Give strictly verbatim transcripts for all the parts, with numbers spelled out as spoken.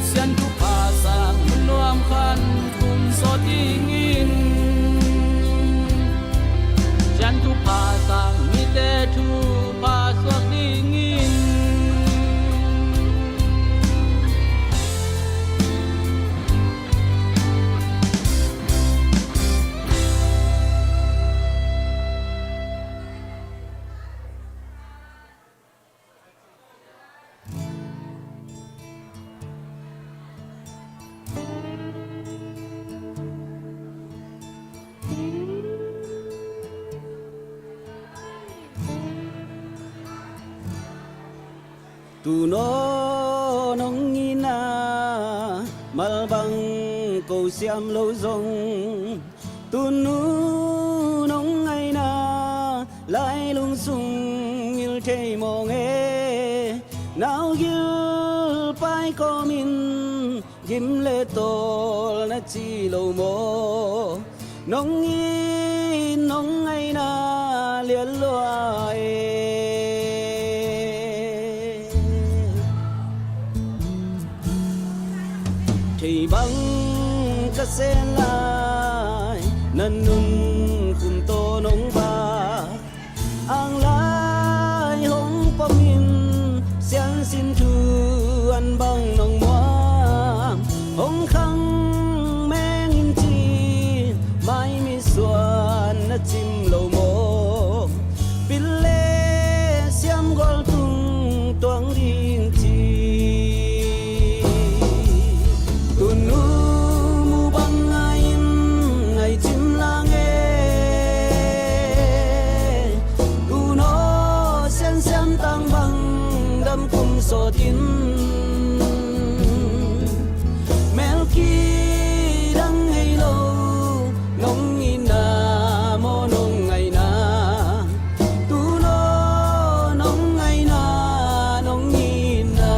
Sian thupha sang hun nuam khan kum sawt dingin, Sian thupha sang mite thupha suak dingin. Tu'n aw nong itna malbang ko siam lo zong, tu'n nu nong ngaihna lailung sung ngil thei mawng e. Nau gil pai kawmin gim le tawl na ci lo maw? Nong it nong ngaihna lian lua e. Thei bang ka sen lai, na nunkhum tawh nong vak, ang lai hong pomin siansin thu an bang nong muang, hong khang meng in ci, mai mi suan na cim lo maw? Bil le siam gual tung tuang ding ci. Tu'n nu mu bang ngaiin ngai cim lang e. Tu'n aw siansiam tang bang dam kum sawt in, mel kidang hei lo, nong itna maw nong ngaihna? Tu'n aw nong ngaihna, nong itna.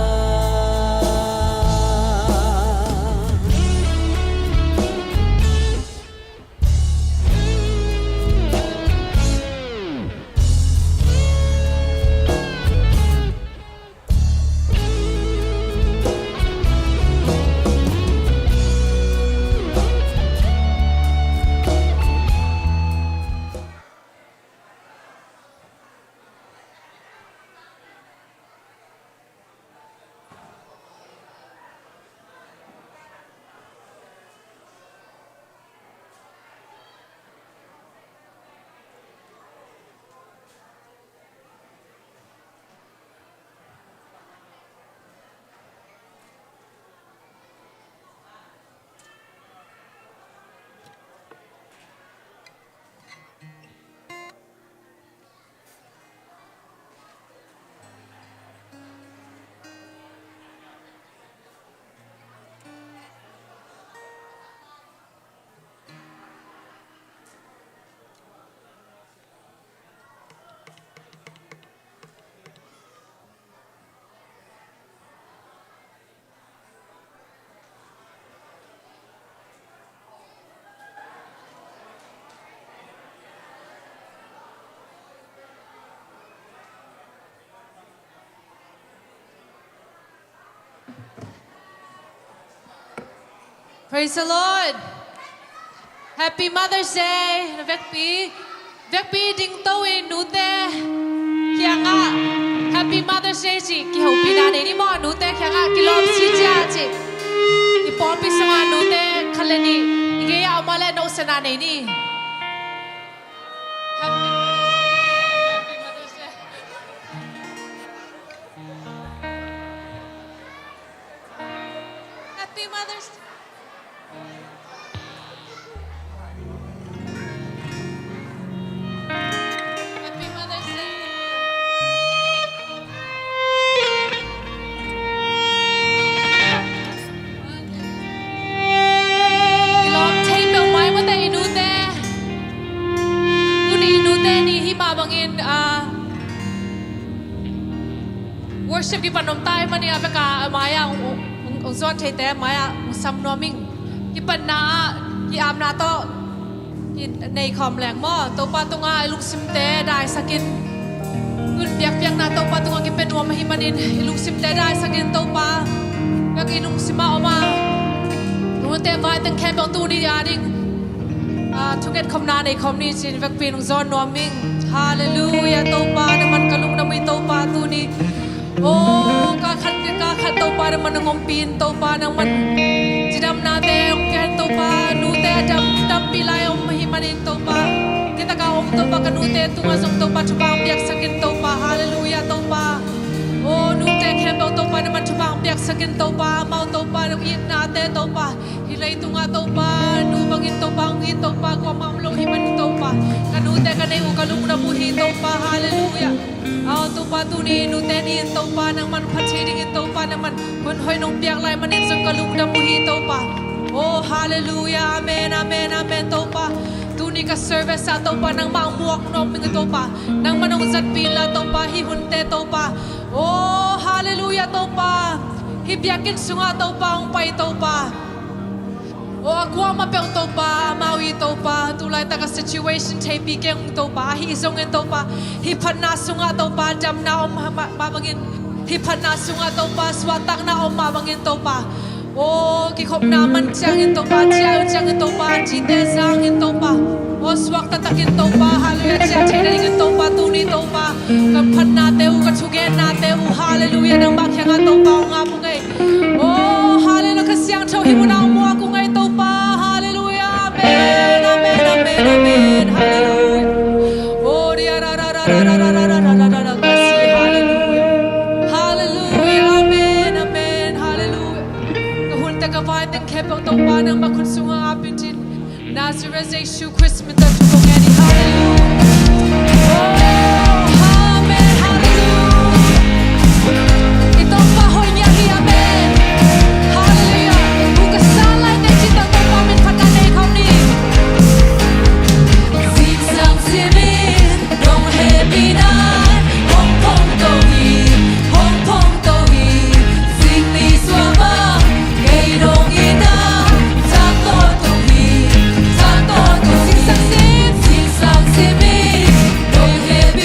Praise the Lord. Happy Mother's Day na vekpi. Vekpi dingto in nute kiangah Happy Mother's Day ci kihopihna nei ni maw? Nute kiangah kilawm si cia ci. I pawlpi sungah nute khat le nih i gei ah om a leh na utsahna nei ni. Happy Mother's Day. Happy Mother's Day. Happy Mother's Day. Happy Mother's Day. I lawm thei peuhmah i mate i nute. Tuni i nute ni hi mah bangin, ah, worship kipan om ta ahih manin a vek a, a mai-ah hong, hong, hong zuan theite a mai-ah hong sam nuam ing. Kipatna ah ki-apna tawh kinei khawm leng maw? Topa tungah i lungsimte daisakin, tun biakpiakna Topa tungah kipia nuam ahih manin i lungsimte daisakin Topa Vekpi nung simah om a, nute vai teng khempeuh tuni a ding, ah, thunget khopna nei khawm ni cin vekpi nung zawn nuam ing. Halleluiah. Topa nangman ka lungdam uh hi Topa tuni. Oh, ka khat ka khat Topa nangman nang ompih in Topa nangman cidamnate hong pia in Topa, nute a dam tampi lai om hi manin Topa, kei taka om Topa ka nute tungah zong Topa thupha hong piaksak in Topa. Halleluiah Topa. Oh, nute khempeuh Topa nangman thupha hong piaksak in Topa, amau Topa nang itnate Topa, hih leitungah Topa nu bangin Topa hong it Topa kuamah om lo hi manin Topa, ka nute ka neih uh ka lungdam uh hi Topa. Halleluiah. Aw Topa tuni nute ni in Topa nangman phat thei dingin Topa nangman hun hoih nong piak lai manin zong ka lungdam uh hi Topa. Oh halleluiah, amen, amen, amen Topa. Tuni ka service ah Topa nangmah hong muak nuam ing Topa, nangman hong zatpih inla Topa hih hunte Topa. Oh halleluiah Topa, hih biakinn sungah Topa hong pai Topa. Oh a kuamah peuh Topa amau hi Topa, tulaitak a situation theipih keng ung Topa, ahi zongin Topa hih phatna sungah Topa damna om mah, mah bangin, hih phatna sungah Topa suahtakna om mah bangin Topa, oh kikhopna man ciangin Topa, ciah uh ciangin Topa, cite zangin Topa, oh suak taktakin Topa, halleluiah, ciah theih nadingin Topa tuni Topa ka phatnate uh, ka thugennate uh, halleluiah, nangmah kiangah Topa hong ap ung ei. Oh halleluiah, ka siangtho hih munah hong muak ung ei Topa. Halleluiah, amen, amen, amen, amen. Halleluiah. Oh dia ra ra ra ra ra ra ra ra ra ra ra ra. Halleluiah. Halleluiah, amen, amen. Halleluiah. Ka hunte ka vai teng khempeuh Topa nangmah khut sungah ap in cin. Nazareth Jesu Khrist min tawh thu kong ngen hi. Halleluiah. Oh amen, halleluiah. I Topa hoih ngiat hi, amen. Halleluiah. Buk ka san lai teng cin tawh Topa min phatna nei khawm ni. Zingsang simin dong hehpihna hong phong to hi, hong phong to hi. Zingni suah bang kei dong ina, sa to to hi, sa to to hi. Zingsang sim, zingsang simin dong hehpihna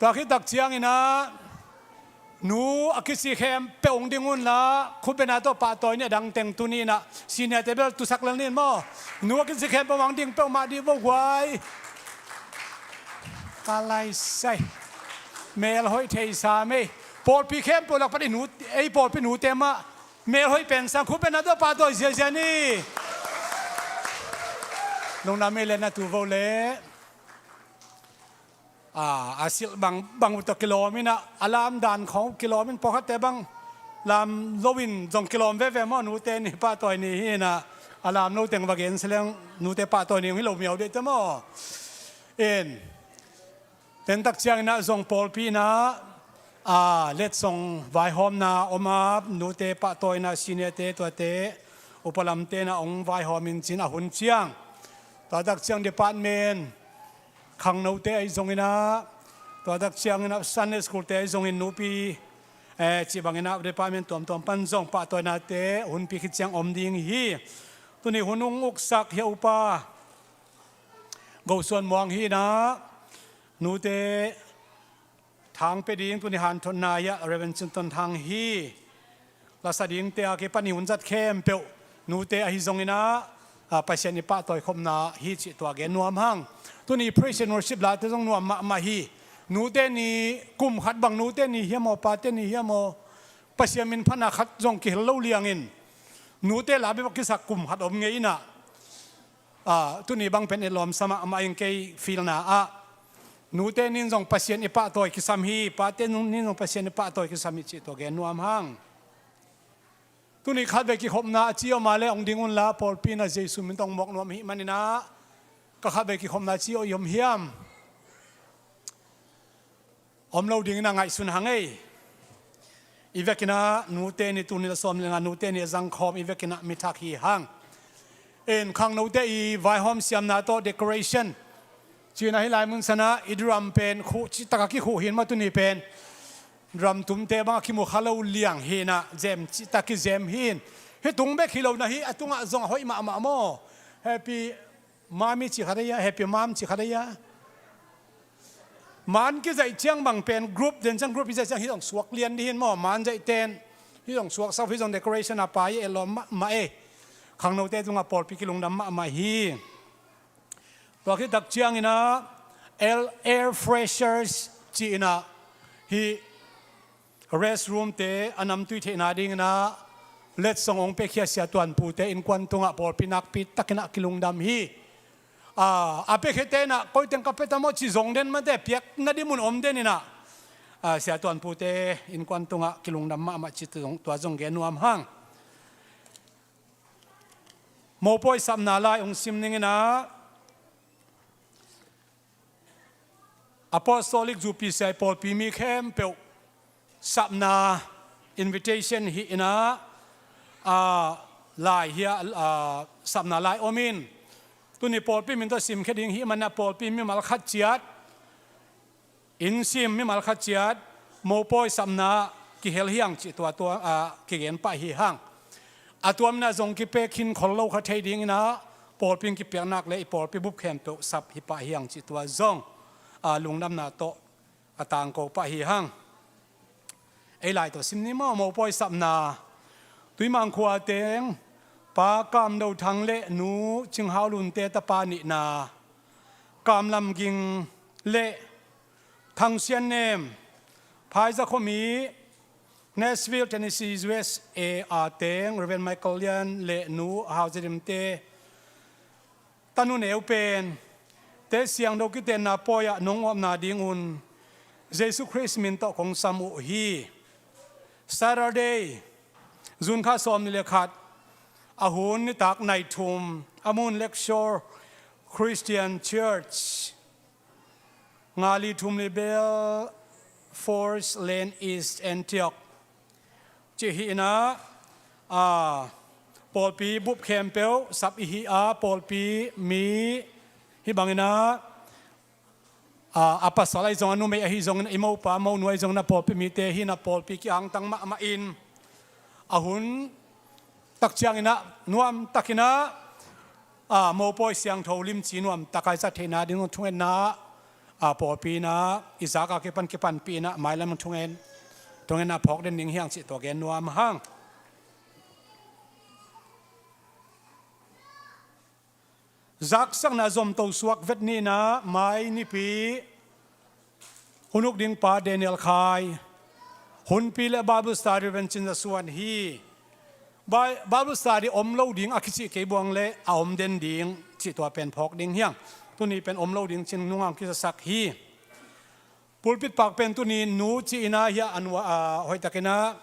Tua khit tak ciangin ah nu a kici khempeuh hong ding unla, khutbetna tawh pahtawi ni, a dang teng tuni in ah senior te bel tusak lel ni maw. Nu a kici khempeuh hong ding peuhmah dih vo guai. Ka lai sai. Mel hoih thei sa mei. Pawlpi khempeuh lak pan i nu, ei pawlpi nute mah mel hoih pen sang, khutbetna tawh pahtawi ziazia ni. Lungdam ei le na tu vo le. A, a silh bang, bang uh tawh kilawm in ah, a lam dan khawng uh kilawm in, pawlkhatte bang lam lo in zong kilawm veve maw, nute ni pahtawi ni hi in ah, a lam lo teng va gen se leng nute pahtawi ni hong hi lo miau dih te maw. In, tentak ciangin ah zong pawlpi in ah, a, letsong vaihawmna om a, nute pahtawina senior te tuate, upalamte in ah hong vaihawm in cin a hun ciang. Tuatak ciang department, khangnote ahi zongin ah, tuatak ciangin ah Sunday school te ahi zongin nupi, eh, cih bangin ah department tuamtuam pan zong pahtawinate hunpi khit ciang om ding hi. Tuni hun hong uksak hi a upa Go Suan Muang hi in ah, nute thang pia ding tuni hanthotna hi a Reverend Cin Ton Thang hi. Lasa dingte a kipan i hun zat khempeuh nute ahi zongin ah, a, Pasian i pahtawi khopna hi cih tua gen nuam hang. Tuni praise and worship late zong nuam mahmah hi. Nute ni kum khat bang nute ni hiam aw, pate ni hiam aw, Pasian min phatna khat zong kihel lo liangin nute la bek kisak kum khat om ngei in ah, a, tuni bang pen i lawmsa mahmah ing, kei filna ah. Nute nin zong Pasian i pahtawi kisam hi, pate nin zong Pasian i pahtawi kisam hi cih tua gen nuam hang. Tuni khatvei kikhopna a ci om a le hong ding unla, pawlpi in ah Jesu min tawh hong mawk nuam ahih manin ah, ka khatvei kikhopna a ci om hiam? Om lo dingin ah ngaihsun hang ei. I vekin ah nute ni, tuni la sawm le nga nute ni a zangkhawm i vekin ah mi thak hi hang. In, khangnote i vaihawm siamna tawh decoration cih in ah hih lai mun san ah i drum pen khuh cihtak a kikhuh hi in maw, tuni pen drum tumte bang a kimu kha lo liang hi in ah, zem cihtak kizem hi in. Hih tung bek hi lo in ah, hih a tungah zong a hoih mahmah maw. Happy Mami ci khat ahi a, Happy Mom ci khat ahi a. Man kizaih ciang bang pen group, den ciang group i zaih ciang hih zong suak lian dih hi in maw, man zaih ten. Hih zong suak sau, hih zong decoration a pai e, lawm mahmah e. Khangnote tungah pawlpi kilungdam mahmah hi. Tua khit tak ciangin ah, air, air freshers ci in ah, hih restroom te a namtui theihna dingin ah letsong hong piakhia Sia Tuan Pu te innkuan tungah pawlpi nakpi takin ah kilungdam hi. A, a piakhiate in ah, koi teng ka pia ta maw ci zong den mate, piakna ding mun om den in ah, a, Sia Tuan Pu te innkuan tungah kilungdam mahmah ci tua zong, tua zong gen nuam hang. Mopawi sapna lai hong sim ning in ah, Apostolic Zupi Siai pawlpi mi khempeuh sapna invitation hi in ah, a, lai hi a, a, sapna lai om in. Tuni pawlpi min tawh simkhia ding hi manin ah pawlpi mimal khat ciat, inn sim mimal khat ciat, mopawi sapna kihel hi hang cih tua, tua, a, kigen pah hi hang. A tuam in ah zong kipia khin khol lo kha thei dingin ah pawlpi in kipiakna le i pawlpi bup khempeuh sap hi pah hi hang cih tua zong, a, lungdamna tawh a tangko pah hi hang. Ei lai tawh sim ni maw, mopawi sapna. Tuimang khua teng Pa Kam Do Thang le Nu Cing Hau Lun te tapa nihna, Kam Lam Ging le Thang Sian Nem, Phaiza khuami, Nashville, Tennessee, U S A a teng Reverend Michael Lian le Nu Hau Za Dim te tanu neu pen te siangtho kitenna pawi ah nong awpna dingun Jesu Khrist min tawh kong sam uh hi. Saturday, June kha sawm nih le khat, a hun nitak nai thum, a mun Lakeshore Christian Church, nga li thum li bel, Forest Lane East, Antioch. Cih hi in ah, a, pawlpi bup khempeuh sap i hi a, pawlpi mi hi bangin ah, a, a pasal ahi zong, a numei ahi zongin, i mopa monu ahi zongin ah pawlpi mite hi in ah pawlpi kihangtang mahmah in, a hun tak ciangin ah nuam takin ah, a, mopawi siangtho limci nuam tak a i zat theihna ding thungetna a pawlpi in ah i zak a kipan kipanpih in ah mailam thungen, thungen a phawk den ding hi hang cih tua gen nuam hang. Zaksakna zomto suak vet ni in ah May nipi hun uk ding pa Daniel Khai, hunpi le Bible study Reverend Cin Za Suan hi. Bi-, Bible study om lo ding a kicih kei buang le a om den ding cih tua pen phawk ding hi hang. Tuni pen om lo ding cih nung a kizasak hi. Pulpit pak pen tuni nu ci in ah hiah a nu, ah, hoihtak in ah,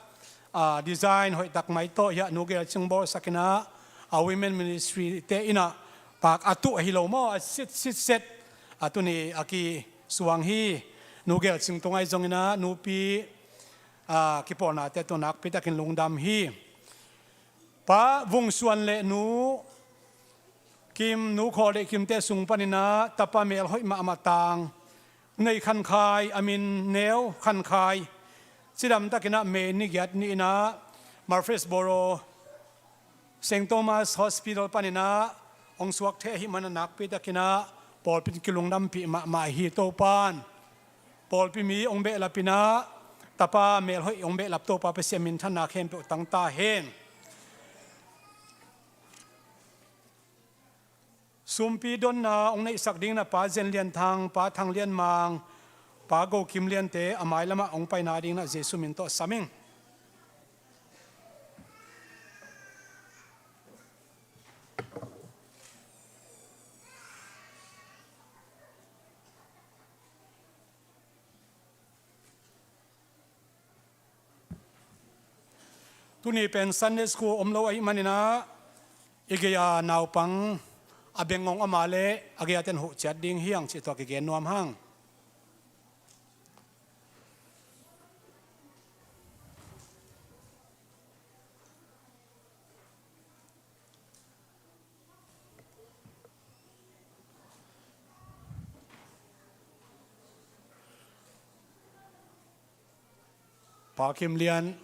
ah, design hoihtak mai tawh hiah nu Gel Cing bawlsak in ah, a women ministry te in ah pak a tuh ahi lo maw, a sit sit set a tuni a kisuang hi. Nu Gel Cing tung ahi zong in ah nupi, ah, kipawlnate tawh nakpi takin lungdam hi. Pa Vung Suan le nu Kim, nu Khawl Deih Kimte sung panin ah tapa melhoih mahmah tang Nei Khan Khai, a min Neu Khan Khai, cidam takin ah May ni giat ni in ah Murfreesboro Saint Thomas Hospital panin ah hong suak thei ahih man a nakpi takin ah pawlpi in kilungdampih mahmah hi. Topa'n pawlpi mi hong behlap in ah tapa melhoih hong behlap Topa Pasian minthanna khempeuh tang ta hen. Sumpi donna hong neihsak dingin ah Pa Zen Lian Thang, Pa Thang Lian Mang, Pa Go Kim Liante a mailamah hong paina dingin ah Jesu min tawh sam ing. Tuni pen Sunday school om lo ahih manin ah i gei-a naupang a beng ngong a mah leh a gei-a ten huh ciat ding hi hang cih tua kigen nuam hang. Pa Kim Lian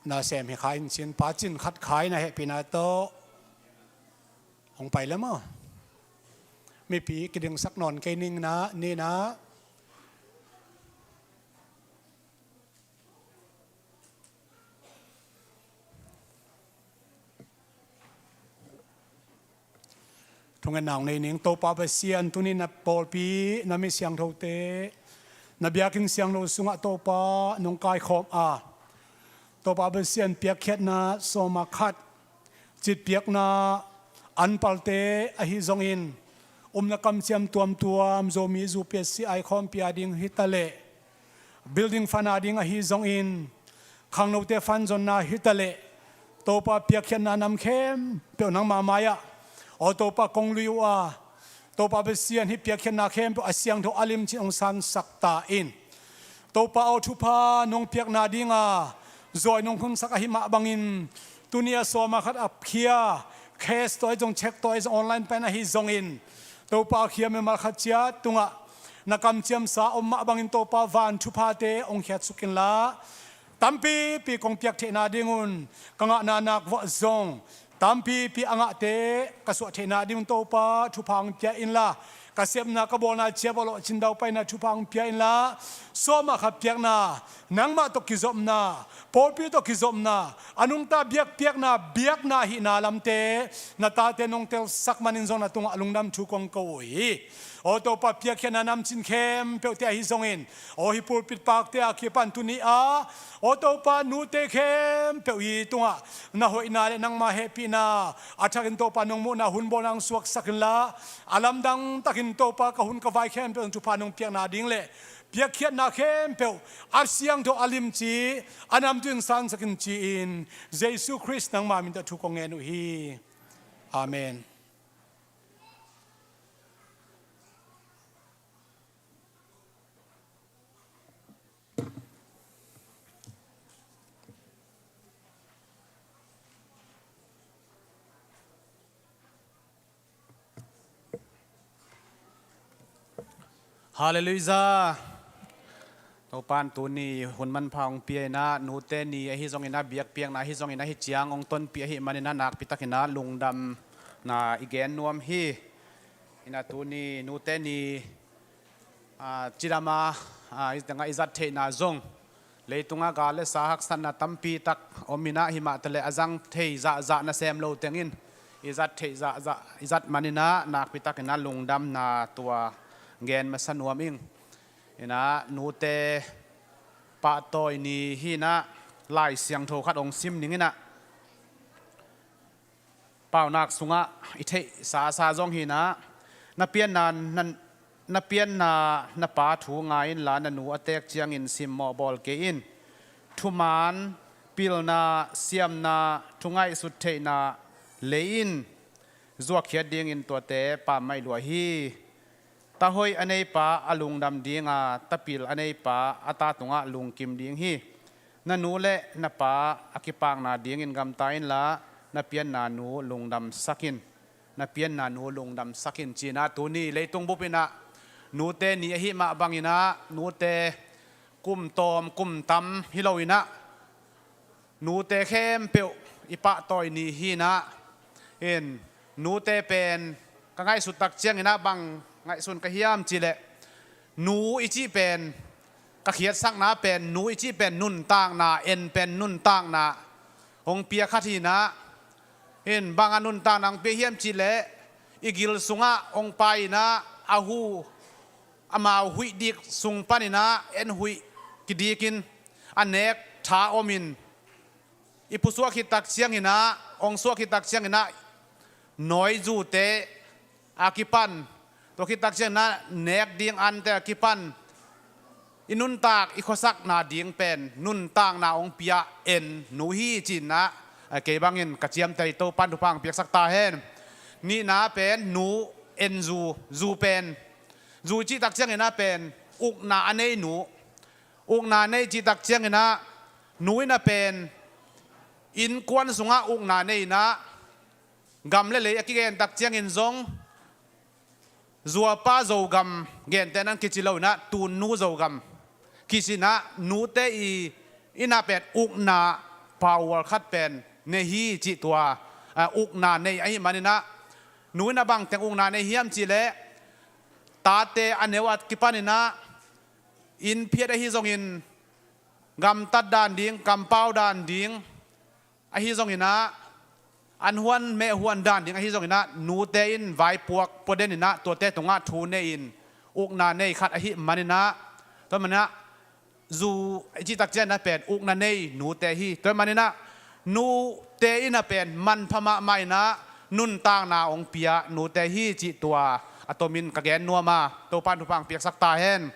na sem hi kha in cin, Pa Cin Khat Khai na hehpihna tawh hong pai le maw? Mipi kidingsak nawn kei ning na, ni na. Thungetna hong nei ning. Topa Pasian, tuni na pawlpi, na mi siangthote, na biakinn siangtho sungah Topa nong kaikhawm a, Topa Pasian piakkhiatna sawma khat, citpiakna anpalte ahi zongin, umna kamciam tuamtuam, Zomi zu P S C I khawmpi a ding hi ta leh, building fund a ding ahi zongin, khangnote fund zonna hi ta leh, Topa piakkhiatna nam khempeuh nangma mai-ah, aw Topa kong lui uh a, Topa Pasian hih piakkhiatna khempeuh a siangtho a limcin hong sansak ta in. Topa aw thupha nong piakna dinga zawi nong hunsak ahih mah bangin, tuni a sawma khat a khia, cash tawh ahi zong, cheque tawh ahi zong, online pen ahi zongin, Topa a khia mimal khat ciat tungah na kamciamsa om mah bangin Topa van thuphate hong khiatsuk inla, tampipi kong piak theihna dingun ka ngahna nak vuah zong tampipi a ngahte ka suah theihna dingun Topa thupha hong pia inla, ka sepna ka bawlna ciat vuah lawhcin daupaina thupha hong pia inla, sawma khat piakna, nangmah tawh kizopna, pawlpi tawh kizopna, a nungta biakpiakna, biakna hihna lamte na tate nong telsak manin zong na tungah lungdam thu kong ko uh hi. Aw Topa, piakkhiatna namcin khempeuhte ahi zongin, aw hih pulpit pakte a kipan tuni a, aw Topa, nute khempeuh i tungah na hoihna le nangma hehpihna a thakin Topa nong muhna hun bawlna hong suaksak inla, a lamdang takin Topa ka hun ka vai khempeuh thupha nong piakna ding le piakkhiatna khempeuh a siangtho a limci a namtui in sansak in ci-in, Jesu Khrist nangma min tawh thu kong ngen uh hi. Amen. Halleluiah. Topa'n tuni hun manpha hong pia inah, nute ni ahi zongin ah, biakpiakna ahi zongin ah, hih ciang hong tonpih ahih manin ah, nakpi takin ah lungdamna i gen nuam hi. Inah tuni nute ni Cidama i zat theihna zong leitungah gal le sa haksatna tampi tak om inah, himah taleh a zang thei zahzah nasem lo tengin i zat theih zahzah i zat maninah nakpi takinah lungdamna tua gen masa nuam ing. Inah nute pahtawi ni hinah Lai Siangtho khat hong sim ning inah. Paunak sungah i theihsa sa zong hinah, na pianna na, na pianna na pa thu ngai inla, na nu a teek ciangin simmawh bawl kei in. Thuman, pilna, siamna, thungaihsut theihna lei in. Zuakkhiat dingin tuate pammaih lua hi. Ta hoih a neipa a lungdam dinga, ta pil a neipa a ta tungah lungkim ding hi. Na nu le na pa a kipakna dingin gamta inla, na pianna nu lungdamsak in. Na pianna nu lungdamsak in, cinah tuni leitung bupinah nute ni ahi mah banginah nute kum tawm kum tam hi loinah nute khempeuh i pahtawi ni hinah. In nute pen ka ngaihsut tak cianginah bang ngaihsun ka hiam cihleh, nu i cih pen ka khiatsakna pen, nu i cih pen nuntakna, en pen nuntakna hong pia khat hinah. In bang a nuntakna hong pia hiam cihleh, i gil sungah hong pai inah a hu, amau huih dik sung paninah en huih kidikin a nek tha omin, i pusuah khit tak cianginah, hong suah khit tak cianginah nawizute a kipan, tua khit tak cianginah nek ding ante a kipan i nuntak i khuasakna ding pen nuntakna hong pia en nu hi cinah, kei bangin ka ciamteh, Topan thupha hong piaksak ta hen. Nihna pen nu en zu, zu pen, zu i cih tak cianginah pen ukna a nei nu. Ukna nei cih tak cianginah nu inah pen innkuan sungah ukna nei inah, gam le lei a kigen tak ciangin zong zuapa Zogam gente nan kici loinah tunnu Zogam kicinah nute i inah pen ukna paual khat pen nei hi cih tua, a, ukna nei ahi maninah nu inah bangteng ukna nei hiam cihleh, tate a neu a kipaninah inn phiat ahi zongin, gamtat dan ding, kampau dan ding ahi zonginah, an huan meh huan dan ding ahi zonginah nute in vaipuak pua deninah tuate tungah thu nei in ukna nei khat ahi maninah, tua maninah zu i cih tak cianginah pen ukna nei nute hi. Tua maninah nute inah pen manpha mahmah inah nuntakna hong pia nute hi cih tua a tomin ka gen nuam a, Topan thupha hong piaksak ta hen.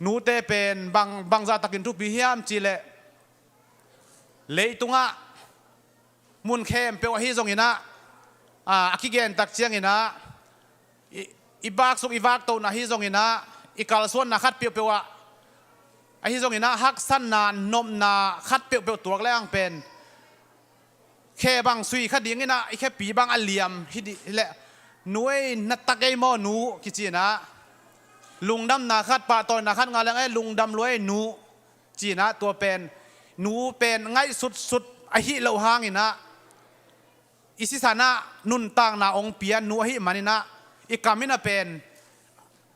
Nute pen bang, bangzah takin thupi hiam cihleh, leitungah mun khempeuh ahi zonginah, a, a kigen tak cianginah i, i baksuk i vaktohna ahi zonginah, i kalsuanna khat peuhpeuh ah ahi zonginah, haksatna nopna khat peuhpeuh tuak le ang pen khe bang sui kha dinginah i khepi bang a liam hi dih leh, nu ei na tak ei maw nu kicinah, lungdamna khat, pahtawina khat ngah leng ei lungdam lua ei nu cinah, tua pen nu pen ngaihsutsut ahi loh hanginah i sisanah nuntakna hong pia nu ahi maninah i kam inah pen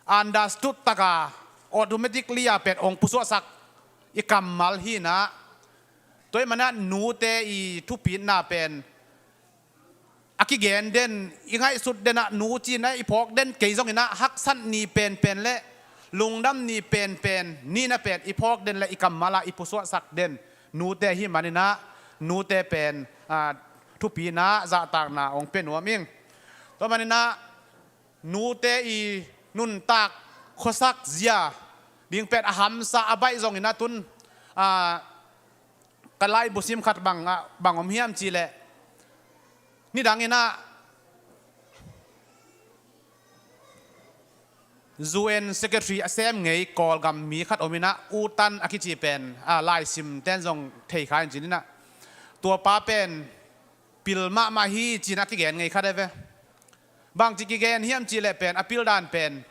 understood taka automatically a pen hong pusuahsak i kammal hinah. Tua i manah nute i thupitna pen a kigen den, i ngaihsut denah nu cinah i phawk den kei zonginah, haksat ni penpen le lungdam ni penpen ninah pen i phawk den le i kammal ah i pusuahsak den nute ahi maninah nute pen, a, thupina zahtakna hong pia nuam ing. Tua maninah nute i nuntak khuasak zia ding pen a hamsa a baih zonginah tun, a, ka laibu sim khat bang, a, bang om hiam cihleh, nidanginah U N Secretary a sem ngei Kawlgam mi khat ominah, U Tan a kici pen, a, laisim ten zong thei kha in cininah, tua pa pen pil mahmah hi cinah kigen ngei khat e ve. Bangci kigen hiam cihleh pen a pildan pen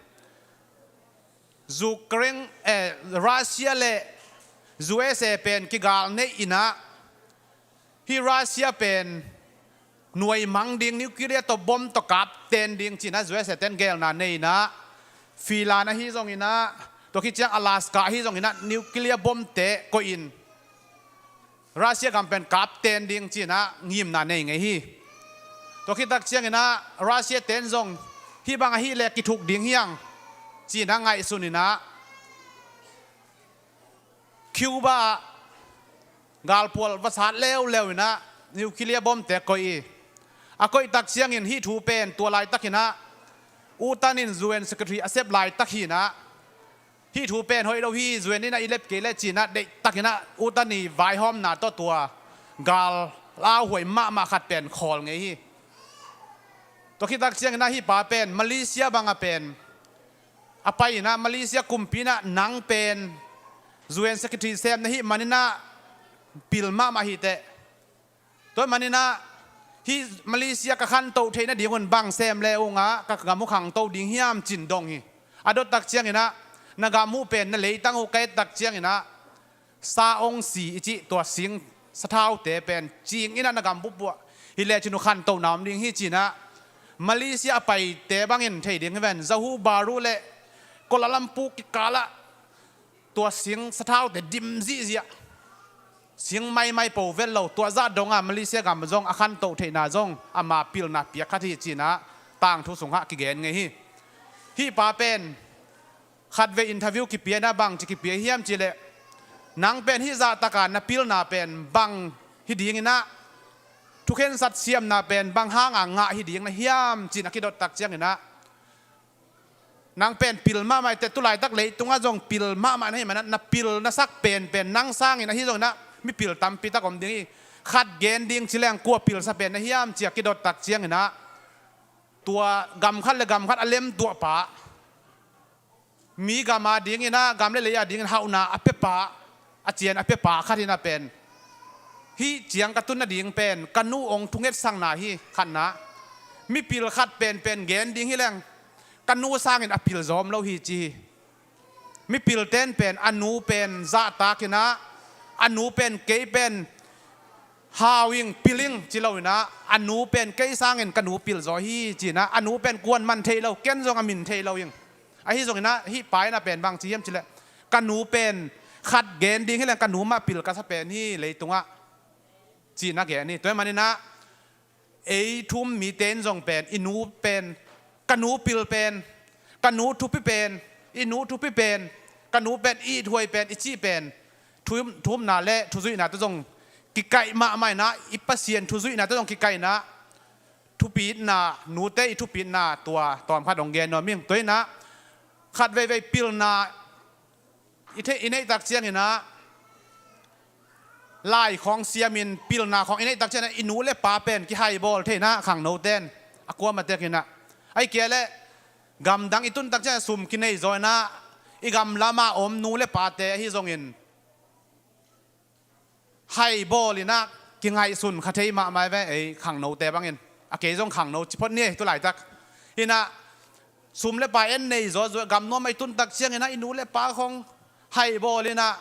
Ukraine, eh, Russia le U S A pen kigal nei inah, hih Russia pen nuai mang ding, nuclear tawh bom tawh kap ten ding cinah U S A ten gelna nei inah, Finland ahi zongin ah, tua khit ciang Alaska ahi zongin ah nuclear bomb te koih in Russia gam pen kap ten ding ci-in ah ngimna nei ngei hi. Tua khit tak ciangin ah Russia ten zong hih bang ahih leh kithuk ding hi hang ci-in ah ngaihsun in ah Cuba ah galphual va sat leuleu in ah nuclear bomb te koih hi. A koih tak ciangin hih thu pen tua laitakin ah U Thant in U N Secretary a sep laitak hi in ah, hih thu pen hoih lo hi, U N in ah i lep kei leh ci-in ah deihtakin ah U Thant i vaihawmna tawh tua gal lauhuai mahmah khat pen khawl ngei hi. Tua khit tak ciangin ah hih pa pen Malaysia bang ah pen a pai in ah Malaysia kumpi in ah nang pen U N Secretary sem na hih manin ah pil mahmah hi teh. Tua manin ah hih Malaysia ka khanto theih nadingun bang sem le ung ah ka gam uh khangto ding hiam ci-in dong hi. A dot tak ciangin ah na gam uh pen na leitang uh ka et tak ciangin ah sa ong si i cih tua sing sathaute pen cing in ah na gam bup uh ah hi lecin uh khantohna om ding hi ci-in ah Malaysia a paite bangin thei ding hi ven, Johor Bahru le Kuala Lumpur kikal ah tua sing sathaute dim zihziah, sing maimai po vet lo, tua zah dong ah Malaysia gam zong a khantoh theihna zong ama pilna piak khat hi ci-in ah tangthu sungah kigen ngei hi. Hih pa pen khatvei interview kipia in ah bang ci kipia hiam cih leh, nang pen hih zahtak a na pilna pen bang hi ding in ah, thukhensat siamna pen bang hang a ngah hi ding na hiam ci-in a kidot tak ciangin ah, nang pen pil mahmah hi teh, tu laitak leitungah zong pil mahmah na hih manin ah na pil na sak penpen nang sangin ahi zongin ah mipil tampi tak om ding hi. Khat gen ding ci leng kua pilsa pen na hiam ci-a kidot tak ciangin ah tua gam khat le gam khat a lemtuah pa, mi gam a dingin ah gam le lei a dingin hauhna a pia pa, a cian a pia pa khat hi in ah pen, hih ciang ka tun nading pen ka nu ong thungetsakna hi. Khatna, mipil khat penpen gen ding hi leng ka nu sangin a pil zaw om lo hi ci hi. Mipil ten pen a nu pen zahtak in ah, a nu pen kei pen hau ing, pil ing ci lo in ah, a nu pen kei sangin ka nu pil zaw hi ci-in ah, a nu pen kua'n man thei lo, ken zong a min thei lo ing. Ahi zongin ah hih pa in ah pen bang ci hiam cih leh, ka nu pen khat gen ding hi leng ka nu mah pil ka sa pen hi leitungah ci-in ah gen hi. Tua hi manin ah ei thu-um mite in zong pen i nu pen, ka nu pil pen, ka nu thupi pen, i nu thupi pen, ka nu pen i ithuai pen, i cih pen, thu-um, thu-umna le thuzuihna tawh zong kikaih mahmah in ah, i Pasian thuzuihna tawh zong kikaih in ah, thupi itna, nute i thupi itna tua tawmkhat hong gen nuam ing. Tua hi in ah khat veivei pilna i theih, i neih tak ciangin ah, lai khawng siamin pilna khawng i neih tak ciangin ah i nu le pa pen kihaibawl thei in ah khangno ten a kuamah tek hi in ah, ahih kei leh gamdang i tun tak ciangin ah sum kinei zaw in ah i gam lamah om nu le pate ahi zongin haibawl in ah kingaihsun kha thei mahmah hi ve, ei khangnote bangin. A kei zong khangno ci phot ni ei, tu laitak. Hi in ah sum le pai en nei zawzuai gam nuam ah i tun tak ciangin ah i nu le pa khawng haibawl in ah,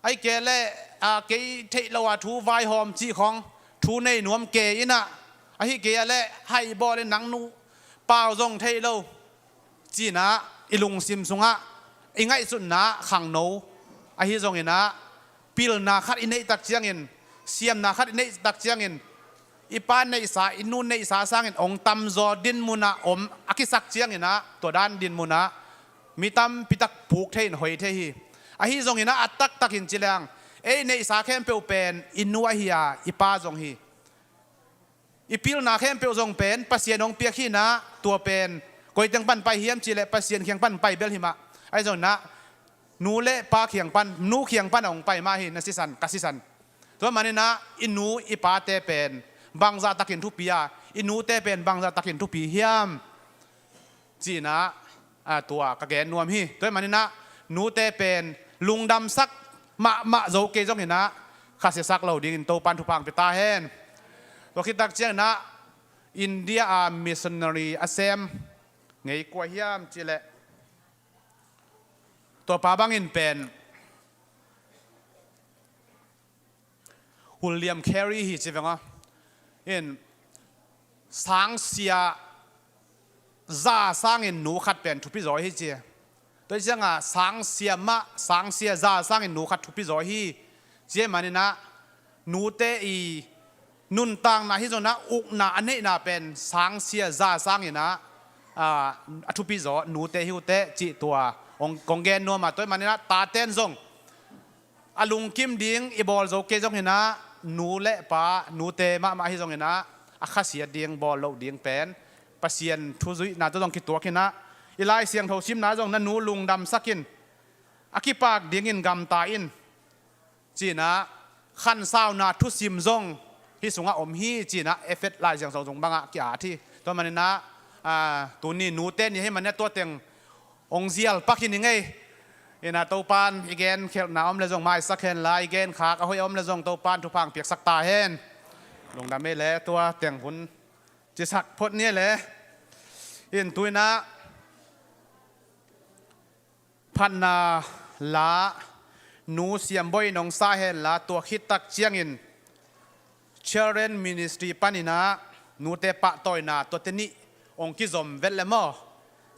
ahih kei leh, a, kei theih lo a thu vaihawm cih khawng thu nei nuam kei in ah, ahih kei leh haibawl in nang nu pau zong thei lo ci-in ah i lungsim sungah i ngaihsutna khangno ahi zongin ah, pilna khat i neih tak ciangin, siamna khat i neih tak ciangin, i pa neihsa, i nu neihsa sangin hong tamzaw dinmun ah om a kisak ciangin ah, tua dan dinmun ah mi tampi tak puk thei in hoi thei hi. Ahi zongin ah a taktakin ci leng, ei neihsa khempeuh pen i nu ahi a, i pa zong hi. I pilna khempeuh zong pen Pasian hong piak hi in ah, tua pen koi teng pan pai hiam cih leh Pasian kiang pan pai bel hi mah. Ahi zongin ah nu le pa kiang pan, nu kiang pan hong pai mah hi, na sisan, ka sisan. Tua manin ah i nu i pate pen bangzah takin thupi a, i nute pen bangzah takin thupi hiam ci-in ah, a, tua ka gen nuam hi. Tua hi manin ah nute pen lungdamsak mahmah zo kei zongin ah khasiasak lo dingin Topa'n thupha hong pia ta hen. Tua khit tak ciangin ah India a missionary a sem ngei kua hiam cih leh, tua pa bangin pen William Carey hi ci veng aw. In, sangsia za sangin nu khat pen thupi zaw hi ci. Tua hi ciangah sangsia mah, sangsia za sangin nu khat thupi zaw hi. Tua ahih maninah nute i nuntakna hi zonginah ukna a neihna pen sangsia za sanginah, ah, a thupi zaw nute hi uh teh cih tua hong, kong gen nuam a, tua ahih maninah taten zong a lungkim ding i bawl zo kei zonginah nu le pa, nute mahmah hi zonginah a khasiat ding, bawl loh ding pen Pasian thuzuihna tawh zong kituakinah i Lai Siangtho simna zong na nu lungdamsakin a kipak dingin gamta in cinah khansauna thusim zong hih sungah om hi cinah Efesa Lai Siangtho sung bangah ki-at hi. Tua maninah, ah, tuni nute ni ahih maninah tua teng hong zial pak hi ning ei. Inah Topan i genkhelhna om le zong maisak henla, i genkhak a hoih a om le zong Topan thupha hong piaksak ta hen. Lungdam ei le tua teng hun cisak phot ni ei le. In tuinah phatna la nu siambawi in hong sa henla, tua khit tak ciangin Children Ministry paninah nute pahtawina tuate nih hong kizom vet le maw?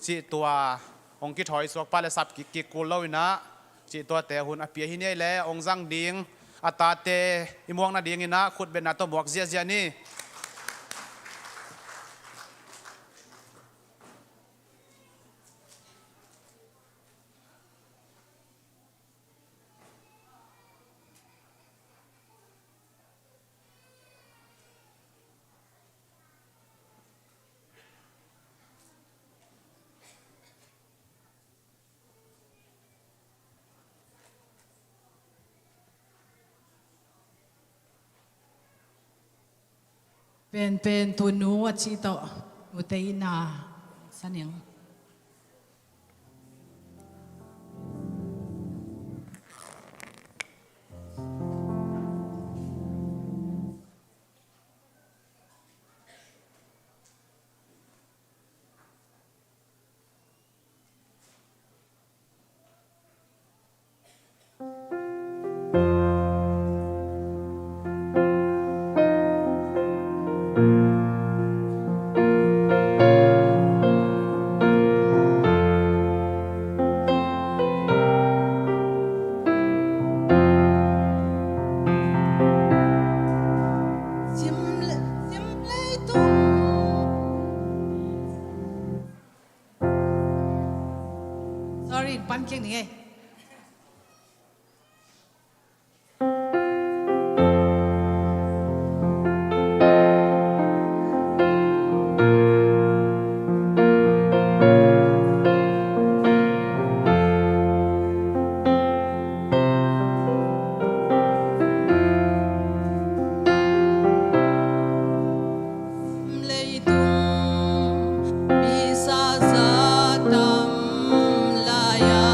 Cih tua hong kithawi suak pa le sap kik kik kul loinah cih tuate hun a pia hi ni ei le, hong zang ding a tate i muak nadinginah khutbetna tawh muak ziahziah ni. Penpen tu nu a cih tawh nute ina sa ning. Sim le, sim leitung. Sorry, pan kik ni ngei. Leitung mi sa za tam lai-a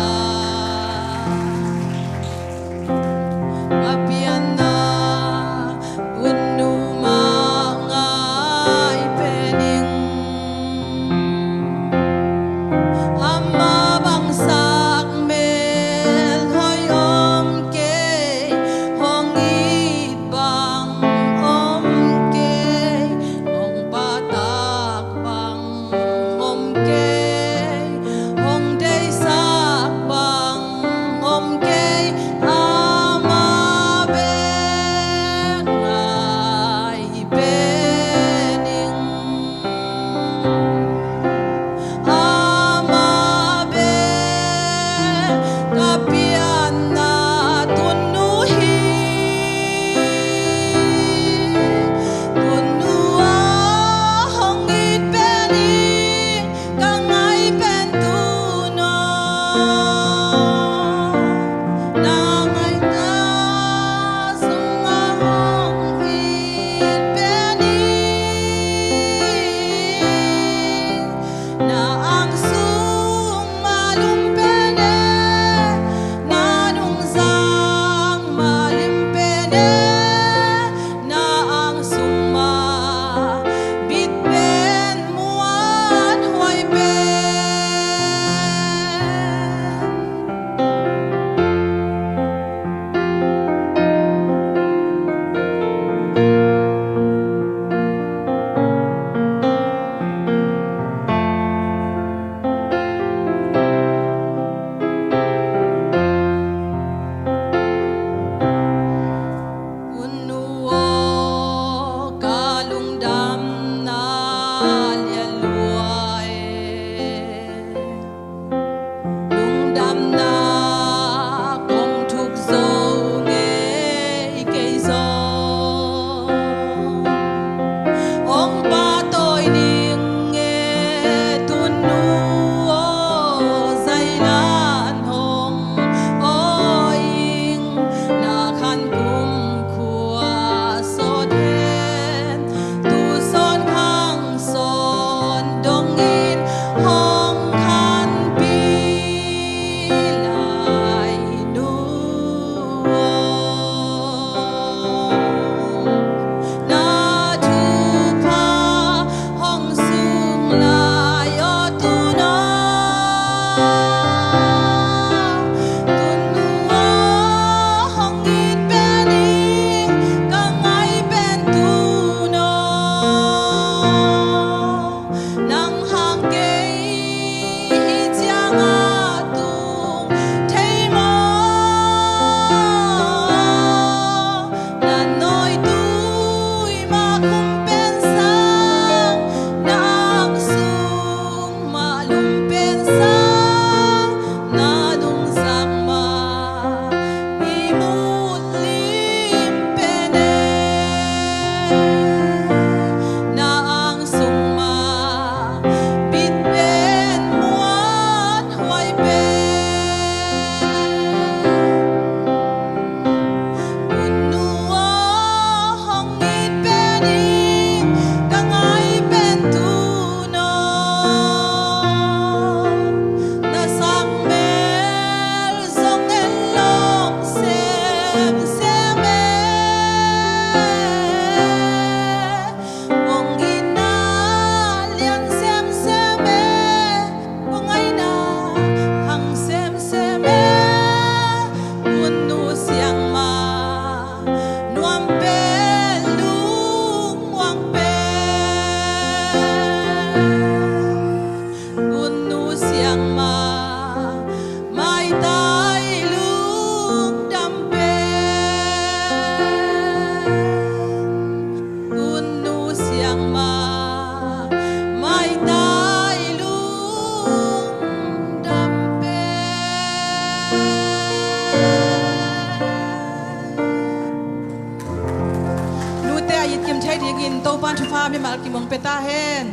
mimal kimong pia ta hen.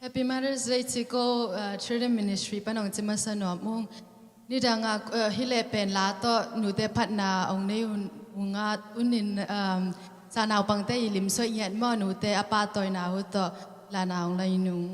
Happy Mother's Day ci ko, uh, Children Ministry pan hong ci masa nuam ung. Nidang a, uh, hi leh pen la tawh nute phatna hong nei un, ung a, un in, um, sa naupangte i lim suai ngiat maw, nute a pahtawina uh tawh la na hong la in ung.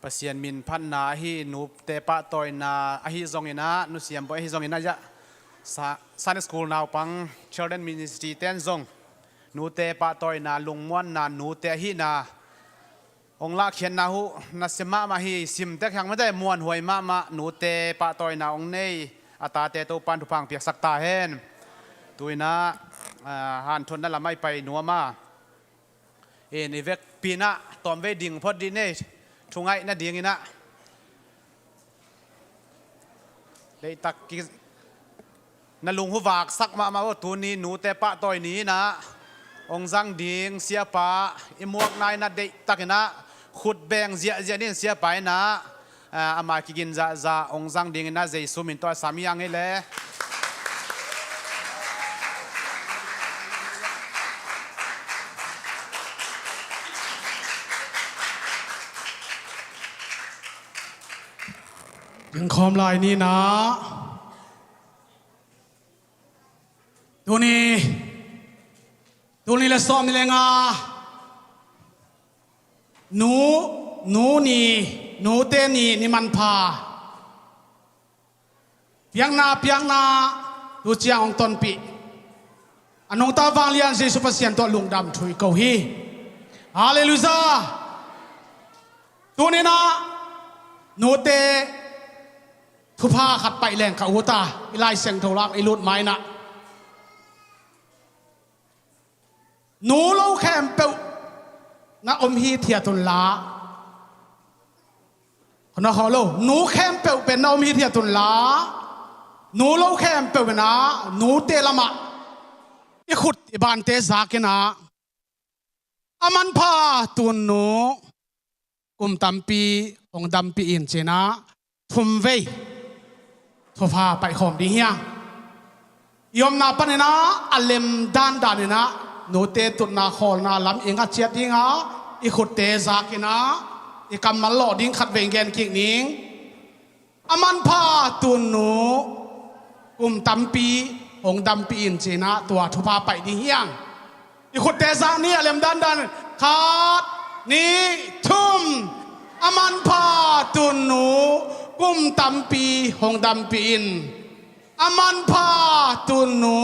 Pasian min phatna ahi nute pahtawina ahi zongin ah, nusiam bawi ahi zongin ah, ya, sa-, Sunday School naupang, Children Ministry ten zong nute pahtawina, lungmuanna, nute ahihna hong lahkhiatna uh nasia mahmah hi. Simtek hiang mate, muanhuai mahmah, nute pahtawina hong nei a tate Topan thupha piaksak ta hen. Tu-in ah, ah, hanthotna lam ah i pai nuam a, in i vekpi-in ah tawmvei ding phot dih ni, thungaih nadingin ah. Deihtak ki-, na lunghuvaksak mahmah uh, tuni nute pahtawi ni-in ah hong zang ding siapa i muakna-in ah deihtakin ah khut beng ziahziah ni-in siapa in ah, ah, ama kigin zahzah hong zang dingin ah Jesu min tawh a sam hi ang ei le. Dingkhawm lai ni-in ah, tuni, tuni le sawm ni le nga, nu, nu ni, nute ni, ni manpha. Piakna, piakna, tu ciang hong tonpih. A nungta vanglian Jesu Pasian tawh lungdam thu i ko hi. Halleluiah. Tuninah nute thupha khat paih leng ka ut a, i Lai Siangtho lam i lut mainah nu lo khempeuh na om hithiat unla, na khaw lo, nu khempeuh pen na om hithiat unla, nu lo khempeuh inah nute lamah i khut i bante zakinah a manpha tunnu kum tampi hong dampih in cinah thumvei thupha paihkhawm ding hiang. I omna paninah a lem dandaninah nute tutna khawlna lam i ngah ciat dinga i khutte zakinah i kammal lawh ding khat vei gen kik ning. A manpha tunnu kum tampi hong dampih in cinah tua thupha paih ding hiang. I khutte zak ni, a lem dandan. Khat, nih, thum. A manpha tunnu kum tampi hong dampih in. A manpha tunnu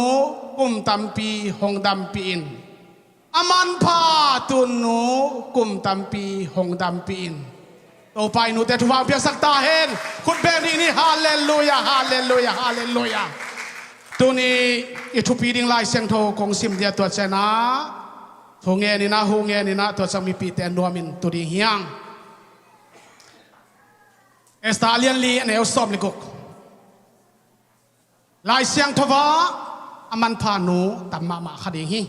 kum tampi hong dampih in. A manpha tunnu kum tampi hong dampih in. Topa in nute thupha hong piaksak ta hen. Khut beng dih ni. Halleluiah, halleluiah, halleluiah. Tuni i thupi ding Lai Siangtho kong sim dia tua cianah thu ngeninah, hu ngeninah tua ciang mipite a nuamin tu ding hiang. Esther a lianli a neu sawm le guk. Lai Siangtho ah a manpha nu tam mahmah kha ding hi.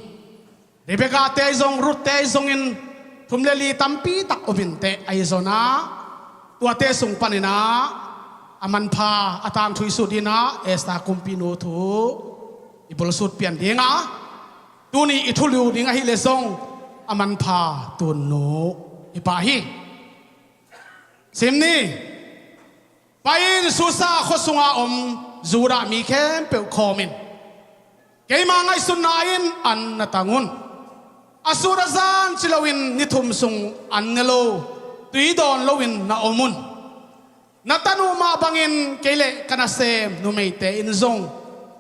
Rebekah te zong, Ruth te zongin thum le li tampi tak om inteh, ahi zonah tuate sung paninah a manpha a tangthu i sut dinah Esther kumpinu thu i bulsut pian dinga, tuni i thulu ding ahileh zong a manpha tunnu hi pah hi. Sim ni. Pai-in Susa khua sunga om Judah mi khempeuh khawmin keima ngaihsutna in an na tang un. A sut a zan ci loin ni thum sung an ne lo, tui dawn loin na om un. Na tanu mah bangin kei le ka nasem numeite in zong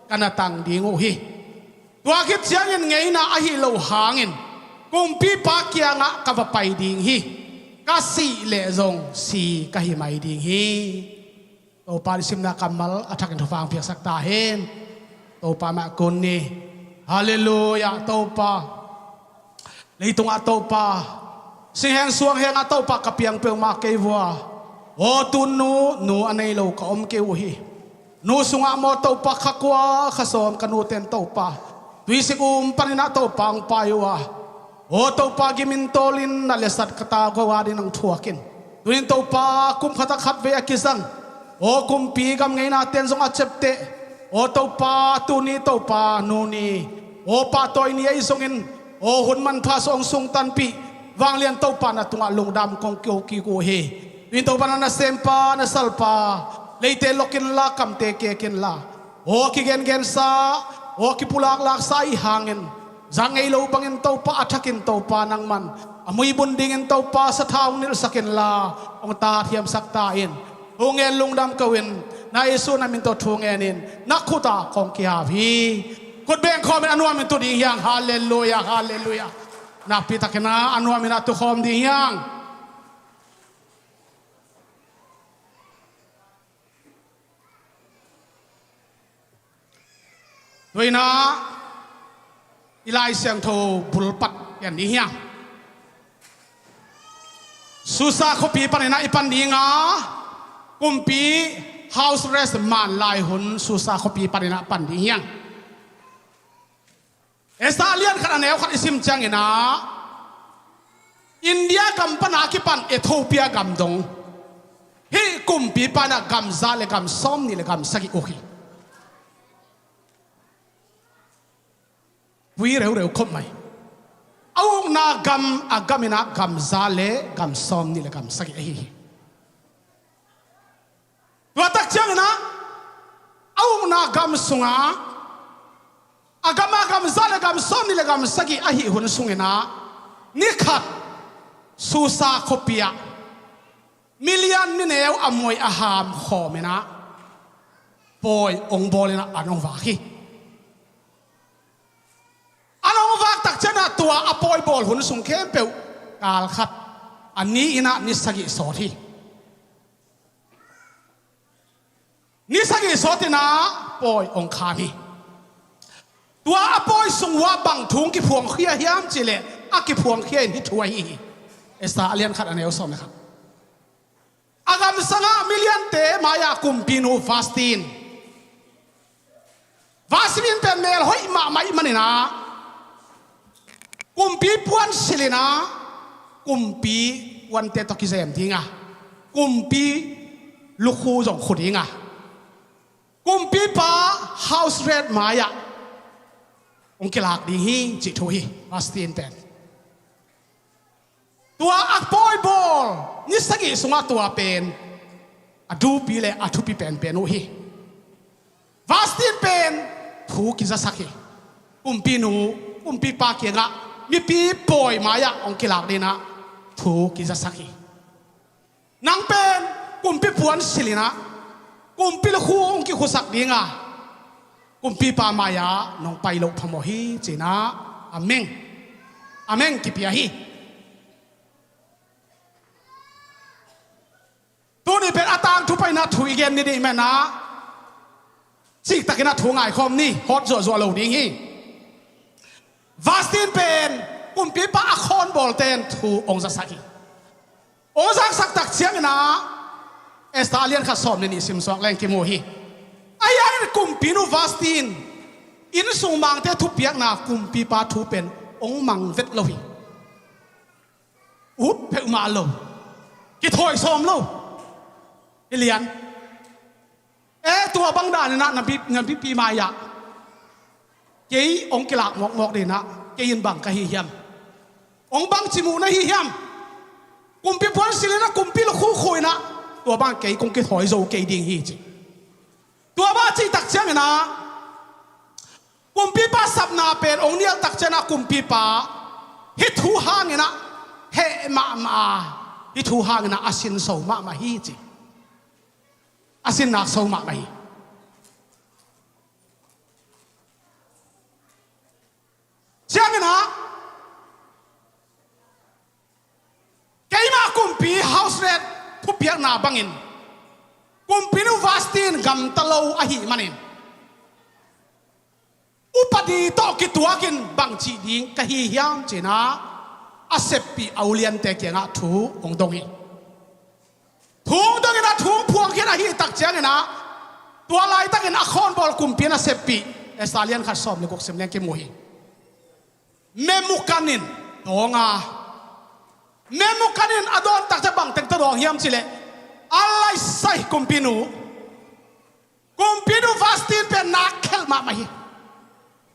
ka na tang ding uh hi. Tua khit ciangin ngeina ahi lo hangin kumpipa kiangah ka va pai ding hi. Ka sih leh zong si ka hi mai ding hi. Topa in simna kammal a thakin thupha hong piaksak ta hen. Topa mah kun ni. Halleluiah, Topa. Leitungah Topa, singheng suanghengah Topa ka piang peuhmah kei vua. Aw tunnu, nu a nei lo ka om kei uh hi. Nu sungah maw Topa, kha kua kha sawm ka nuten Topa tuisik um paninah Topa hong pai uh a, aw Topa, gimin tawlin na letsat ka ta go a dingin hong thuakin. Tunin Topa, kum khatah khatvei a kizang, aw kumpi gam ngeina ten zong a ciapteh. Aw Topa, tuni Topa, nuni, aw pahtawi ni ahi zongin, aw hun manpha sung hong sungtanpih. Vanglian Topa, na tungah lungdam kong ko kik uh hi. Tunin Topa, na nasempa, na salpa, leite lokinla, kamte kekinla, aw kigengensa, aw kipulaklaksa ahi hangin, zang ngei lo bangin Topa, a thakin Topa nangman a muibun dingin Topa, sathau hong nilhsak inla, hong tahthiamsak ta in. Hong ngen lungdam ko in, na Jesu na min tawh thu ngenin na khutah kong kihap hi. Khut beng khawmin a nuamin tu ding hiang. Halleluiah, halleluiah. Nakpi takin a nuamin a tu khawm ding hiang. Tuinah i Lai Siangtho bulpat pian ding hiang. Susa khuapi paninah i pan dinga, kumpi house arrest man lai hun Susa khuapi paninah pan ding hiang. Esther a lian khat a neu khat i sim cianginah India gam pana kipan Ethiopia gam dong hih kumpipa inah gam za le gam sawmnih le gam sagih uk hi. Pui reureu khop mai. A ukna gam, a gam inah gam za le gam sawmnih le gam sagih ahi hi. Tua tak cianginah a ukna gam sungah a gam, a gam za le gam sawmnih le gam sagih ahi hun sunginah ni khat Susa khuapi ah milian mineu a muai a ham khawminah pawi hong bawlinah an hong vak hi. hun sung khempeuh kal khat a ni in ah ni sagih sawt hi. Ni sagih sawt in ah pawi hong kham hi. Tua a pawi sung uah bang thu hong kiphuangkhia hiam cih leh a kiphuangkhia in hih thu ahi hi. Esther a lian khat a neu sawm le khat. A gamsangah miliante mai-ah kumpinu Vashti in, Vashti in pen mel hoih mahmah ahih manin ah kumpi puan silh in ah kumpi puante tawh kizem ding a, kumpi lukhu zong khu ding a, kumpipa Ahasuerus mai-ah hong kilak ding hi cih thu hi. Vashti in pen tua a pawi bawl ni sagih sungah tua pen a dupi le a thupi penpen uh hi. Vashti in pen thu kizasak hi. Kumpinu, kumpipa kiangah mipi pawi mai-ah hong kilak ding in ah thu kizasak hi. Nang pen kumpi puan silh in ah kumpi lukhu hong kikhusak ding a, kumpipa mai-ah nong pai loh phamawh hi ci-in ah a meng, a meng kipia hi. Tuni pen a tangthu paina thu i gen ni dih manin ah ciktakin ah thu ngaikhawm ni, hawt zuahzuah lo ding hi. Vashti in pen kumpipa a khawnbawlte in thu hong zasak hi. Hong zaksak tak ciangin ah Esther a lian khat sawm le nih simsuak leng kimu hi. Ahi hangin kumpinu Vashti in innsung mangte thupiakna kumpipa thu pen hong mang vet lo hi. Ut peuhmah lo. Kithawi sawm lo. Hi lian. E, tua bang dan in ah na bi, na bipi mai-ah kei hong kilak mawkmawk ding in ah kei in bang ka hi hiam? Hong bangci muh na hi hiam? Kumpi puan silh in ah kumpi lukhu khu in ah tua bang kei kong kithawi zo kei ding hi ci. Tua bang a cih tak ciangin ah kumpipa sapna pen hong nial tak ciangin ah kumpipa hih thu hangin ah heh mahmah a, hih thu hangin ah a sinso mahmah hi ci. A sinnak so mahmah hi. Ciangin ah keimah kumpi Ahasuerus thupiakna bangin kumpinu Vashti in gamta lo ahih manin upadi tawh kituakin bangci ding ka hi hiam ci-in ah a seppih a uliante kiangah thu hong dong hi. Thu hong dongin ah thu hong phuangkhiat ahih tak ciangin ah tua laitakin a khawnbawl kumpi in a seppih, Esther lian khat sawm le guk sim leng kimu hi. Memukan in dawng a, Memukan in a dawn tak ciang bang teng tawh dawng hiam cih leh a laisai kumpinu, kumpinu Vashti in pen nak khelh mahmah hi.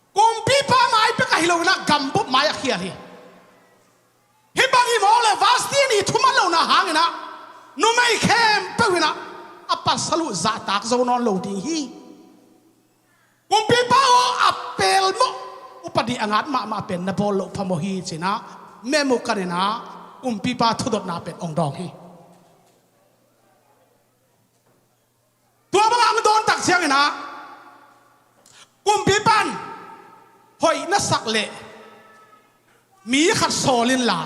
Kumpipa mai bek ahi loin ah gambup mai a khial hi. Hih bang hi mawk leh Vashti in i thuman lohna hangin ah numei khempeuh in ah a pasal uh zahtak zo nawn lo ding hi. Kumpipa aw, a pelmawh upadi a ngat mahmah pen na bawl loh phamawh hi ci-in ah Memukan in ah kumpipa thudotna pen hong dawng hi. Tua bang hong dawn tak ciangin ah kumpipa in hoih na sak leh mi khat sawl inla,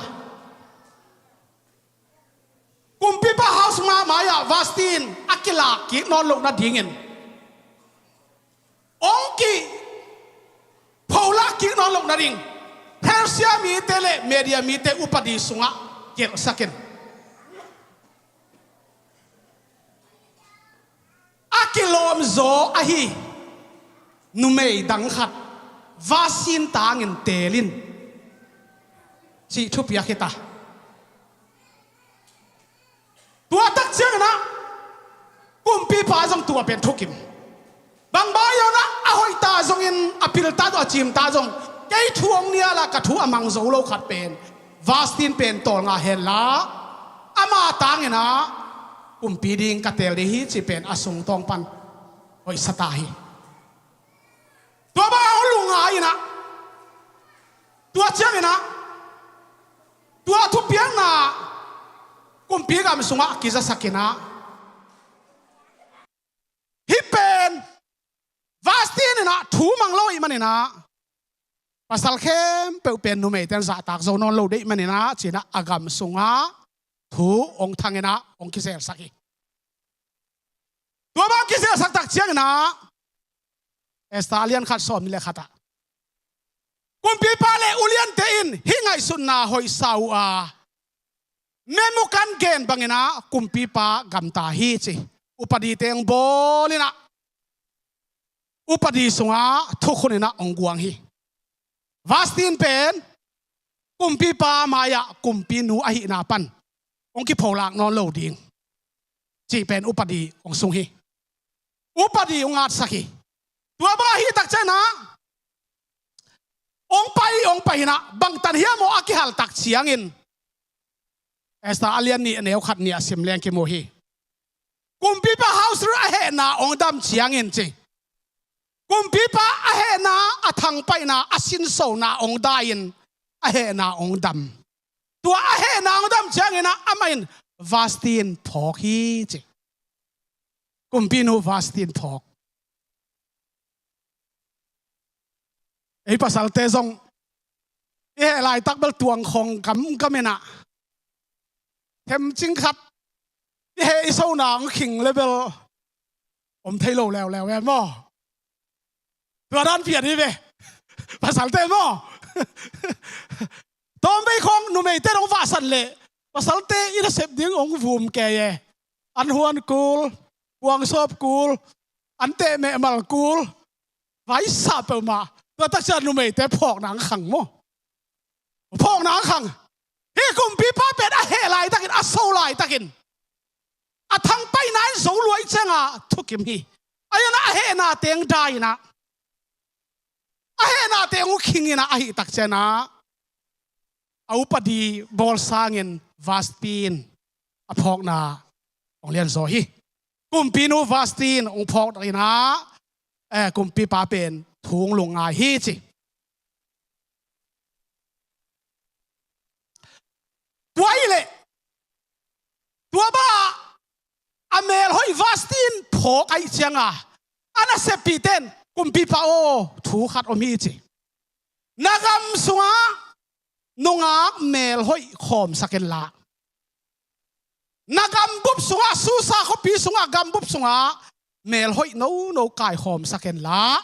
kumpipa Ahasuerus mai-ah Vashti in a kilak kik nawn loh nadingin hong kipholak kik nawn loh nading Persia mite le Media mite upadi sungah gelhsak in, a kilawmzaw ahi numei dang khat Vashti tangin teel in cih thupiak hi ta. Tua tak ciangin ah kumpipa zong tua pen thukim. Bang baih un ah a hoih ta zongin, a pil ta zong, a cim ta zong, kei thu hong nial a, ka thu a mang zo lo khat pen Vashti pen tawlnga henla, ama tangin ah kumpi ding ka teel ding hi cih pen a sungtawng pan hoihsa ta hi. Tua bang a hong lungngai in ah, tua ciangin ah tua thupiakna kumpi gam sungah kizasak in ah, hih pen Vashti in ah thu mang lo ahih manin ah Pasal khempeuh pen numeite in zahtak zo nawn lo deih manin ah, ci-in ah a gam sungah thu hong thang in ah hong kizelsak hi. Tua bang kizelsak tak ciangin ah, Esther a lian khat sawmnih le khat ah, kumpipa le uliante in hih ngaihsutna hoihsa uh a, Memukan gen bangin ah kumpipa gamta hi, ci. Upadite hong bawl in ah, upadi sungah thukhun in ah hong guang hi. Vasti in pen kumpipa mai-ah kumpinu ahihna pan hong kipholak nawn lo ding, cih pen upadi hong sung hi. Upadi hong atsak hi. Tua bang ahih tak ciangin ah, hong pai, hong pai in ah, bangtan hiam aw a kihal tak ciangin, Esther a lian nih, a neu khat nih ah sim leng kimu hi. Kumpipa Ahasuerus a hehna hong dam ciangin, ci, kumpipa a hehna, a thangpaihna, a sinsona hong dai-in a hehna hong dam. Tua a hehna hong dam ciangin ah amah in Vasti in phawk hi, ci. Kumpinu Vasti in phawk. Ei pasalte zong i heh laitak bel tuangkhong gamgam in ah, themcing khat i heh i sona hong khing le bel om thei lo leuleu e maw. Tua dan pian hi ve, pasalte maw. Tawmvei khawng numeite in hong vahsan leh pasalte i nasep ding hong vum kei e. An huan kul, puangsawp kul, an tehmeh mal kul, vaisa peuhmah. Tua tak ciang numeite phawkna hong khang maw. Phawkna hong khang. Hih kumpipa pen a heh laitakin, a so laitakin, a thangpaihna in zo luai ciangah thukim hi. Ahi zongin ah a hehna teng dai in ah, a hehna teng uh khing in ah, ahih tak ciangin ah a upadi bawl sangin Vasti in a phawkna hong lianzaw hi. Kumpinu Vasti in hong phawk in ah, eh, kumpipa pen thu hong lungngai hi, ci. Tua ahih leh, tua bang a melhoih Vasti in phawk ahih ciangin, a naseppihte in, kumpipa aw, thu khat om hi, ci. Na gam sungah nungak melhoih khawmsak inla, na gambup sungah, Susa khuapi sungah, gambup sungah melhoih nono kaikhawmsak inla,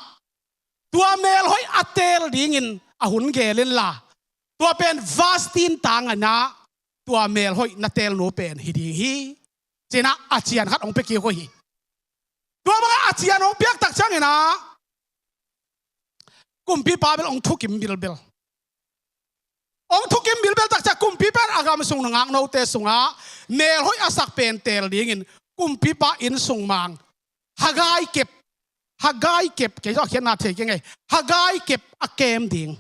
tua melhoih a teel dingin a hun geel inla, tua pen Vasti in tang in ah, tua melhoih na teelnu pen hi ding hi, ci-in ah a cian khat hong pia kik uh hi. Tua bang a cian hong piak tak ciangin ah, kumpipa bel hong thukim bilbel. Hong thukim bilbel tak ciang kumpipa in a gam sung nungak note sungah melhoih a sak pen teel dingin kumpipa inn sung mang, Haggai kep, Haggai kep, kei zong a khiatna thei keng e, Haggai kep a kem ding,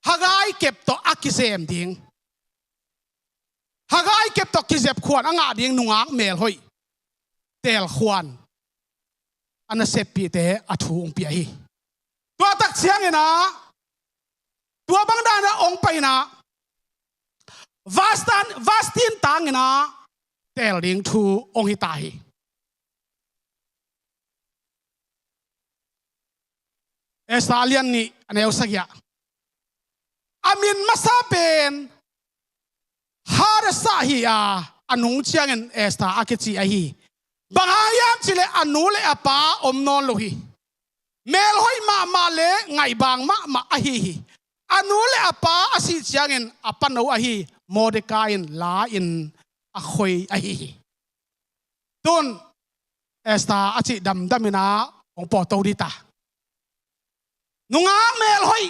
Haggai kep tawh a kizem ding, Haggai kep tawh kizep khuan a ngah ding nungak melhoih teel khuan a naseppihte a thu hong pia hi. Tua tak ciangin ah, tua bang dan ah hong pai in ah, Vasti in, Vasti in tang in ah teel ding thu hong hi ta hi. Esther a lian nih, a neu sagih ah, a min masa pen Hadasa hi a, a nung ciangin Esther a kici ahi hi. Bang hang hiam cih leh a nu le a pa om nawn lo hi. Melhoih mahmah le ngaihbang mahmah ahi hi. A nu le a pa a sih ciangin a pano ahi Mordecai in la-in a khoi ahi hi. Tun Esther a cih damdam in ah hong pawtto dih ta. Nungak melhoih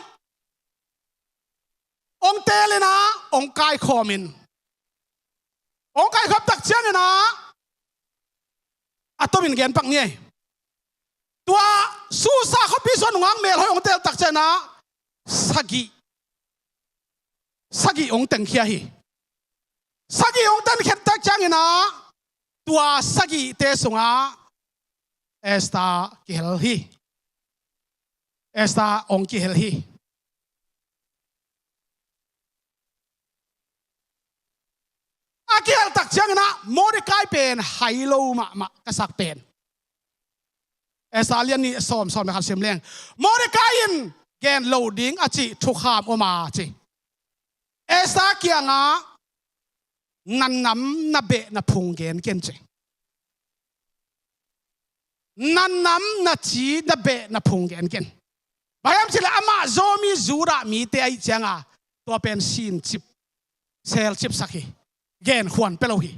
hong teel in ah, hong kaikhawm in, hong kaikhawm tak ciangin ah, a tomin gen pak ni ei. Tua Susa khuapi sungah nungak melhoih hong teel tak ciangin ah, sagih, sagih hong tengkhia hi. Sagih hong tengkhia tak ciangin ah, tua sagihte sungah Esther kihel hi. Esther hong kihel hi. A kihel tak ciangin ah Mordecai pen hai lo mahmah ka sak pen. Esther a lian nih, sawm, sawm le khat sim leng. Mordecai in gen lo ding a cih thukham om a ci. Esther kiangah na nam na beh na phung gen ken ci. Na nam na ci na beh na phung gen ken. Bang hiam cih leh amah Zomi Judah mite ahih ciangah tua pen sincip, selcipsak hi. Genkhuan pia lo hi.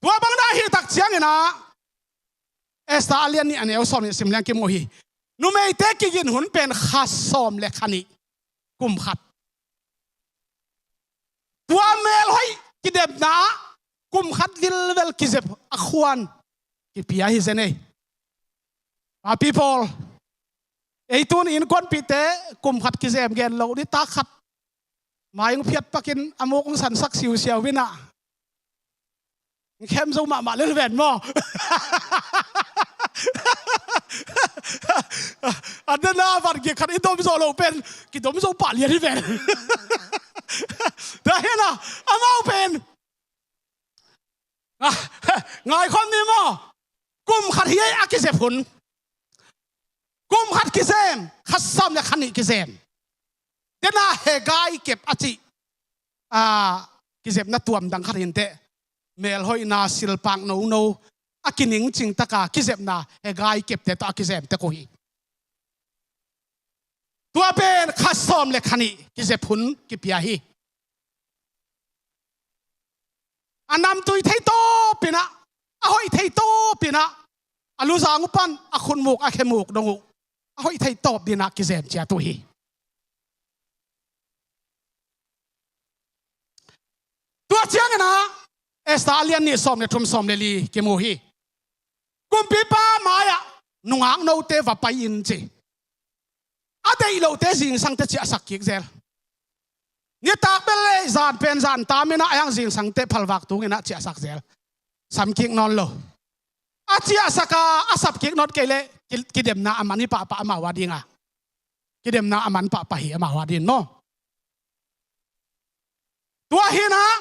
Tua bang dah ahih tak ciangin ah Esther a lian nih a neu sawm nih sim leng kimu hi. Numeite kigin hun pen kha sawm le kha nih, kum khat. Tua melhoih kidemna ah kum khat vilvel kizep a khuan kipia hi zen ei. Papi Paul, ei tun innkuanpihte kum khat kizem gen lo, nitak khat mai hong phiat pakin a muk hong sansak siusiau in ah, khem zo mahmah lel ven maw? A dana van gik khat i dom zo lo pen kidom zo pah lian hi ven. Tua hi a, amau pen ngaikhawm ni maw? Kum khat hi a kizep hun. Kum khat kizem, kha sawm le kha nih kizem. Dena Haggai kep a cih, a, kizepna tuam dang khat hi inteh. Melhoihna silpak nono a kiningcing taka kizepna Haggai kepte tawh a kizem tek uh hi. Tua pen kha sawm le kha nih kizep hun kipia hi. A namtui thei tawpin ah, a hoih thei tawpin ah, a luzang uh pan a khutmuk a khemuk dong uh a hoih thei tawp dingin ah kizem ciat uh hi. Tua ciangin ah Esther a lian nih sawm le thum, sawm le li kimu hi. Kumpipa mai-ah nungak note va pai in ci. A deih lohte zingsangte ciahsak kik zel. Nitak bel le zan pen zan tamin ah a hiang zingsangte phalvak tungin ah ciahsak zel. Sam kik nawn lo. A ciahsak a, a sap kik nawn kei leh ki-, kidemna a man hi pahpah amau a ding a. Kidemna a man pahpah hi amau a ding maw? Tua hi in ah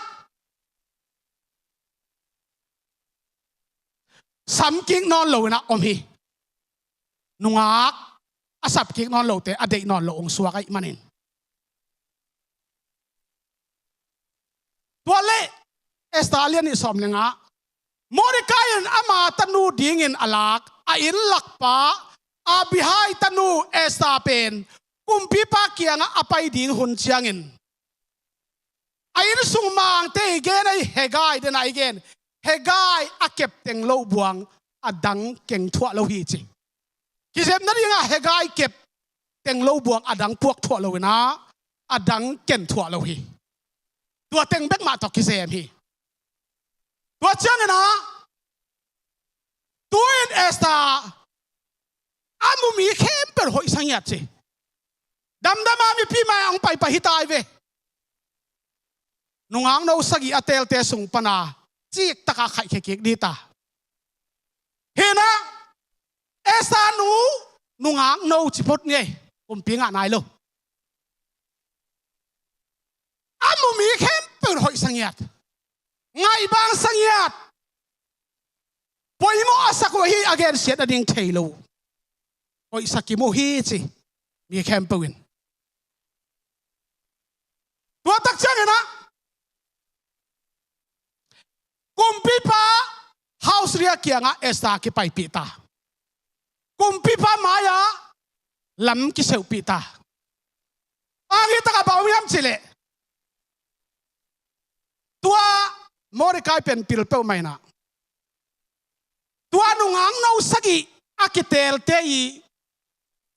sam kik nawn lo in ah om hi. Nungak a sap kik nawn lote a deih nawn lo hong suak ahih manin. Tua leh Esther a lian nih sawm le nga ah Mordecai in ama tanu dingin a lak a inn lakpa Abihai tanu Esther pen kumpipa kiangah a pai ding hun ciangin a inn sung mangte i gen ahi Haggai, dena i gen Haggai a kep teng lo buang a dang keng thuah lo hi ci. Kizepna dingah Haggai kep teng lo buang a dang puak thuah lo in ah a dang ken thuah lo hi. Tua teng bek mah tawh kizem hi. Tua ciangin ah tu-in Esther a mu mi khempeuh hoihsa ngiat ci. Damdam a mipi mai-ah hong paipai hi ta hi ve. Nungakno sagih a teelte sung pana ciktaka khaihkhia kik ding ta. Hi in ah Esther nu nungakno ci phot ni ei. Kumpi ngah nai lo. A mu mi khempeuh hoihsa ngiat. Ngaihbangsa ngiat. Poimawh a sak uh hi, a gensiat a ding thei lo. Hoihsa kimu hi ci. Mi khempeuh in. Tua tak ciangin ah kumpipa Ahasuerus kiangah Esther kipaipih ta. Kumpipa mai-ah lam kiseuhpih ta. A hih takah bang om hiam cih leh tua Mordecai pen pil peuhmah in ah tua nungakno sagih a kiteelte i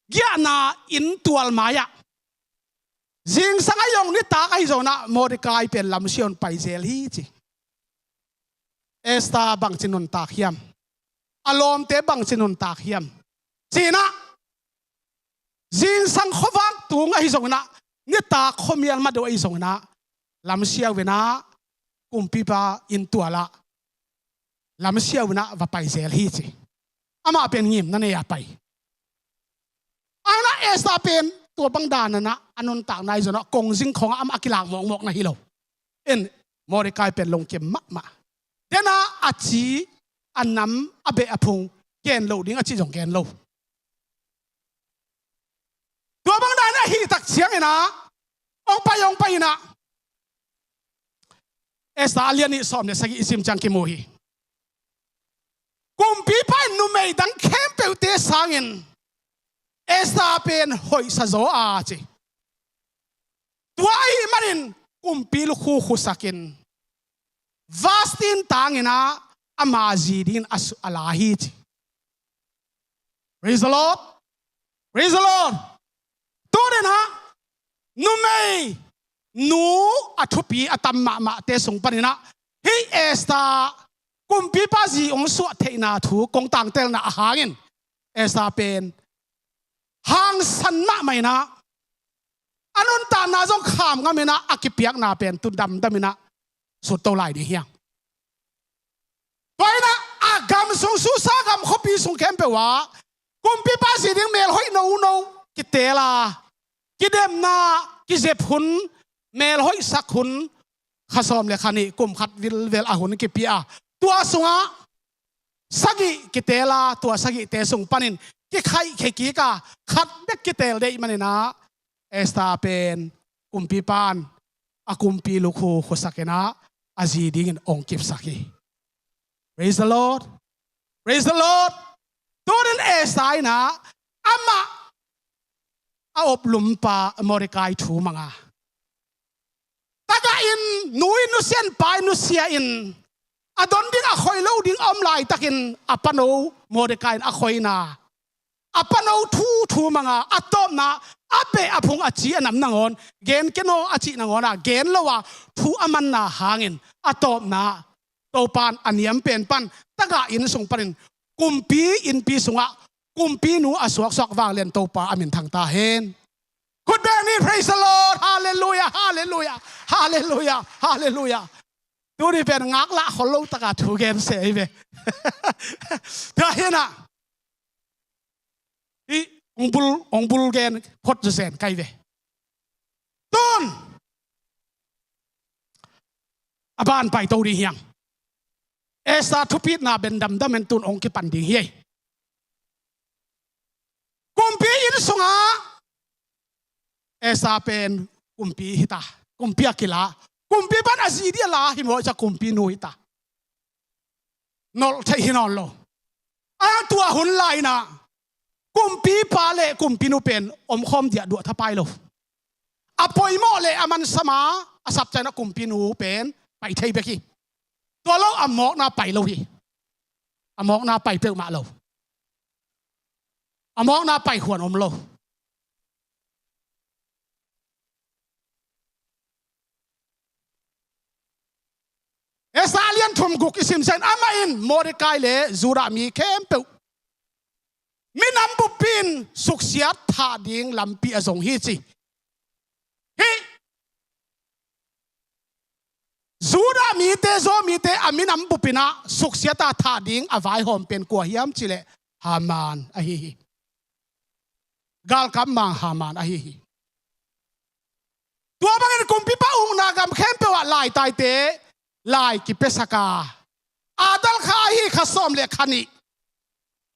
giahna inntual mai-ah zingsang a hi zong nitak ahi zongin ah Mordecai pen lamsiaun pai zel hi ci. Esther bangci nuntak hiam? A lawmte bangci nuntak hiam? Ci-in ah zingsang khuavak tung ahi zongin ah, nitak khuamial ma deuh ahi zongin ah, lamsiau in ah kumpipa inntual ah lamsiau in ah va pai zel hi ci. Amah pen ngimna nei a pai. Ahi in ah Esther pen tua bang danin ah a nuntakna ahi zongin ah kongzing khawngah amah a kilak mawkmawk na hi lo. In Mordecai pen lungkim mahmah. Dena a ci, a nam, a beh, a phung gen lo ding a cih zong gen lo. ahih tak ciangin ah, hong pai, hong pai in ah, Esther a lian nih sawm le sagih i sim ciang kimu hi. Kumpipa in numei dang khempeuhte sangin Esther pen hoihsa zaw a ci. Tua ahih manin kumpi lukhu khusakin Vasti tangin ah ama zi dingin a su-, a la hi ci. Praise the Lord. Praise the Lord. Tuni-in ah numei nu a thupi a tam mahmahte sung panin ah hih Esther kumpipa zi hong suah theihna thu kong tangtelna a hangin Esther pen hangsan mahmah in ah a nuntakna zong kham ngam in ah a kipiakna pen tu damdam in ah sutto lai ding hi hang. Tua in ah a gam sung, Susa gam khuapi sung khempeuh ah kumpipa zi ding mel hoih nono kiteel a, kidemna kizep hun, mel hoihsak hun, kha sawm le kha nih, kum khat vilvel a hun kipia a, tua sungah sagih kiteel a, tua sagihte sung panin kikhaihkhia kik a, khat bek kiteel deih manin ah Esther pen kumpipa in a kumpi lukhu khusakin ah a zi dingin hong kipsak hi. Praise the Lord. Praise the Lord. Tuni-in Esther in ah amah a oplumpa Mordecai thu mang a, tagah in nu in nusia in, pa in nusia in, a don ding a khoi lo ding a om laitakin a pano Mordecai in a khoina, a pano thu thu mang a, a tawpna a beh a phung a ci a nam nangawn, gen ken aw a cih nangawn a gen lo a, thu a manna hangin a tawpna Topa in a niam pen pan tagah inn sung panin kumpi innpi sungah kumpinu a suaksuak vanglian Topa a min thang ta hen. Khut beng ni, praise the Lord, hallelujah, hallelujah, hallelujah, hallelujah. Tuni pen ngaklah khol lo taka thu gen se hi ve. Tua hi in ah hih hong bul, hong bul gen phot zawzen kai ve. Tun a ban paito ding hi hang. Esther thupitna pen damdam in tun hong kipan ding hi. Kumpi inn sungah Esther pen kumpi hi ta, kumpi a kila, kumpipa in a zi ding a la hi maw, ca kumpinu hi ta. Nolh theih hi nawn lo. A tua hun lai-in ah kumpipa le kumpinu pen omkhawm ding a duah thapai lo. A poimawh le a mansama a sapcai-in ah kumpinu pen pai thei bek hi. Tua lo a mawkna pai lo hi. A mawkna pai peuhmah lo. A mawkna pai khuan om lo. Esther a lian thum guk i sim ciangin amah in Mordecai le Judah mi khempeuh minam bup in suksiat thah ding lampi a zong hi ci. Hih Judah mite, Jew mite a minam bup in ah suksiat a thah ding a vaihawm pen kua hiam cih leh Haman ahi hi. Galkap mang Haman ahi hi. Tua bangin kumpipa ukna gam khempeuh ah laitaite lai kipiasak a, Adar kha ahi kha sawm le kha nih,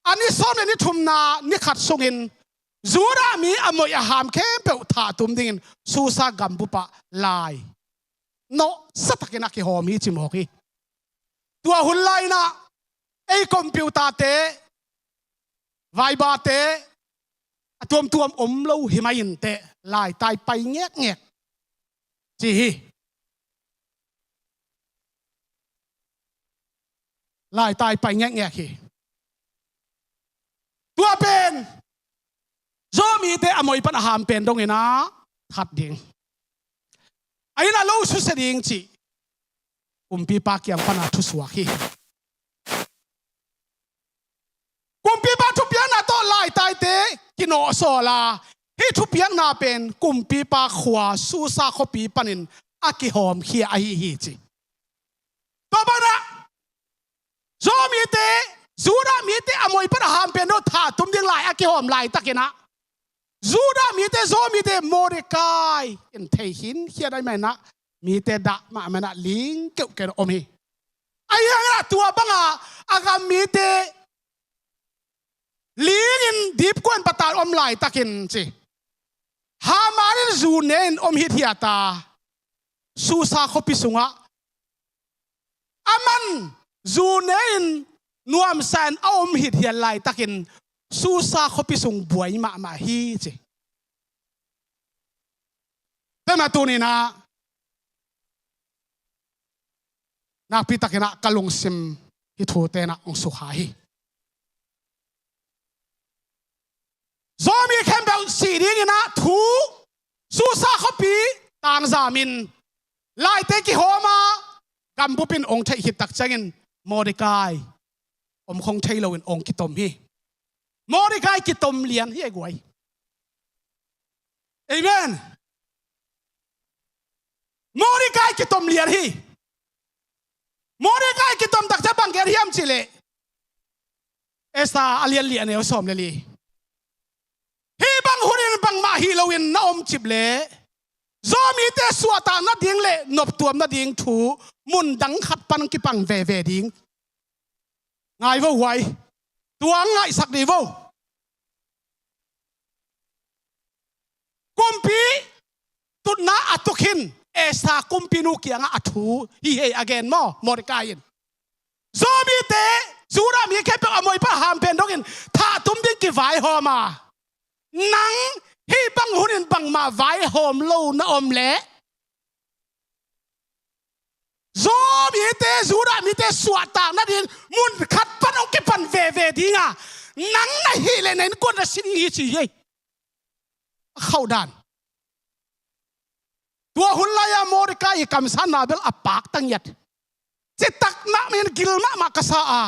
a ni sawm le ni thumna ni khat sungin Judah mi a moih a ham khempeuh thah tum dingin Susa gambup ah lai nawhsa takin a kihawm hi ci mawk hi. Tua hun lai-in ah ei computer-te, Viber-te a tuamtuam om lo hi mai inteh, laitai pai ngekngek ci hi. Laitai pai ngekngek hi. Tua pen Jew mite a moih pan a ham pen dongin ah that ding, a inn a lo susia ding cih kumpipa kiang pan a thusuak hi. Kumpipa thupiakna tawh laitaite kinawhsawl a, hih thupiakna pen kumpipa khua Susa khuapi panin a kihawmkhia ahi hi ci. Tua bangin ah Jew mite, Judah mite a moih pan a ham pen dong thah tum ding lai a kihawm laitakin ah Judah mite, Jew mite Mordecai in thei khinkhian ahih manin ah mite dah mahmah in ah ling keuhkeuh in om hi. Ahi hangin ah tua banga a gam mite lingin dipkuan patan om laitakin ci, Haman in zu ne-in om hithiat a, Susa khuapi sungah aman zu ne-in nuamsa-in a om hithiat laitakin Susa khuapi sung buai mahmah hi ci. Tua mah tuni-in ah nakpi takin ah ka lungsim hih thute in ah hong sukha hi. Zomi khempeuh sih dingin ah thu Susa khuapi tangzamin laite kihawm a, gambup in hong theih khit tak ciangin Mordekai om khong thei loin hong kitom hi. Mordekai kitom lian hi ei guai. Amen. Mordekai kitom lian hi. Mordekai kitom tak ciang bang gen hiam cih leh, Esther a lian li, a neu sawm le li. Hih bang hunin bangmah hi loin na om cip leh, Zomite suahtak nading le noptuam nading thu mun dang khat pan kipang veve ding. Ngai vo guai. Tua ngaihsak dih vo. Kumpi tutna a tuk hi-in Esther kumpinu kiangah a thu hi hi ei, a gen maw Mordekai in. Zomite, Judah mi khempeuh a moipa hampen dongin thahtum ding kivaihawm a, nang hih bang hunin bangmah vaihawm lo na om leh, Zomite, Judah mite suahtak nading mun khat pan hong kipan veve ding a, nang na hih leh na innkuan na si ding hi ci hi ei. A khauh dan. Tua hun lai-a Mordekai i kamsanna bel a pakta ngiat. Citak mahmah in gil mahmah ka sa a,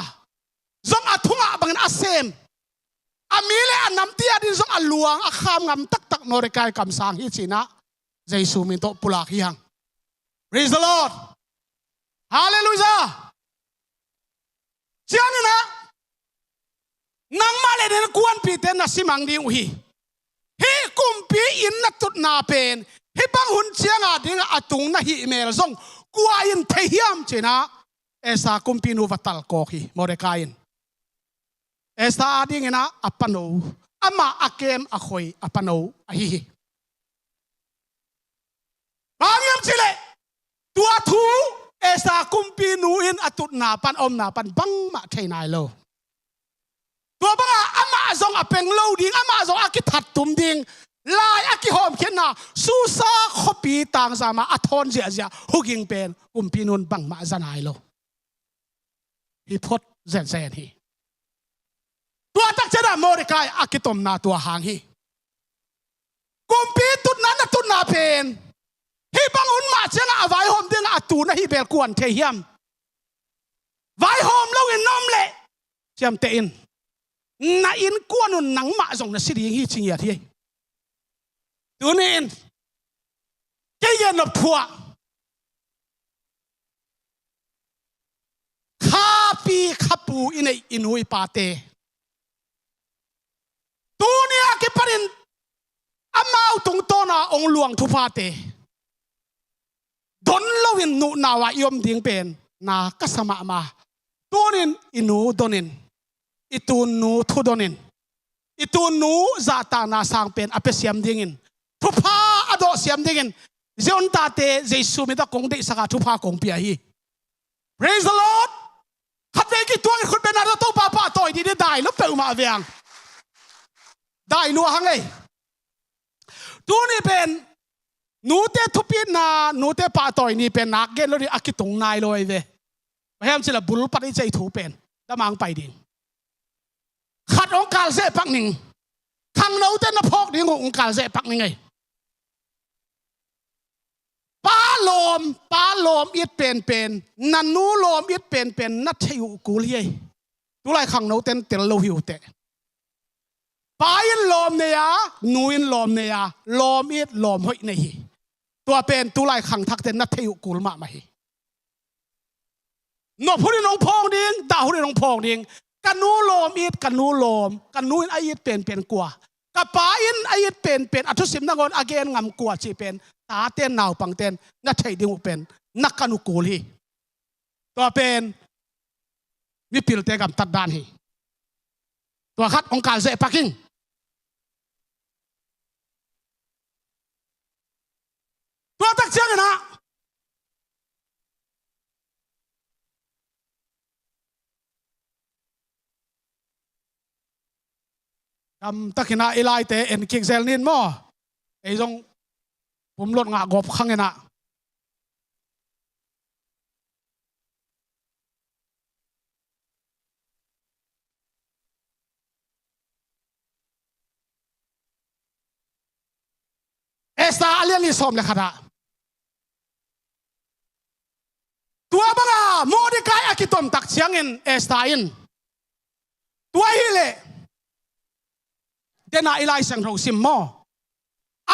zong a thu ngah bangin a sem, a mi le a namte adingin zong a luang a kham ngam taktak Mordekai kamsang hi ci-in ah Jesu min tawh pulak hi hang. Praise the Lord. Hallelujah. Ciangin ah nangmah le na innkuanpihte na simang ding uh hi. Hih kumpi inn na tutna pen hih bang hun ciang a dingah a tung na hih mel zong kua in thei hiam ci-in ah Esther kumpinu va talkawk hi Mordekai in. Esther a dingin ah a pano, amah a kem a khoi a pano ahi hi. Bang hiam cih leh tua thu Esther kumpinu in a tutna pan, a omna pan bangmah thei nai lo. Tua bangah amah zong a peng lo ding, amah zong a kithat tum ding lai a kihawmkhiatna Susa khuapi tangzam ah a thawn ziahziah huging pen kumpinu in bangmah za nai lo. Hi phot zenzen hi. Tua tak ciangin ah Mordekai a kitomna tua hang hi. Kumpi tutna na tutna pen hih bang hun mah ciangah a vaihawm dingah a tu na hih bel kua in thei hiam? Vaihawm loin na om leh ciamteh in, na innkuan un nangmah zong na si ding hi ci ngiat hi. Tuni-in kei gen nop thu ah khapi khapu i neih i nu i pate, tuni a kipanin amau tungtawna hong luang thuphate don loin nuhnau ah i om ding pen na ka sa mahmah. Tunin i nu donin, i tunnu thu donin, i tunnu zahtakna sang pen a pia siam dingin, thupha a dawh siam dingin Zion tate Jesu min tawh kong deihsak a, thupha kong pia hi. Praise the Lord. Khatvei kituakin khut bengna tawh Topa pahtawi dih ni, dai lo peuhmah veng. Dai lua hang ei. Tuni pen nute thupitna, nute pahtawi ni pen nak gen lo dih, a kitung nai lo ei ve. Bang hiam cih leh bulpat i cih thu pen damang pai ding. Khat hong kal zeh pak ning. Khangnote na phawk ding uh hong kal zeh pak ning ei. Pa lawm, pa lawm it penpen, na nu lawm it penpen na theih uh kul hi ei. Tulai khangnote in tel lo hi uh teh. Pa in lawm nei a, nu in lawm nei a, lawm it lawm hoih nei hi. Tua pen tulai khangthakte in na theih uh kul mahmah hi. Nop hunin hong phawng ding, dah hunin hong phawng ding. Ka nu lawm it, ka nu lawm, ka nu in a it penpen kua, ka pa in a it penpen, a thusim nangawn a gen ngam kua cih pen tate in, naupangte in na theih ding uh pen na kan uh kul hi. Tua pen mipilte gamtat dan hi. Tua khat hong kal zeh pak ing. Ina, gamtakin ah i laite en kik zel ning maw. Ei zong pumlot ngah gawp khang ina. Esther a lian li sawm le khat ah, tua banga Mordecai a kitom tak ciangin Esther in, tua hileh dena i Lai Siangtho sim maw,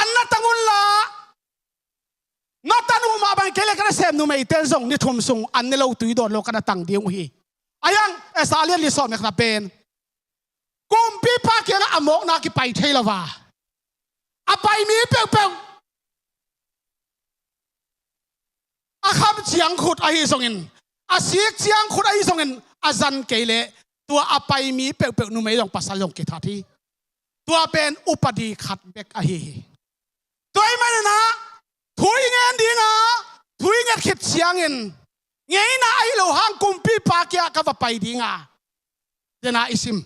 an na tang unla, na tang uh mah bang kei le ka nasem numeite zong ni thum sung an ne lo, tui dawn lo, ka na tang ding uh hi. Ahi hang Esther a lian li sawm le khat ah pen kumpipa kiangah a mawkna kipai thei lo a, a pai mi peuhpeuh, a kham ciang khut ahi zongin, a sik ciang khut ahi zongin, a zan kei leh tua a pai mi peuhpeuh numei zong pasal zong kithat hi. Tua pen upadi khat bek ahi hi. Tua ahih manin ah thu i ngen ding a, thu i nget khit ciangin ngeina ahi lo hang kumpipa kiangah ka va pai ding a, dena i sim,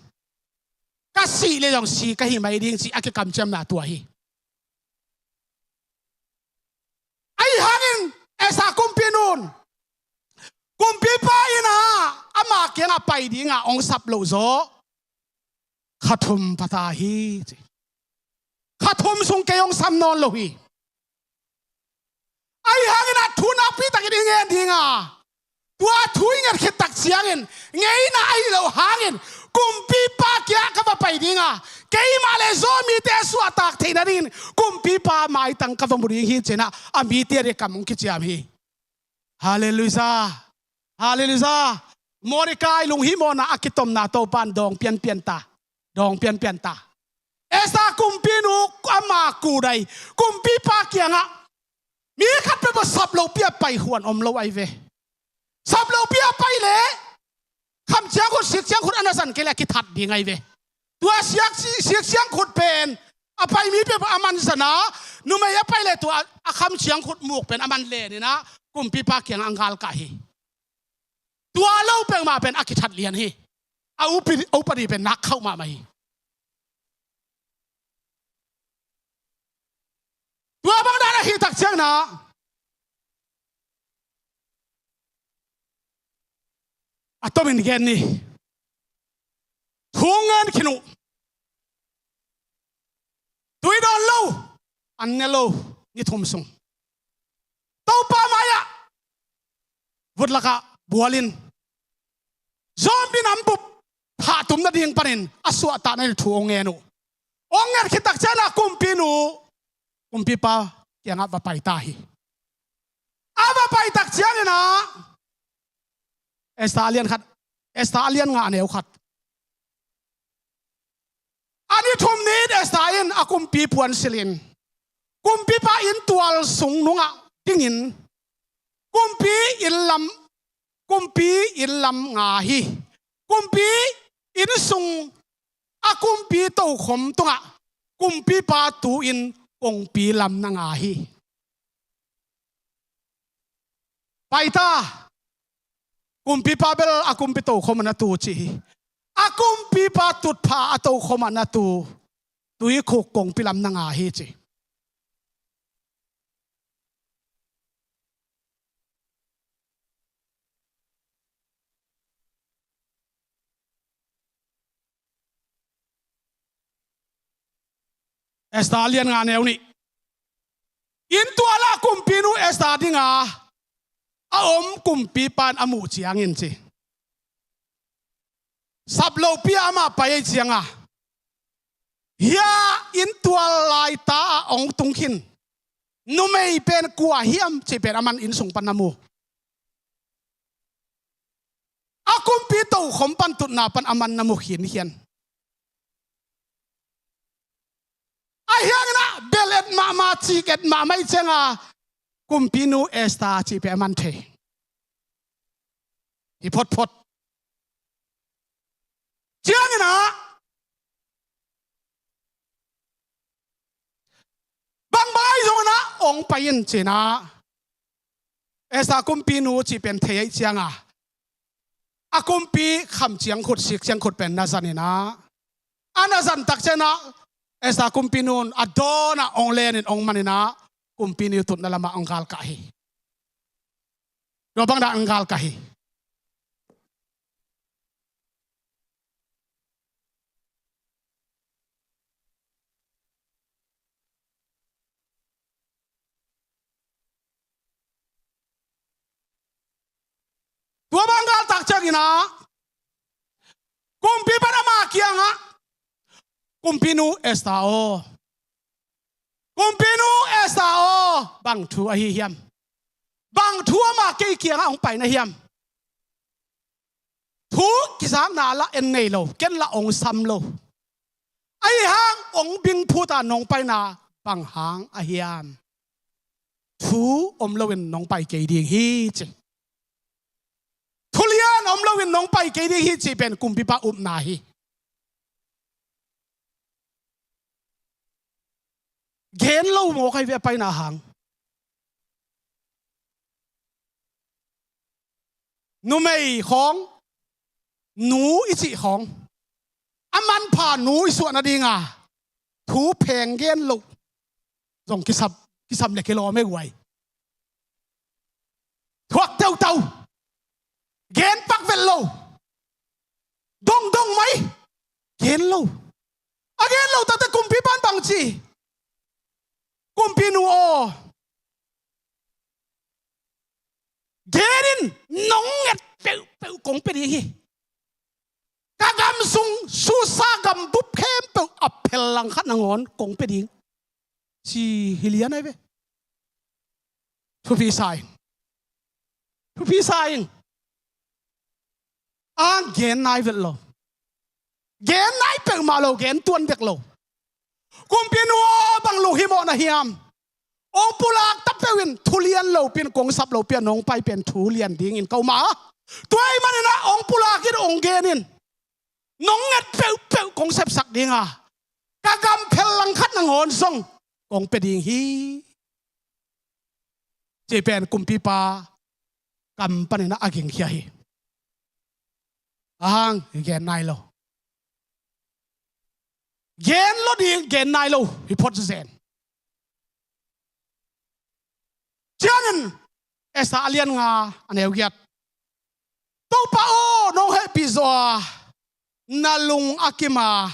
ka sih le zong si ka hi mai ding cih a kikamciamna tua hi. Ahi hangin Esther kumpinu in, kumpipa in ah ama kiangah pai ding a hong sap loh zaw kha thum pha ta hi, ci. Kha thum sung kei hong sam nawn lo hi. Ahi hangin ah thu nakpi takin i ngen ding a, tua thu i nget khit tak ciangin ngeina ahi lo hangin kumpipa kiangah ka va pai ding a, keimah le Zomi mite suahtak theih nadingin kumpipa maitang ka va mu ding hi, ci-in ah a mite ading kam hong kiciam hi. Halleluiah. Halleluiah. Mordecai lunghimawhna a kitomna Topa in dawng pianpian ta. Dawng pianpian ta. Esther kumpinu ama kudai, kumpipa kiangah mi khat peuhpeuh sap lopi a pai huan om lo ahi ve. Sap lopi a pai leh kham ciang khut, sik ciang khut a na zan kei leh a kithat ding ahi ve. Tua sik, sik ciang khut pen a pai mi peuhpeuh a man zan a, numei a pai leh tua a kham ciang khut muk pen a man len in ah kumpipa kiangah a galkah hi. Tua lo peuhmah pen a kithat lian hi. A upi, a upadi pen nak khauh mahmah hi. Tua bang dan ahih tak ciangin ah a tomin gen ni. Thu ngen khin uh. Tui dawn lo, an ne lo, ni thum sung Topa mai-ah vut lakah bualin, Zomi nam bup thahtum nading panin a suahtakna thu hong ngen uh. Hong nget khit tak ciangin ah kumpinu, kumpipa kiangah va pai ta hi. A va pai tak ciangin ah Esther a lian khat, Esther a lian nga, a neu khat. A ni thum ni-in Esther in a kumpi puan silhin, kumpipa inntual sung nungah dingin kumpi inn lam, kumpi inn lam nga hi. Kumpi inn sung a kumpi tokhom tungah kumpipa tu-in kongpi lam na nga hi. Pai ta. Kumpipa bel a kumpi tokhom ah na tu ci hi. A kumpipa tutphah a tokhom ah na tu, tuikhuk kongpi lam na nga hi ci. Esther a lian nga, neu nih. Inntual ah kumpinu Esther dinga a om kumpipa in a muh ciangin ci, sap lopi-a amah pai ahih cianga, hia inntual laita ah hong tung khin numei pen kua hiam cih pen aman inn sung pan na mu. A kumpi tokhom pan tutna pan aman na mu khinkhian. Ahi hangin ah bel et mahmah, cik et mahmah ahih cianga kumpinu Esther cih pen aman thei hi photphot. Ciangin ah bangbang ahi zongin ah hong pai in ci-in ah Esther kumpinu cih pen thei ahih cianga, a kumpi kham ciangkhut, sik ciangkhut pen na zan inah, a na zan tak ciangah Esther kumpinu in a dawnah hong lenin hong man inah, kumpinu tutna lamah hong galkah hi. Tua bangdah hong galkah hi. Tua bang galtak cianginah kumpipa in ama kiangah, "Kumpinu Esther aw, kumpinu Esther aw, bang thu ahi hiam? Bang thu ama kei kiangah hong paina hiam? Thu kizakna lah en nei lo, ken lah hong sam lo. Ahi hang hong bingphuta nong paina bang hang ahiam? Thu om loin nong pai kei ding hi," ci. "Thulian om loin nong pai kei ding hi," ci pen kumpipa upna hi. Gen lo mawk ahi ve a paina hang. Numei khawng, nu i cih khawng, a manpha nu i suah nadinga thu pheng gen loh zong kisam, kisam le kilawm e guai. Thuak teutau, gen pak vet lo, dongdong mai, gen lo. A gen lo takte kumpipa in bang ci? "Kumpinu aw, gen in, nong nget peuhpeuh kong pia ding hi. Ka gam sung Susa gambup khempeuh a phel langkhat nangawn kong pia ding," ci hi lian ahi ve. Thupi sa ing. Thupi sa ing. A gen nai vet lo. Gen nai peuhmah lo, gen tuan dek lo. "Kumpinu aw, bang lunghimawh na hiam? Hong pulak ta peuhin thulian lopi in, kong sap lopi a nong pai pen thulian dingin ka um a, tua ahih maninah hong pulak in, hong gen in, nong nget peuhpeuh kong sepsak dinga, ka gam phel langkhat nangawn zong kong pia ding hi," ci pen kumpipa kam paninah a gingkhia hi. A hang gen nai lo. Gen lo ding, gen nai lo hi phot zen. Ciangin Esther a lian nga, a neu giat. "Topa aw, nong hehpih zawh a, na lung a kim a,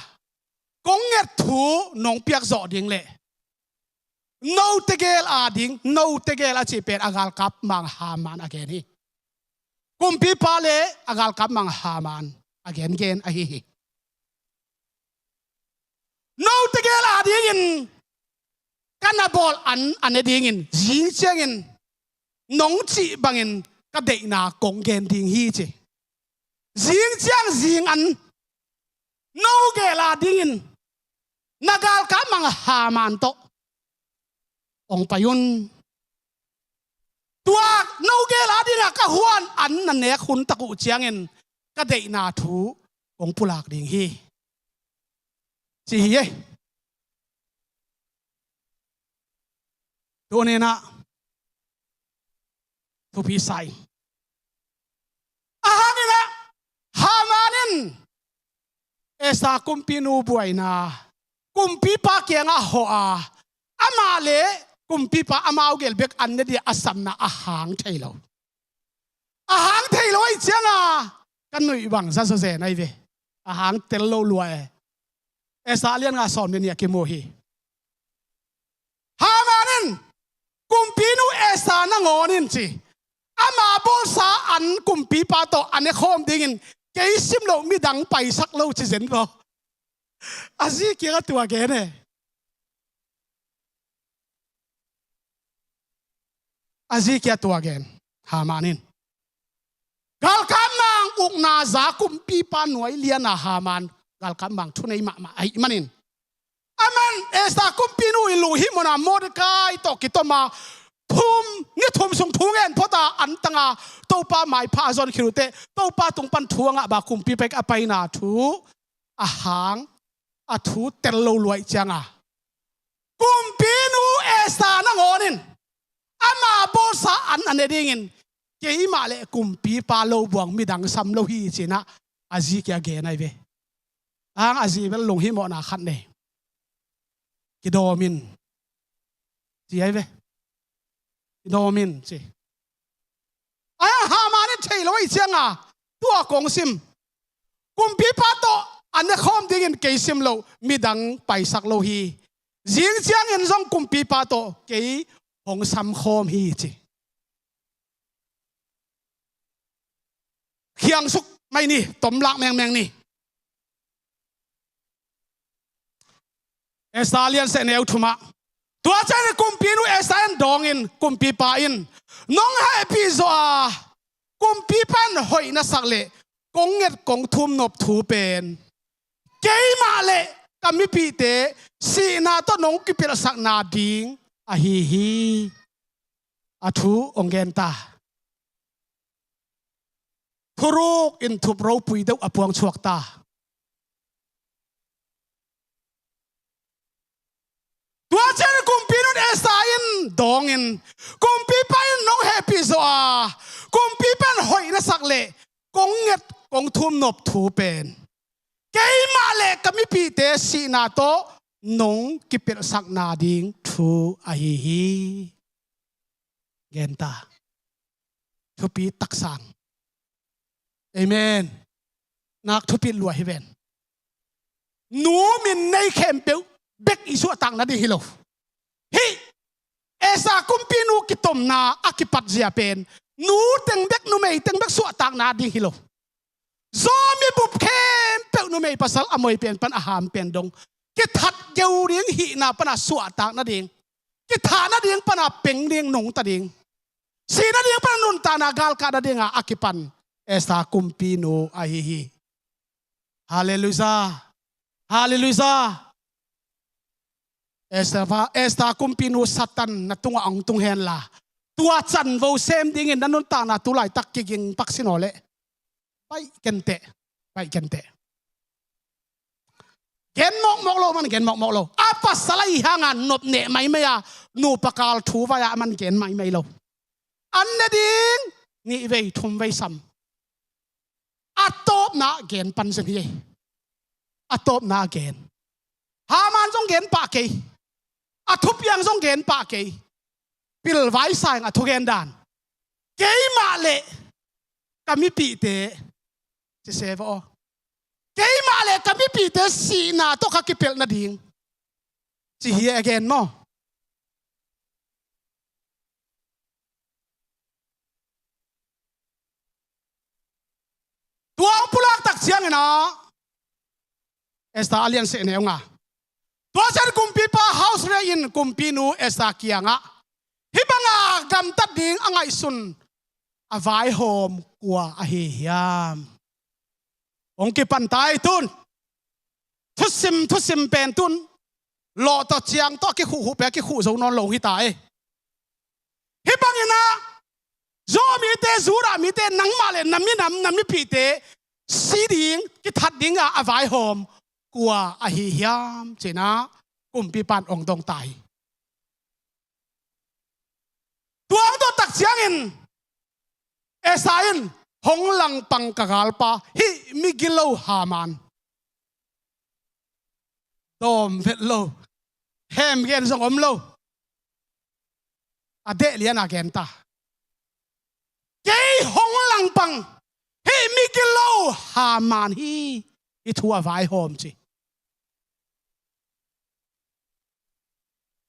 kong nget thu nong piak zawh ding leh, note gel ading," note gel a cih pen a galkap mang Haman a gen hi. Kumpipa le a galkap mang Haman a gengen ahi hi. "Note gel adingin ka na bawl an a ne dingin, zing ciangin nong cih bangin ka deihna kong gen ding hi," ci. "Zing ciang zing an no gel adingin na galkap mang Haman tawh hong pai un. Tua no gel adinga ka huan an na nek hun tak uh ciangin ka deihna thu kong pulak ding hi," ci hi e. Tuninah thupi sa ing. A hanginah Haman in Esther kumpinu buaina kumpipa kiangah hawh a, amah le kumpipa amau gel bek an ne dia a samna a hang thei lo. A hang thei lo ahih cianga ka nuih bang za zawzen ahi ve. A hang tel lo lua e. Esther a lian nga sawm le nih a kimu hi. Haman in, "Kumpinu Esther nangawn in," ci, "ama bawlsa an kumpipa tawh a ne khawm dingin kei sim loh midang paisak lo," ci zen lo. A zi kiangah tua gen e. A zi kiangah tua gen Haman in. Galkap mang ukna za kumpipa nuai liana Haman galkap mang thunei mahmah ahih manin, aman Esther kumpinu i luhhimawhna Mordecai tawh kitoma thum, ni thum sung thu ngen phota an tanga Topa maipha a zon khit uh teh Topa tung pan thu a ngah ba kumpipa a paina thu a hang a thu tel lo lua ahih cianga kumpinu Esther nangawn in Ama bawlsa an a ne dingin keimah le kumpipa lo buang midang sam lo hi, ci-in ah a zi kiang gen ahi ve. Ang a zi bel lunghimawhna khat nei. Kidawm in, ci ahi ve. Kidawm in, ci. Ai, Haman in thei lo ahih ciangin tua kong sim. Kumpipa tawh a ne khawm dingin kei sim lo, midang paisak lo hi. Zing ciangin zong kumpipa tawh kei hong sam khawm hi, ci. Khiangsuk mai ni, tomlak mengmeng ni. Esther lian seh neu thum ah. Tua ciangin kumpinu Esther in dawngin, kumpipa in nong hehpih zawh a, kumpipa in hoih na sak le kong nget kong thum nop thu pen keimah le ka mipihte sihna tawh nong kipelhsakna ding ahi hi, a thu hong gen ta. Thuruk in thup ropui deuh a puang chuak ta. Tua ciangin kumpinu Esther in dawngin, kumpipa in nong hehpih zawh a, kumpipa in hoih na sak le kong nget kong thum nop thu pen keimah le ka mipihte sihna tawh nong kipelhsakna ding thu ahi hi. Gen ta. Thupi taksang. Amen. Nak thupi lua hi ven. Nu min nei khempeuh bek i suahtakna ding hi lo. Hih Esther kumpinu kitomna a kipat zia pen nu teng bek, numei teng bek suahtakna ding hi lo. Zomi bup khempeuh numei pasal a moi pen pan a ham pen dong kithat geu ding, hihna pana suahtak nading, kithah nading pana peng ding, nungta ding, si nading pana nuntakna galkah nadinga a kipan Esther kumpinu ahi hi. Halleluiah. Halleluiah. Esther, Esther kumpinu Satan na tungah hong tung henla, tua canvo sem dingin na nuntakna tu laitak kiging pak sin aw leh. Baih kenteh, baih kenteh. Gen mawkmawk lo man, gen mawkmawk lo. A pasal ahi hanga nopneh maimai a, nupa kal thu vai a man gen maimai lo. An ne ding nih vei, thum vei sam. A tawpna gen pan zen hi. A tawpna gen. Haman zong gen pah kei. A thupiang zong gen pah kei. Pilvai sa ing a thugen dan. Keimah le ka mipihte, ci se vaw aw. Keimah le ka mipihte sihna tawh ka kipelh nading, ci hi a gen maw. Tua hong pulak tak ciangin ah, Esther a lian seh neu nga. Tua ciang kumpipa Ahasuerus in kumpinu Esther kiangah, hih banga gamtat ding a ngaihsun a vaihawm kua ahi hiam? Hong kipan ta ei tun. Thusim, thusim pen tun lawh tawh ciang tawh a kikhuhhuh pen a kikhuh zo nawn lo hi ta ei. Hih bangin ah Jew mite, Judah mite, nangmah le na minam, na mipihte si ding, kithat dinga a vaihawm kua ahi hiam, ci-in ah kumpipa in hong dong ta hi. Tua hong dong tak ciangin Esther in, hong langpang ka galpa, hih migilo Haman. Dawm vet lo. Hem gen zong om lo. A deh liana gen ta. Kei hong langpang, hih migilo Haman hi, hih thu a vaihawm ci.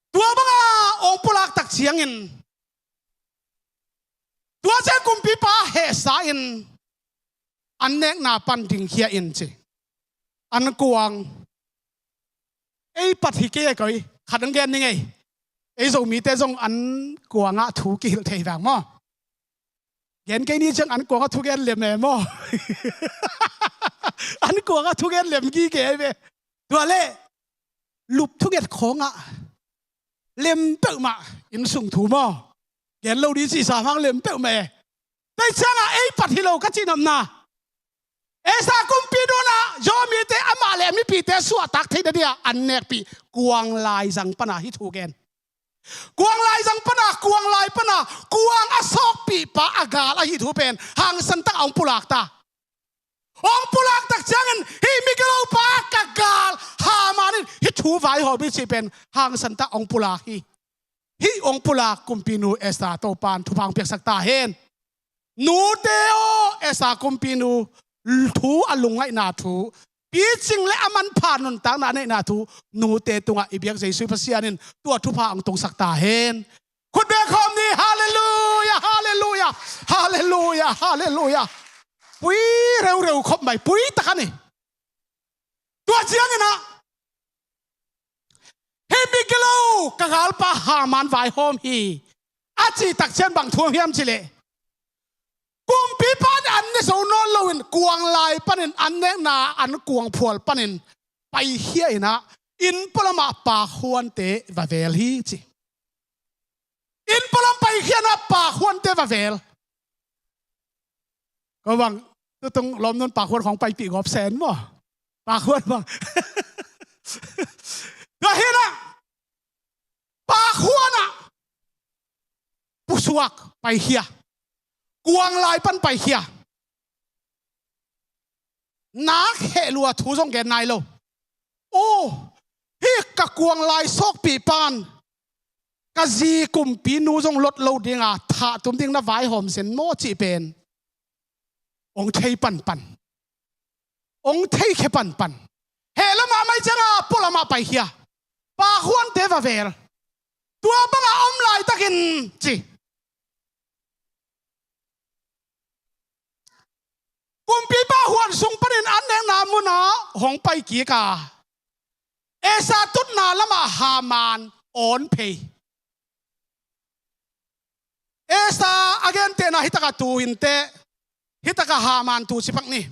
Tua banga hong pulak tak ciangin, tua ciang kumpipa hehsa in, an nekna pan dingkhia in ci. An kuang. Ei pat hi kei a koi. Khat ang gen ning ei. Ei Zomite zong an kuangah thu kihilh thei vang maw. Gen kei ni ciang an kuangah thugen lem e maw. An kuangah thugen lem gige ei ve. Tua leh lup thunget khawngah lem peuhmah, inn sung thu maw. Gen lo ding cihsa hmang lem peuhmah e. Tua ciangah ei pat hi lo ka cihnopna. Esther kumpinu in ah Jew mite amah le a mipihte suahtak theih nadinga an nekpih kuang laizang pana hih thu gen. Kuang laizang pana, kuang lai pana, kuang a sawkpihpa a gal ahi thu pen hangsantak a hong pulak ta. Hong pulak tak ciangin hih migilopa ka gal Haman in hih thu vaihawm hi cih pen hangsantak hong pulak hi. Hih hong pulak kumpinu Esther Topan thupha hong piaksak ta hen. Nute aw, Esther kumpinu thu a lungngaihna thu, picing le a manpha nuntakna a neihna thu, nute tungah i biak Jesuh Pasian in tua thupha hong tungsak ta hen. Khut beng khawm ni. Halleluia, halleluia, halleluia, halleluia. Pui reureu khop mai, pui tak a ni. Tua ciangin ah, hih migilo ka galpa Haman vaihawm hi, a cih tak ciang bang thu hiam cih leh, kumpipa in an ne zo nawn loin kuang lai panin an nekna an kuang phual panin paikhia in ah, inn pualamah pakhuante va vel hi ci. Inn pualam paikhia in ah pakhuante va vel. Ko bang, tutung lawmnu'n pakhuan khawng paipih gawp sen maw? Pakhuan bang. Tua hi in ah, pakhuan ah pusuak paikhia. Kuang lai pan paikhia. Nak heh lua thu zong gen nai lo. Aw, hih ka kuang lai sawkpihpa'n ka zi kumpinu zong lot lo dinga thahtum ding na vaihawm zen maw cih pen hong thei panpan, hong theikhia panpan. Heh lamah mai cianga pualamah paikhia, pakhuante va vel. Tua banga om laitakin ci, kumpipa huan sung panin an nekna munah hong pai kik a, Esther tutna lamah Haman awn phei. Esther a gentehna hi takah tu inteh, hi takah Haman tu ci pak ni.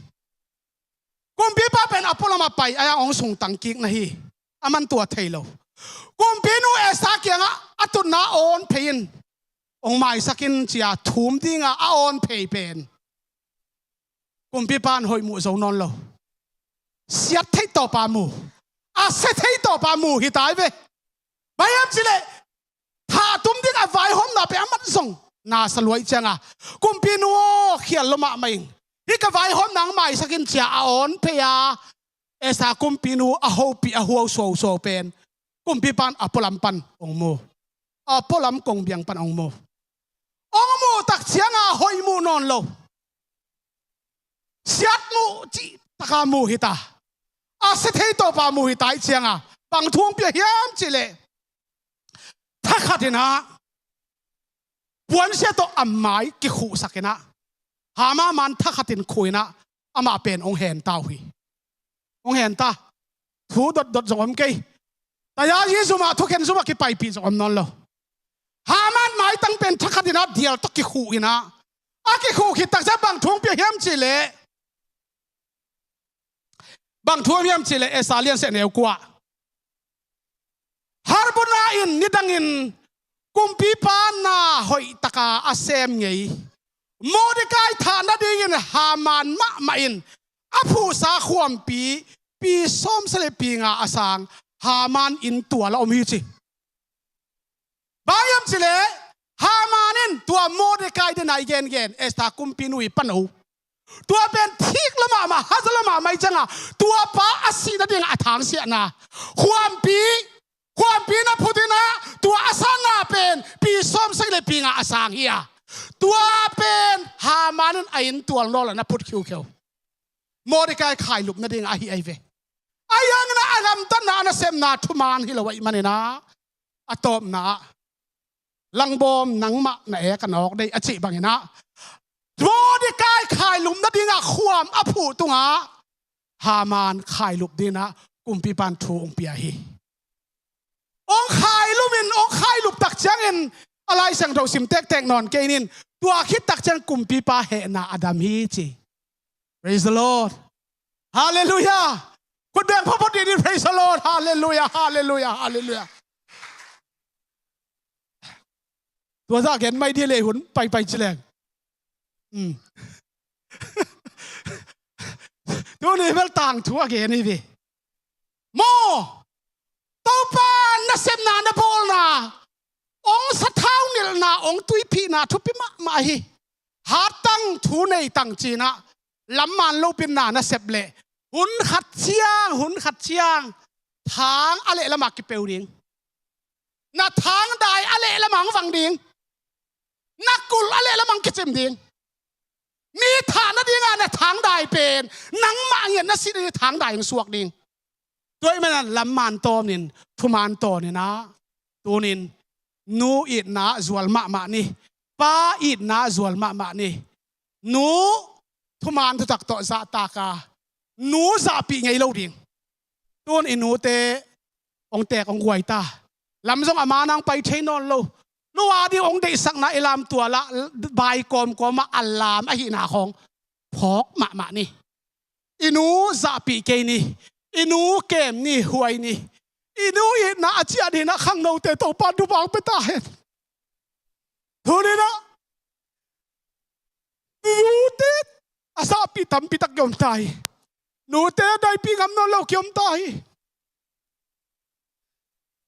Kumpipa pen a pualamah pai a, hong sungtang kik na hi. Aman tua thei lo. Kumpinu Esther kiangah a tutna awn phei in, hong maisak in ci-a thum dinga a awn phei pen kumpipa'n hoih muh zo nawn lo. Siat thei tawpa mu, a sia thei tawpa mu hi tai ve. Bang hiam cih leh, thahtum ding a vaihawmna pen aman zong na sa lua ahih cianga, kumpinu aw, khial lua mahmah ing. Hih ka vaihawmna hong maisak in ci-a a awn phei a, Esther kumpinu a hopih a huau suausuau pen kumpipa'n a pualam pan hong mu. A pualam kongbiang pan hong mu. Hong muh tak cianga hoih muh nawn lo. Siat muh cih taka mu hi ta. A sia thei tawpa mu hi ta ahih cianga, bang thu hong pia hiam cih leh, thakhat in ah puansia tawh a mai kikhuhsak in ah, Haman thakhat in khuh in ah, amah pen hong hen ta uh hi. Hong hen ta. Thu dotdot zong om kei. Taya hi zumah, thukhen zumah kipaipih zong om nawn lo. Haman maitang pen thakhat in ah dial tawh kikhuh in ah, a kikhuh khit tak ciang bang thu hong pia hiam cih leh, bang thu hong pia hiam cih leh, Esther lian seh neu kua. Harbona in nidangin kumpipa na hoihtaka a sem ngei Mordecai thah nadingin Haman mahmah in a phuhsa khuampi pi sawmsagih le pi nga a sang Haman inn tual a om hi ci. Bang hiam cih leh, Haman in tua Mordecai dena i gengen, Esther kumpinu i pano, tua pen thik lamah mah, haza lamah mah ahih cianga, tua pa a sih nadinga a thangsiahna khuampi, khuampi na phut in ah, tua a sanna pen pi sawmsagih le pi nga a sang hi a, tua pen Haman in a inn tual nawl ah na phut khiukhiu. Mordecai khailup nadinga ahi ahi ve. Ahi hangin ah a gamtatna, a nasemna thuman hi lo ahih manin ah, a tawpna ah, langbawm, nangmah na ek a nawk dei, a cih bangin ah, Mordecai khailup nadinga khuam a phuh tungah Haman khailup dingin ah kumpipa'n thu hong pia hi. Hong khailup in, hong khailup tak ciangin, a Lai Siangtho sim tektek nawn kei ning, tua khit tak ciang kumpipa hehna a dam hi ci. Praise the Lord. Halleluia. Khut beng photphot dih ni, praise the Lord. Halleluia, halleluia, halleluia. Tua zah gen mai dih leh hun paipai ci leng. Hmm. Tuni bel tangthu a gen hi ve. Maw, Topa nasepna na bawlna, hong tuiphihna thupi mahmah hi. Hattang thu neitang cinah lamman lopinna na sep leh hun khat ciang, hun khat ciang thang a lehlamah kipeu ding. Na thangdai a lehlamah hong vang ding. Na kulh a lehlamah hong kicim ding. Mi thah nadinga na thangdai pen nangmah ngiat na sih ding thangdai hong suak ding. Tua ahih manin lamman tawnin, thuman tawninah tunin nu itna zual mahmah ni. Pa itna zual mahmah ni. Nu thuman thutak tawh zahtaka nu zahpih ngei lo ding. Tun i nute hong teek hong guai ta. Lam zong a manang pai thei nawn lo. Nu a ding hong deihsakna i lamtualah bai kawmkawmah a lam ahihna khawng phawk mahmah ni. I nu zahpih kei ni. I nu kem ni, huai ni. I nu itna a ciah dinah khangnote Topan thupha hong pia ta hen. Tuninah nute a zahpih tampitak kiom ta hi. Nute daipih ngam nawn lo kiom ta hi.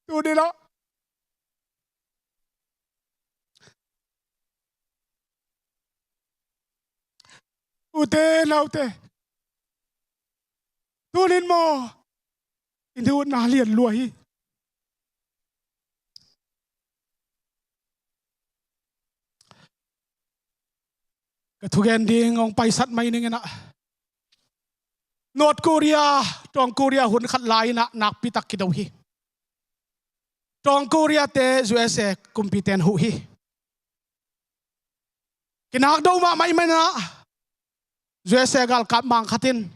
Tuninah ute naute, tunin maw i nu itna lian lua hi. Ka thugen ding hong paisat mai ninginah North Korea, Tawng Korea hun khat lai-inah nakpitak kido hi. Tawng Korea te U S A kumpite in huh hi. Kinakdo mahmah ahih maninah U S A galkap mang khat in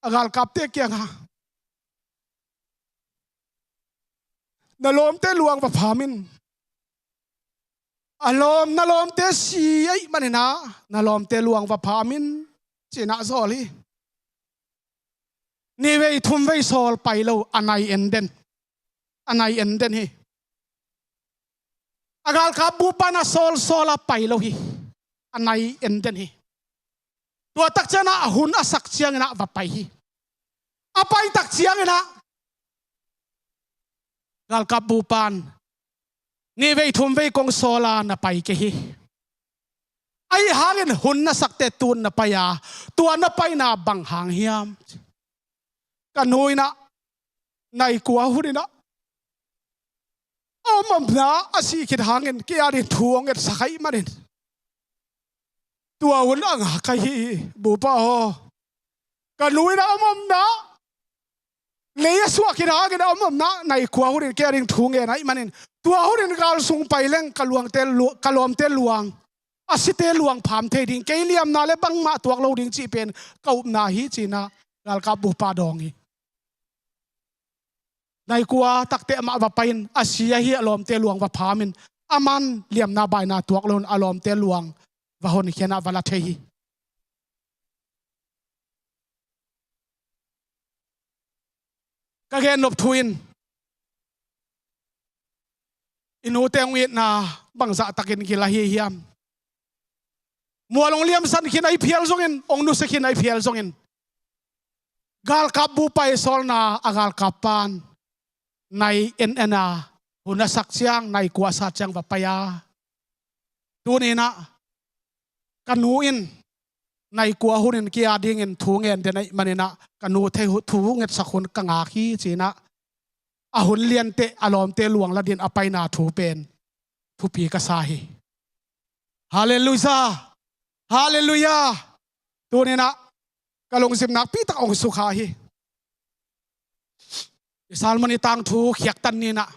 a galkapte kiangah na lawmte luang va pham in. A lawm, na lawmte si ahih maninah na lawmte luang va pham in cinah sawl hi. Nihvei thumvei sawl pai lo, a nai en den. A nai en den hi. A galkap bupa in a sawlsawl a pai lo hi. A nai en den hi. Tua takcianginah a hun a sak cianginah va pai hi. A pai takcianginah galkap bupa in nihvei thumvei kong sawl a na pai kei hi. Ahi hangin hun na sakte tun na pai a, tua na paina bang hang hiam? Ka nu inah nai kua huninah a om omna a sih khit hangin kei a ding thu hong etsak ahih manin tua hun a ngak ahi hi, bupa aw. Ka nu inah a om omna lei a suah khit hangin a om omna nai kua hunin kei a ding thu ngen ahih manin tua hunin gal sung pai leng ka luangte lu-, ka lawmte luang, a site luang pham thei ding, kei liamna le bangmah tuak lo ding cih pen ka upna hi cinah galkap bupa dawng hi. Nai kua takte amah va pai-in a si ahi a lawmte luang va pham in, aman liamna baina tuak loin a lawmte luang va honkhia-in ah va la thei hi. Ka gennop thu in i nute hong itna bangzah takin gil ahi hiam? Mual hong liamsan khin ahi phial zongin, hong nusia khin ahi phial zongin, galkap bupa i sawlna a galkap pan nai en en a, hun a sak ciang, nai kua a sat ciang va pai a. Tuni-in ah ka nu in nai kua hunin kei a dingin thu ngen den ahih manin ah ka nu thei hu-, thu ngetsak hun ka ngak hi ci-in ah a hun lianteh a lawmte luang la dingin a paina thu pen thupi ka sa hi. Halleluiah! Halleluiah! Tuni-in ah ka lungsim nakpi tak hong sukha hi. I sermon i tangthu khiaktan ni-in ah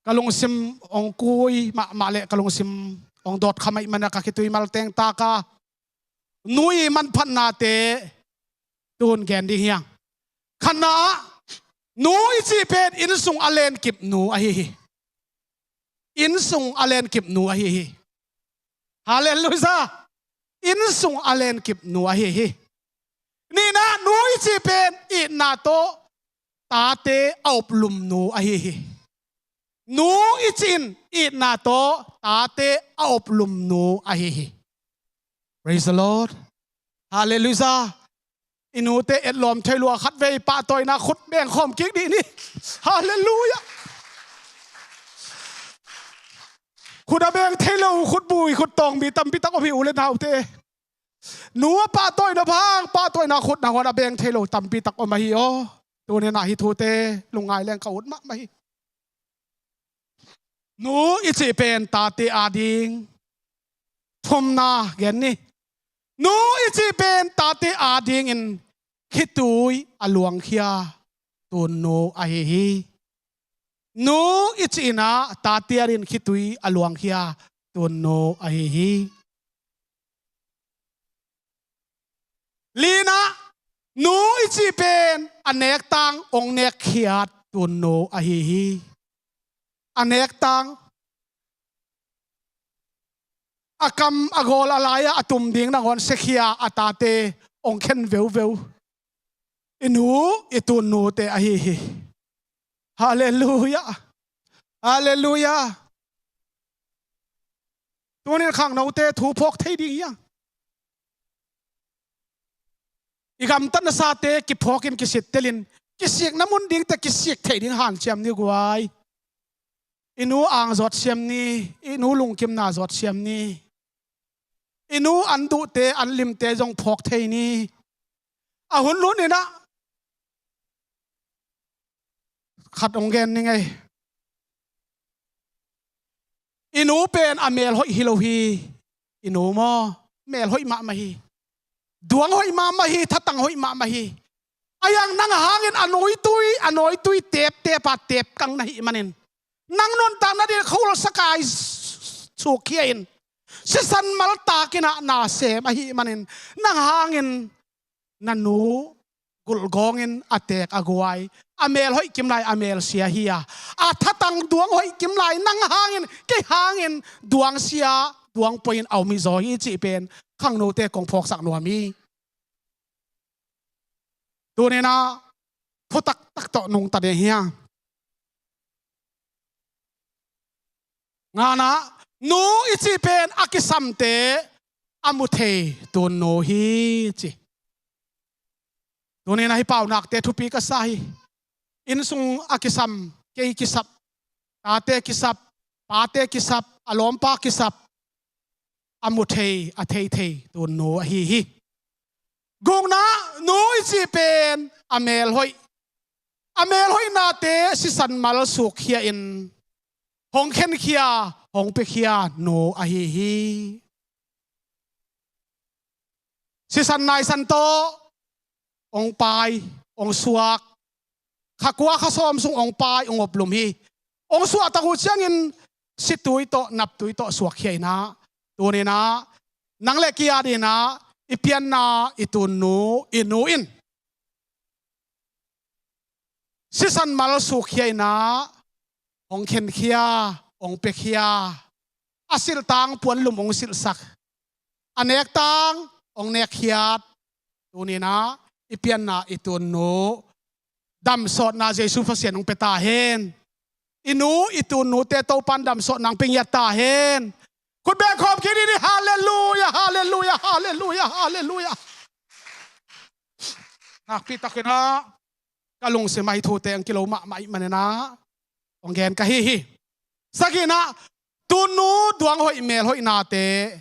ka lungsim hong kui mahmah le ka lungsim hong dawt kha mahmah in ah ka khitui mal teng tak a, nu i manphatnate tun gen ding hi hang. Khatna ah, nu i cih pen innsung a lenkip nu ahi hi. Innsung a lenkip nu ahi hi. Halleluiah! Innsung a lenkip nu ahi hi. Nihna, nu i cih pen itna tawh tate a oplum nu ahi hi. Nu i cih in itna tawh tate a oplum nu ahi hi. Praise the Lord. Halleluiah. I nute etlawm thei lua, khatvei pahtawina khut beng khawm kik dih ni. Halleluiah. Khut a beng thei lo, khutbui, khuttawng mi tampi tak om hi, u le naute. Nu a pahtawina bang, pahtawina khut nangawn a beng thei lo tampi tak om ahi aw. Tuni-in ah hih thute lungngai leng ka ut mahmah hi. Nu i cih pen tate ading, thumna gen ni. Nu i cih pen tate adingin khitui a luangkhia tunnu ahi hi. Nu i cih in ah tate adingin khitui a luangkhia tunnu ahi hi. Lina, nu i cih pen a nektang hong nekkhiat tunnu ahi hi. A nektang, a kam a gawl a lai-ah a tum ding nangawn siakhia a tate hong khen veuveu. I nu i tunnute ahi hi. Halleluiah. Halleluiah. Tuni-in khangnote thu phawk thei ding hi a, i gamtat nasate kiphawkin kisittelin, kisikna mun dingte kisik thei ding hanciam ni guai. I nu ang zawt siam ni. I nu lungkimna zawt siam ni. I nu an duhte, an limte zong phawk thei ni. A hun lutnin ah khat hong gen ni ngei. I nu pen a mel hoih hi lo hi. I nu maw, mel hoih mahmah hi. Duang hoih mahmah hi, thatang hoih mahmah hi. A yang nang hangin a nawitui, a nawitui teptep a tepkang na hih manin, nang nuntakna ding khul sakai sukkhia-in, sisan maltakin ah na sem ahih manin, nang hangin na nu gulhgawngin a teek a guai, a mel hoih kimlai a mel sia hi a, a thatang duang hoih kimlai nang hangin, kei hangin duang sia, duang poi-in a om hi zaw hi cih pen khangnote kong phawksak nuam hi. Tuni-in ah thutak tak tawh nungta ding hi a. Ngana, nu i cih pen a kisamte a mu thei tunnu hi ci. Tuni-in ah hih paunakte thupi ka sa hi. Innsung a kisam, kei kisap, tate kisap, pate kisap, a lawmpa kisap, a mu thei, a thei thei tunnu ahi hi. Gukna, nu i cih pen a mel hoih, a mel hoihnate sisan mal sukkhia-in hong khenkhia, hong piakhia nu ahi hi. Sisan naisan tawh hong pai, hong suak, kha kua kha sawm sung hong pai, hong oplum hi. Hong suahtak uh ciangin situi tawh, naptui tawh suakkhia-in ah, tuni-in ah nang le kei adingin ah i pianna i tunnu, i nu in sisan mal sukkhia-in ah hong khenkhia, hong piakhia, a silhtang puanlum hong silhsak, a nektang hong nekkhiat, tuni-in ah i pianna i tunnu, damsawtna Jesu Pasian hong pia ta hen. I nu i tunnute Topan damsawtna hong pia ngiat ta hen. Khut beng khawm kik ni. Halleluiah, halleluiah, halleluiah, halleluiah. Nakpi takin ah ka lungsim ah hih thute hong kilo mahmah ahih manin ah hong gen ka hi hi. Sagihna, tunnu duang hoih mel hoihnate,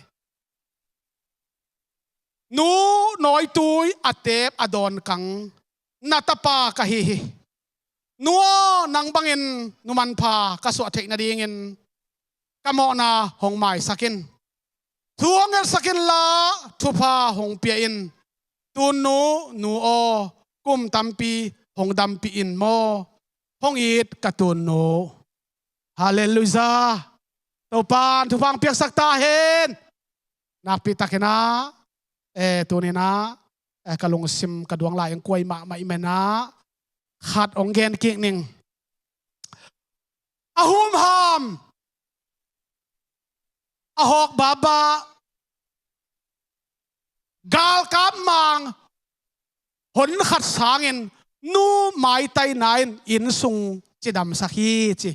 nu nawitui a teep a dawnkang na tapa ka hi hi. Nu aw, nang bangin nu manpha ka suah theih nadingin ka mawhna hong maisak in. Thu hong ngetsak inla thupha hong pia in. Tunnu, nu aw, kum tampi hong dampih in maw. Hong it ka tunnu. Halleluiah. Topan thupha hong piaksak ta hen. Nakpi takin ah, eh, tuni-in ah, eh, ka lungsim ka duang lai hong kuai mahmah ahih manin ah khat hong gen kik ning. A humham, a hawk baba, galkap mang hon khat sangin nu maitaina in innsung cidamsak hi ci.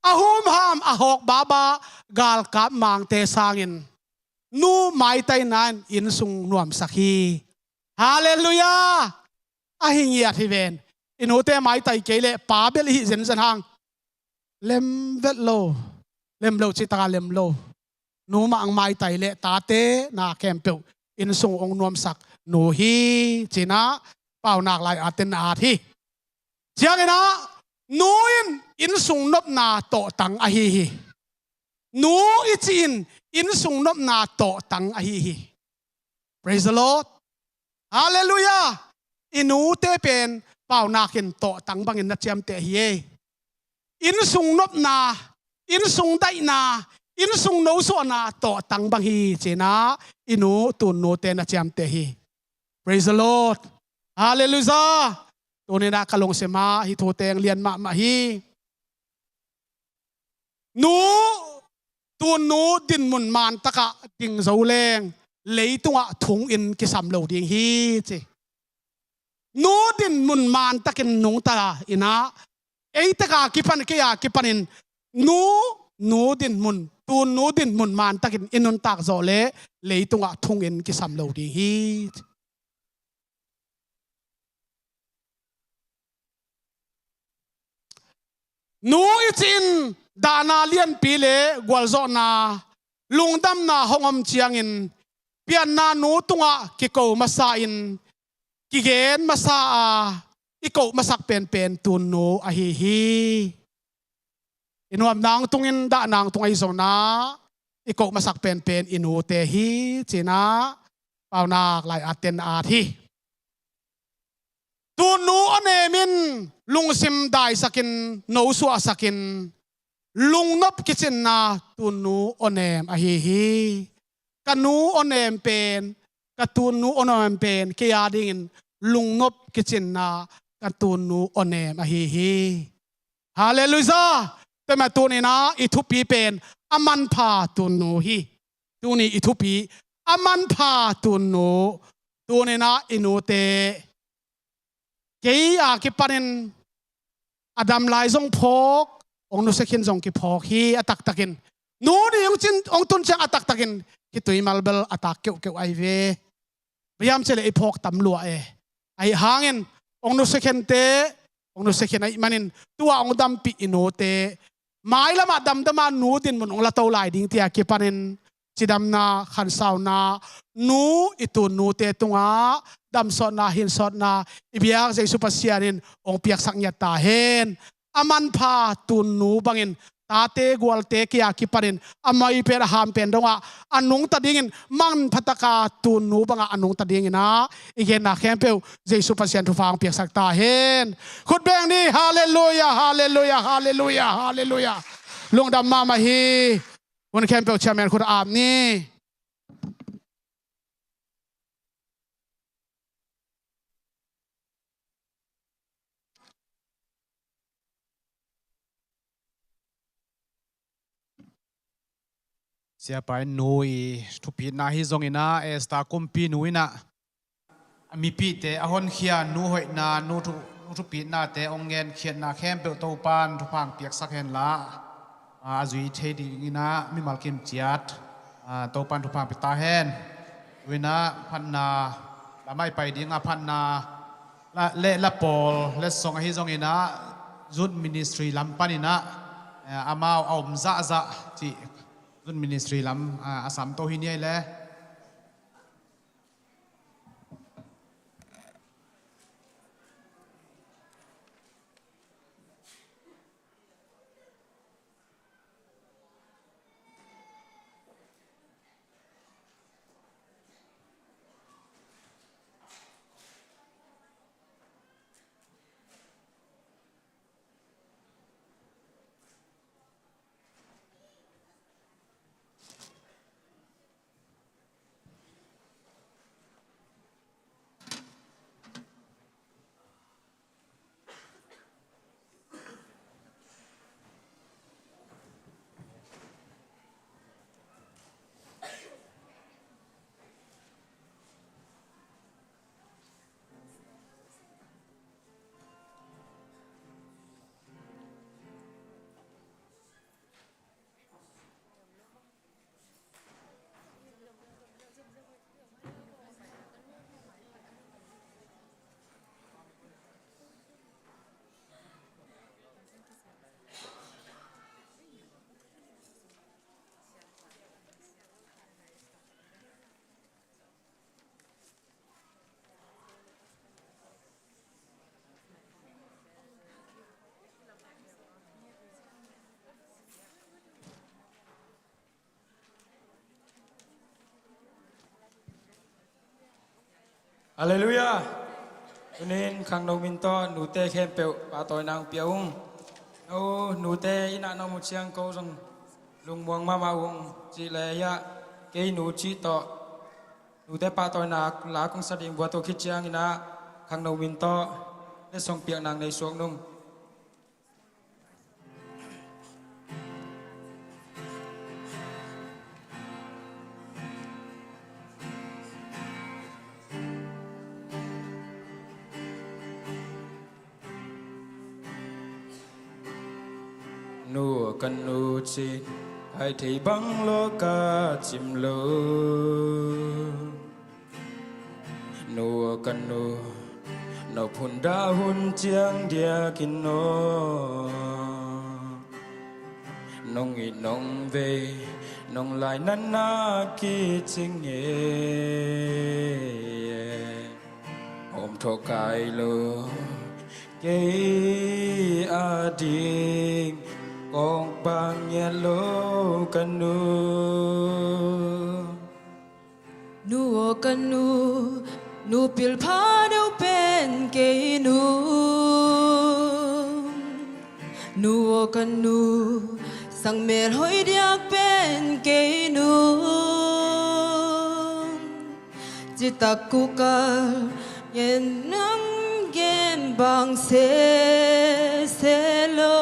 A humham, a hawk baba, galkap mangte sangin nu maitaina in innsung nuamsak hi. Halleluiah. Ahi ngiat hi ven. I nute maitai kei leh pa bel i hih zenzen hang. Lem vet lo. Lem lo ci taka lem lo. Nu mah ang maitai leh tate na khempeuh innsung hong nuamsak nu hi. Ci-in ah Paunak lai-at in na at hi. Ciangin ah nu in innsung nopna tawhtang ahi hi. Nu i cih in innsung nopna tawhtang ahi hi. Praise the Lord. Halleluiah. I nute pen Paunak in tawhtang bangin na ciamteh hi ei. Innsung nopna, innsung daihna, innsung nosuahna tawhtang bang hi ci-in ah i nu, tuun nute na ciamteh hi. Praise the Lord. Halleluiah. Tuni-in ah ka lungsim ah hih thu teng lian mahmah hi. Nu, tuun nu dinmun mantakah ding zo leng leitungah thunginn kisam lo ding hi ci. Nu dinmun mantakin nungta in ah, ei tek a kipan, kei a kipanin nu, nu dinmun, tuun nu dinmun mantakin i nuntak zawh leh leitungah thunginn kisam lo ding hi ci. Nu i cih in dahna lianpi le gualzawhna, lungdamna hong om ciangin pianna nu tungah kiko masa in kigen masa a, i koh masak penpen tuun nu ahi hi. I nuamna hong tungin dahna hong tung ahi zongin ah i koh masak penpen i nute hi ci-in ah Paunak lai-at in na at hi. Tuun nu awnem in lungsim daisakin, nosuahsakin, lungnop kicinna tuun nu awnem ahi hi. Ka nu awnem pen, ka tuun nu awnem pen kei a dingin lungnop kicinna ka tuun nu awnem ahi hi. Halleluiah. Tua mah tuni-in ah i thupi pen a manpha tuun nu hi. Tuni i thupi a manpha tuun nu. Tuni-in ah i nute kei a kipanin a dam lai zong phawk, hong nusia khin zong kiphawk hi a taktakin. Nu ni hong cin, hong tun ciang a taktakin khitui malbel a tak keuhkeuh ahi ve. Bang hiam cih leh i phawk tam lua e. Ahi hangin hong nusia khente, hong nusia khin ahih manin tua hong dampih i nute mailamah damdama nu dinmun hong la to lai ding tia kipanin cidamna, khansauna, nu i tuun nute tungah damsawtna, hinsawtna i biak Jesu Pasian in hong piaksak ngiat ta hen. A manpha tuun nu bangin tate gualte kia kipanin a mai pen a ham pen dongah a nungta dingin, manpha taka tuun nu bangah a nungta dingin ah i genna khempeuh Jesu Pasian thupha hong piaksak ta hen. Khut beng ni. Halleluiah, halleluiah, halleluiah, halleluiah. Lungdam mahmah hi. Hun khempeuh chairman khut a ap ni. Siapa in nu i thupitna hi zongin ah, Esther kumpi nu in ah a mipihte a honkhia, nu hoihna, nu thu, nu thupitnate hong ngenkhiatna khempeuh Topan thupha hong piaksak henla, a, a zui thei dingin ah mimal kim ciat, a, Topan thupha hong pia ta hen. Tu-in ah phatna lamah i pai ding a, phatna la, le la pawl letsong ahi zongin ah Youth Ministry lam panin ah, eh, amau a om zahzah cih Youth Ministry lam, ah, a samto hi ni ei le. Halleluiah. Tunin khangno min tawh nute khempeuh pahtawina hong pia ung. No nute inn ah na om uh ciang ko zong lungmuang mahmah ung. Cih leh hiah kei nu cih tawh nute pahtawina la kong sa ding bua tawh khit ciangin ah khangno min tawh letsong piak nang nei suak nung. Nu ka nu cin, hai thei bang lo ka cim lo. Nu ka nu, no phun dah hun ciang diakin no. Nong it nong vei, nong lai natna kicing e. Om thawh kai lo, kei a ding kong bang ngiat lo ka nu. Nu aw ka nu, nu pilpha deuh pen kei nu. Nu aw ka nu, sangmel hoih diak pen kei nu. Citak kukal ngen nang gen bang sese lo.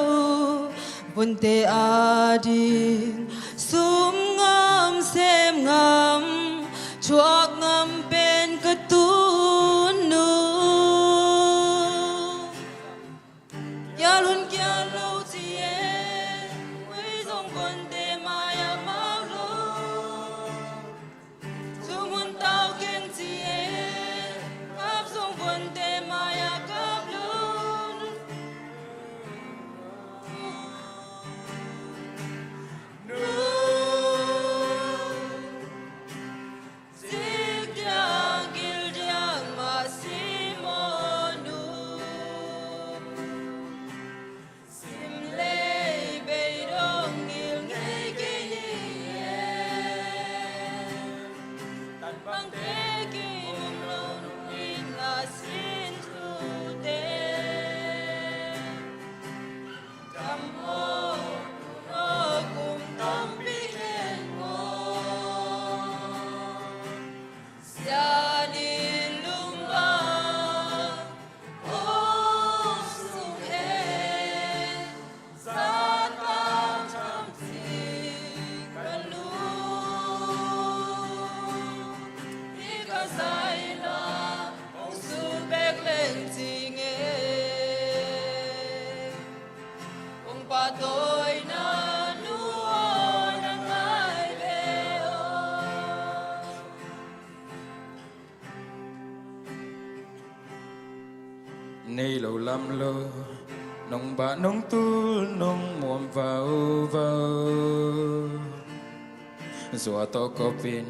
Vonte ading sum ngam sem ngam, thuak ngam pen ka tunu. Kial hun kial lo ci e, ui zong vonte mai-ah mau lo. Sum hun tau keng ci e, kap zong vonte mai-ah kap lo. Hong pahtawina nu aw na ngai ve aw. Nei lo lam lo, nong bah nong tul nong muam vauvau. Zua tawh kopin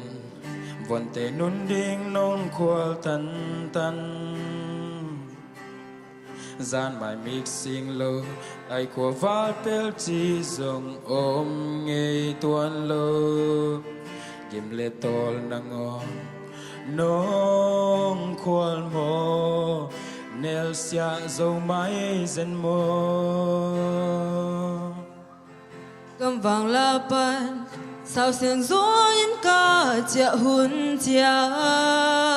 vonte nun ding nong khual tantan. Zan mai mik sing lo, tai khua val pel ci zong om ngei tuan lo. Gim le tawl nangawn nong khual maw, nelsiah zo mai zen maw? Kamvang la pan sausiang zuangin ka ciah hun ciang,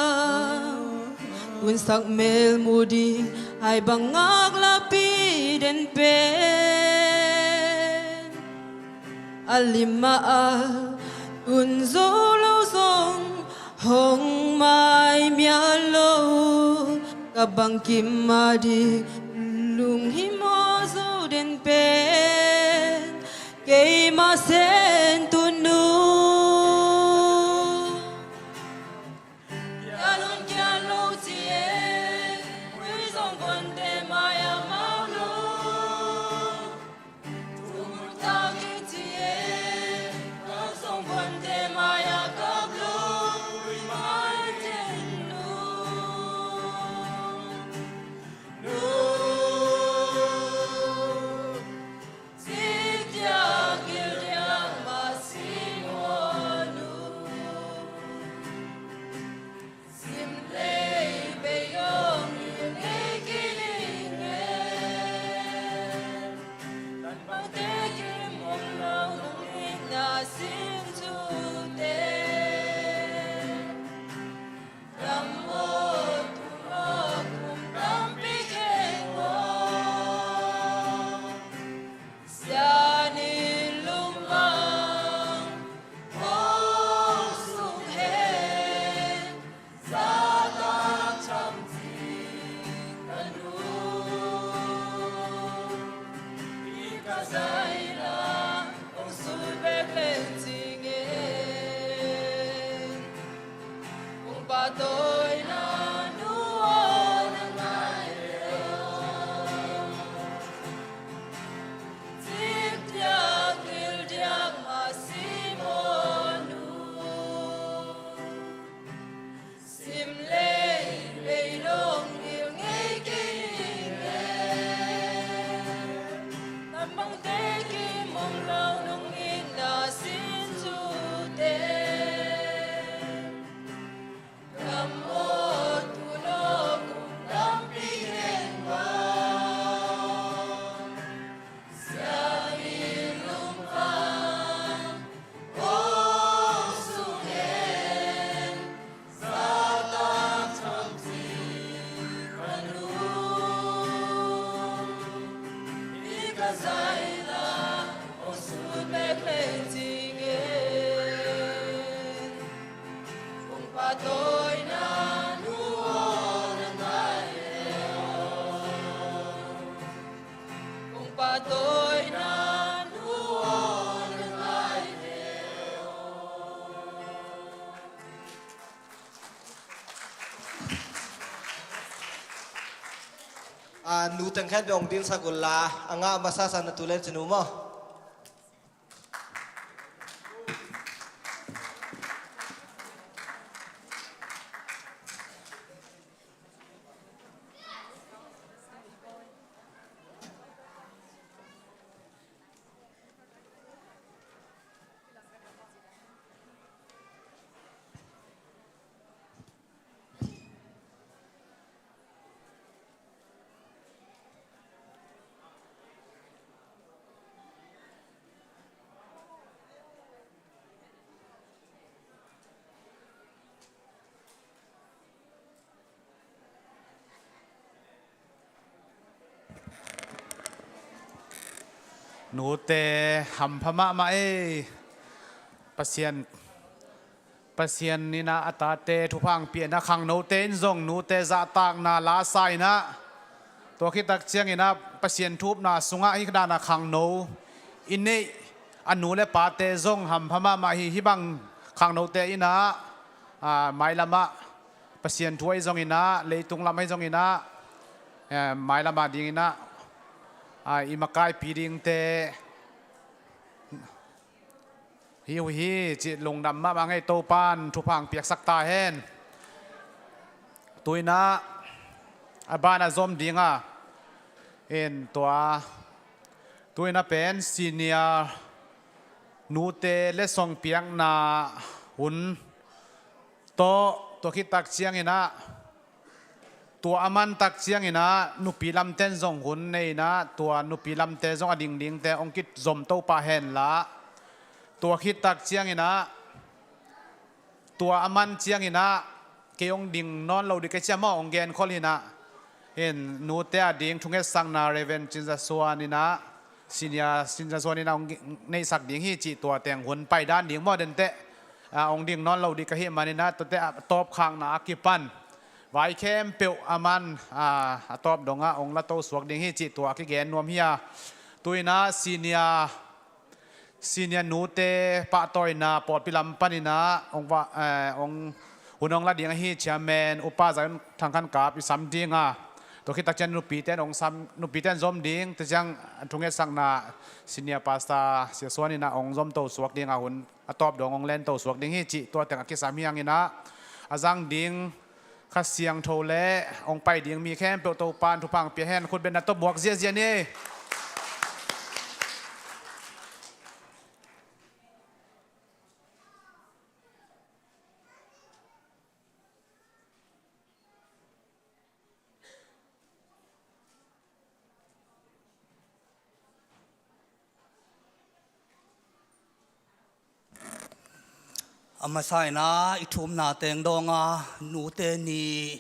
tunsak mel mu ding hai bang ngak lapi den pen. A lim ah a tun zo lo zong hong mai mial lo, ka bangkim a ding lunghimawh zo den pen keima sen tunu. Kial hun kial lo ci e, ui zong vonte mai-ah mau lo. A, nu teng khempeuh hong dinsak unla, a ngah masa sa na tu len cinu maw? Nute hampha mahmah ei. Pasian, Pasian in ah a tate thupha hong pia in ah khangnote in zong nute zahtakna la sa in ah, tua khit tak ciangin ah Pasian thu upna sungah hih dan a khangno i neih a nu le pate zong hampha mahmah hi. Hih bang khangnote in ah, a, mailam ah Pasian thu ahi zongin ah, leitung lam ahi zongin ah, eh, mailam a dingin ah, a, i makaipi dingte hi uh hi cih lungdam mahmah ing ei. Topan thupha hong piaksak ta hen. Tu in ah a ban a zom ding a, in tua, tu in ah pen senior nute letsong piakna hun tawh, tua khit tak ciangin ah, tua a man tak ciangin ah nupi lamten zong hun nei in ah, tua nupi lamte zong a dingdingte hong kizom to pah hen la, tua khit tak ciangin ah, tua a man ciangin ah, kei hong ding nawn lo ding ka hi ci a maw, hong genkhol hi in ah, in nute a ding thungetsakna Reverend Cin Za Suan in ah, senior Cin Za Suan in ah hong neihsak ding hi cih tua teng hun pai dan ding maw, denteh, a, hong ding nawn lo ding ka hih manin ah, tuate a tawpkhakna a kipan vai khempeuh a man, a, a tawp dongah hong la to suak ding hi cih tua a kigen nuam hi a. Tu in ah senior, senior nute pahtawina pawlpi lam panin ah hong va, eh, hong hun hong la ding ahi chairman Upa Zion Thang Khan Kap i sam ding a, tua khit tak ciang nupite in hong sam, nupite in zom ding, tua ciang thungetsakna senior pastor Sia Suan in ah hong zom to suak ding a, hun a tawp dong hong len to suak ding hi cih tua teng a kisam hi hang in ah, a zang ding Kha Siangtho le hong pai ding mi khempeuh Topan thupha hong pia hen. Khut beng na tawh buak ziazia ni. A masa in ah i thumna teng dawng a, nute ni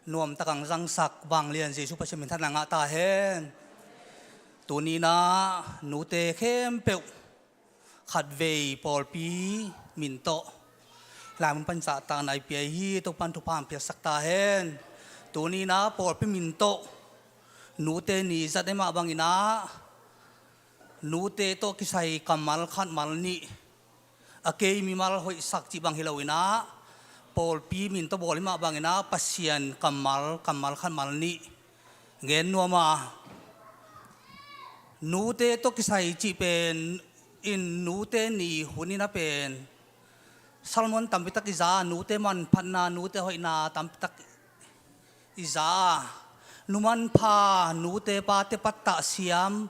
nuamtak hong zangsak Vanglian Jesuh Pasian min thang in ah ngah ta hen. Tuni in ah nute khempeuh khatvei pawlpi min tawh lai mun pan zahtakna i pia hi. Topan thupha hong piaksak ta hen. Tuni in ah pawlpi min tawh nute ni zat i mah bangin ah, nute tawh kisai kammal khat mal nih, a kei mimal hoihsak cih bang hi lo in ah, pawlpi min tawh bawl i mah bangin ah Pasian kammal, kammal khat mal nih gen nuam a. Nute tawh kisai cih pen in nute ni hun in ah pen sermon tampitak i za, nute manphatna, nute hoihna tampitak i za. Nu manpha, nute pate pattah siam,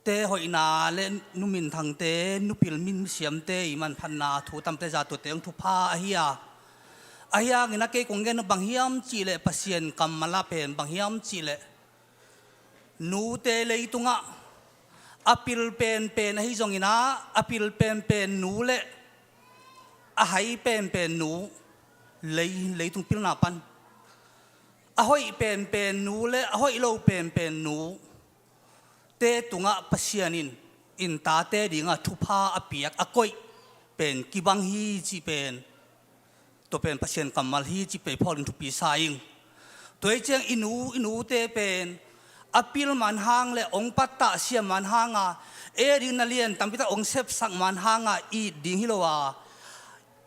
te hoihna le nu minthangte, nu pil min siamte i manphatna thu tamte za, tuate hong thupha ahi a. Ahi hangin ah kei kong gen bang hiam cih leh, Pasian kammal ah pen bang hiam cih leh, nute leitungah a pil penpen ahi zongin ah, a pil penpen nu le a hai penpen nu, lei, leitung pilna pan a hoih penpen nu le a hoih lo penpen nu, te tungah Pasian in, in tate dingah thupha a piak a koih pen kibang hi cih pen, tua pen Pasian kammal hi cih pen i phawk ding thupi sa ing. Tua hi ciang i nu, i nute pen a pil man hang le hong pattah siam man hanga, ei ding na lian tampi tak hong sepsak man hanga it ding hi lo a,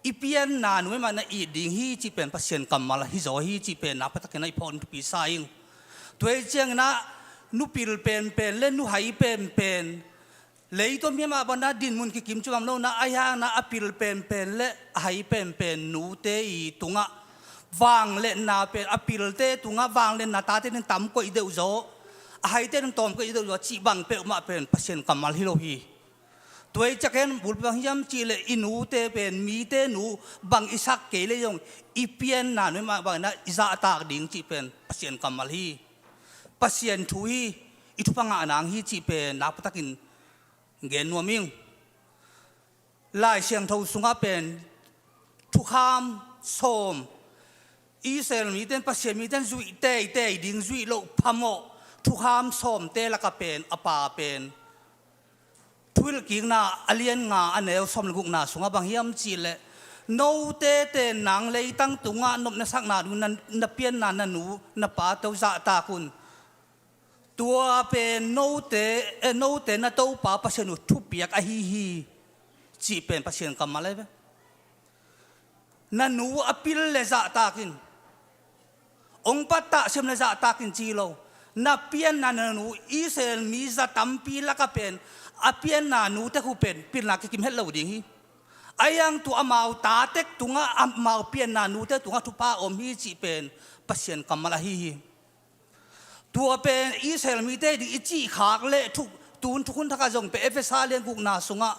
i pianna nu mah na it ding hi cih pen Pasian kammal hi zaw hi cih pen nakpi takin ah i phawk ding thupi sa ing. Tua hi ciangin ah nu pil penpen le nu hai penpen, leitung mi mah bangin ah dinmun kikim ci bang lo in ah, ahi hangin ah a pil penpen le a hai penpen nute i tungah vangliatna pen, a pilte tungah vangliatna tate ding tam koih deuh zaw, a haite ding tawm koih deuh zaw cih bang peuhmah pen Pasian kammal hi lo hi. Tua hi ciang bulpi bang hiam cih leh i nute pen mite nu bang i sak kei leh zong i pianna nu mah bangin ah i zahtak ding cih pen Pasian kammal hi. Pasian thu hi, i thupha ngah nang hi cih pen nakpi takin gen nuam ing. Lai Siangtho sungah pen thukham sawm, Israel mite in, Pasian mite in zuih teitei ding, zuih loh phamawh thukham sawmte lakah pen a pa pen Thuhilhkikna a lian nga a neu sawm le gukna sungah bang hiam cih leh, note ten nang leitang tungah nopna sakna ding na, na pianna na nu na pa tawh zahtak un. Tua pen note, eh, note na Topa Pasian uh thupiak ahi hi cih pen Pasian kammal ahi ve. Na nu a pil le zahtak in, hong pattah siam le zahtak in ci lo. Na pianna na nu, Israel mi za tampi lakah pen a pianna nu tek uh pen pilna kikim het lo ding hi. Ahi hang tua amau ta tek tungah, amau pianna nute tungah thupha om hi cih pen Pasian kammal ahi hi. Tua pen Israel mite ding i cih khak leh thuk, tun thukhun thakah zong pen Efesa lian gukna sungah,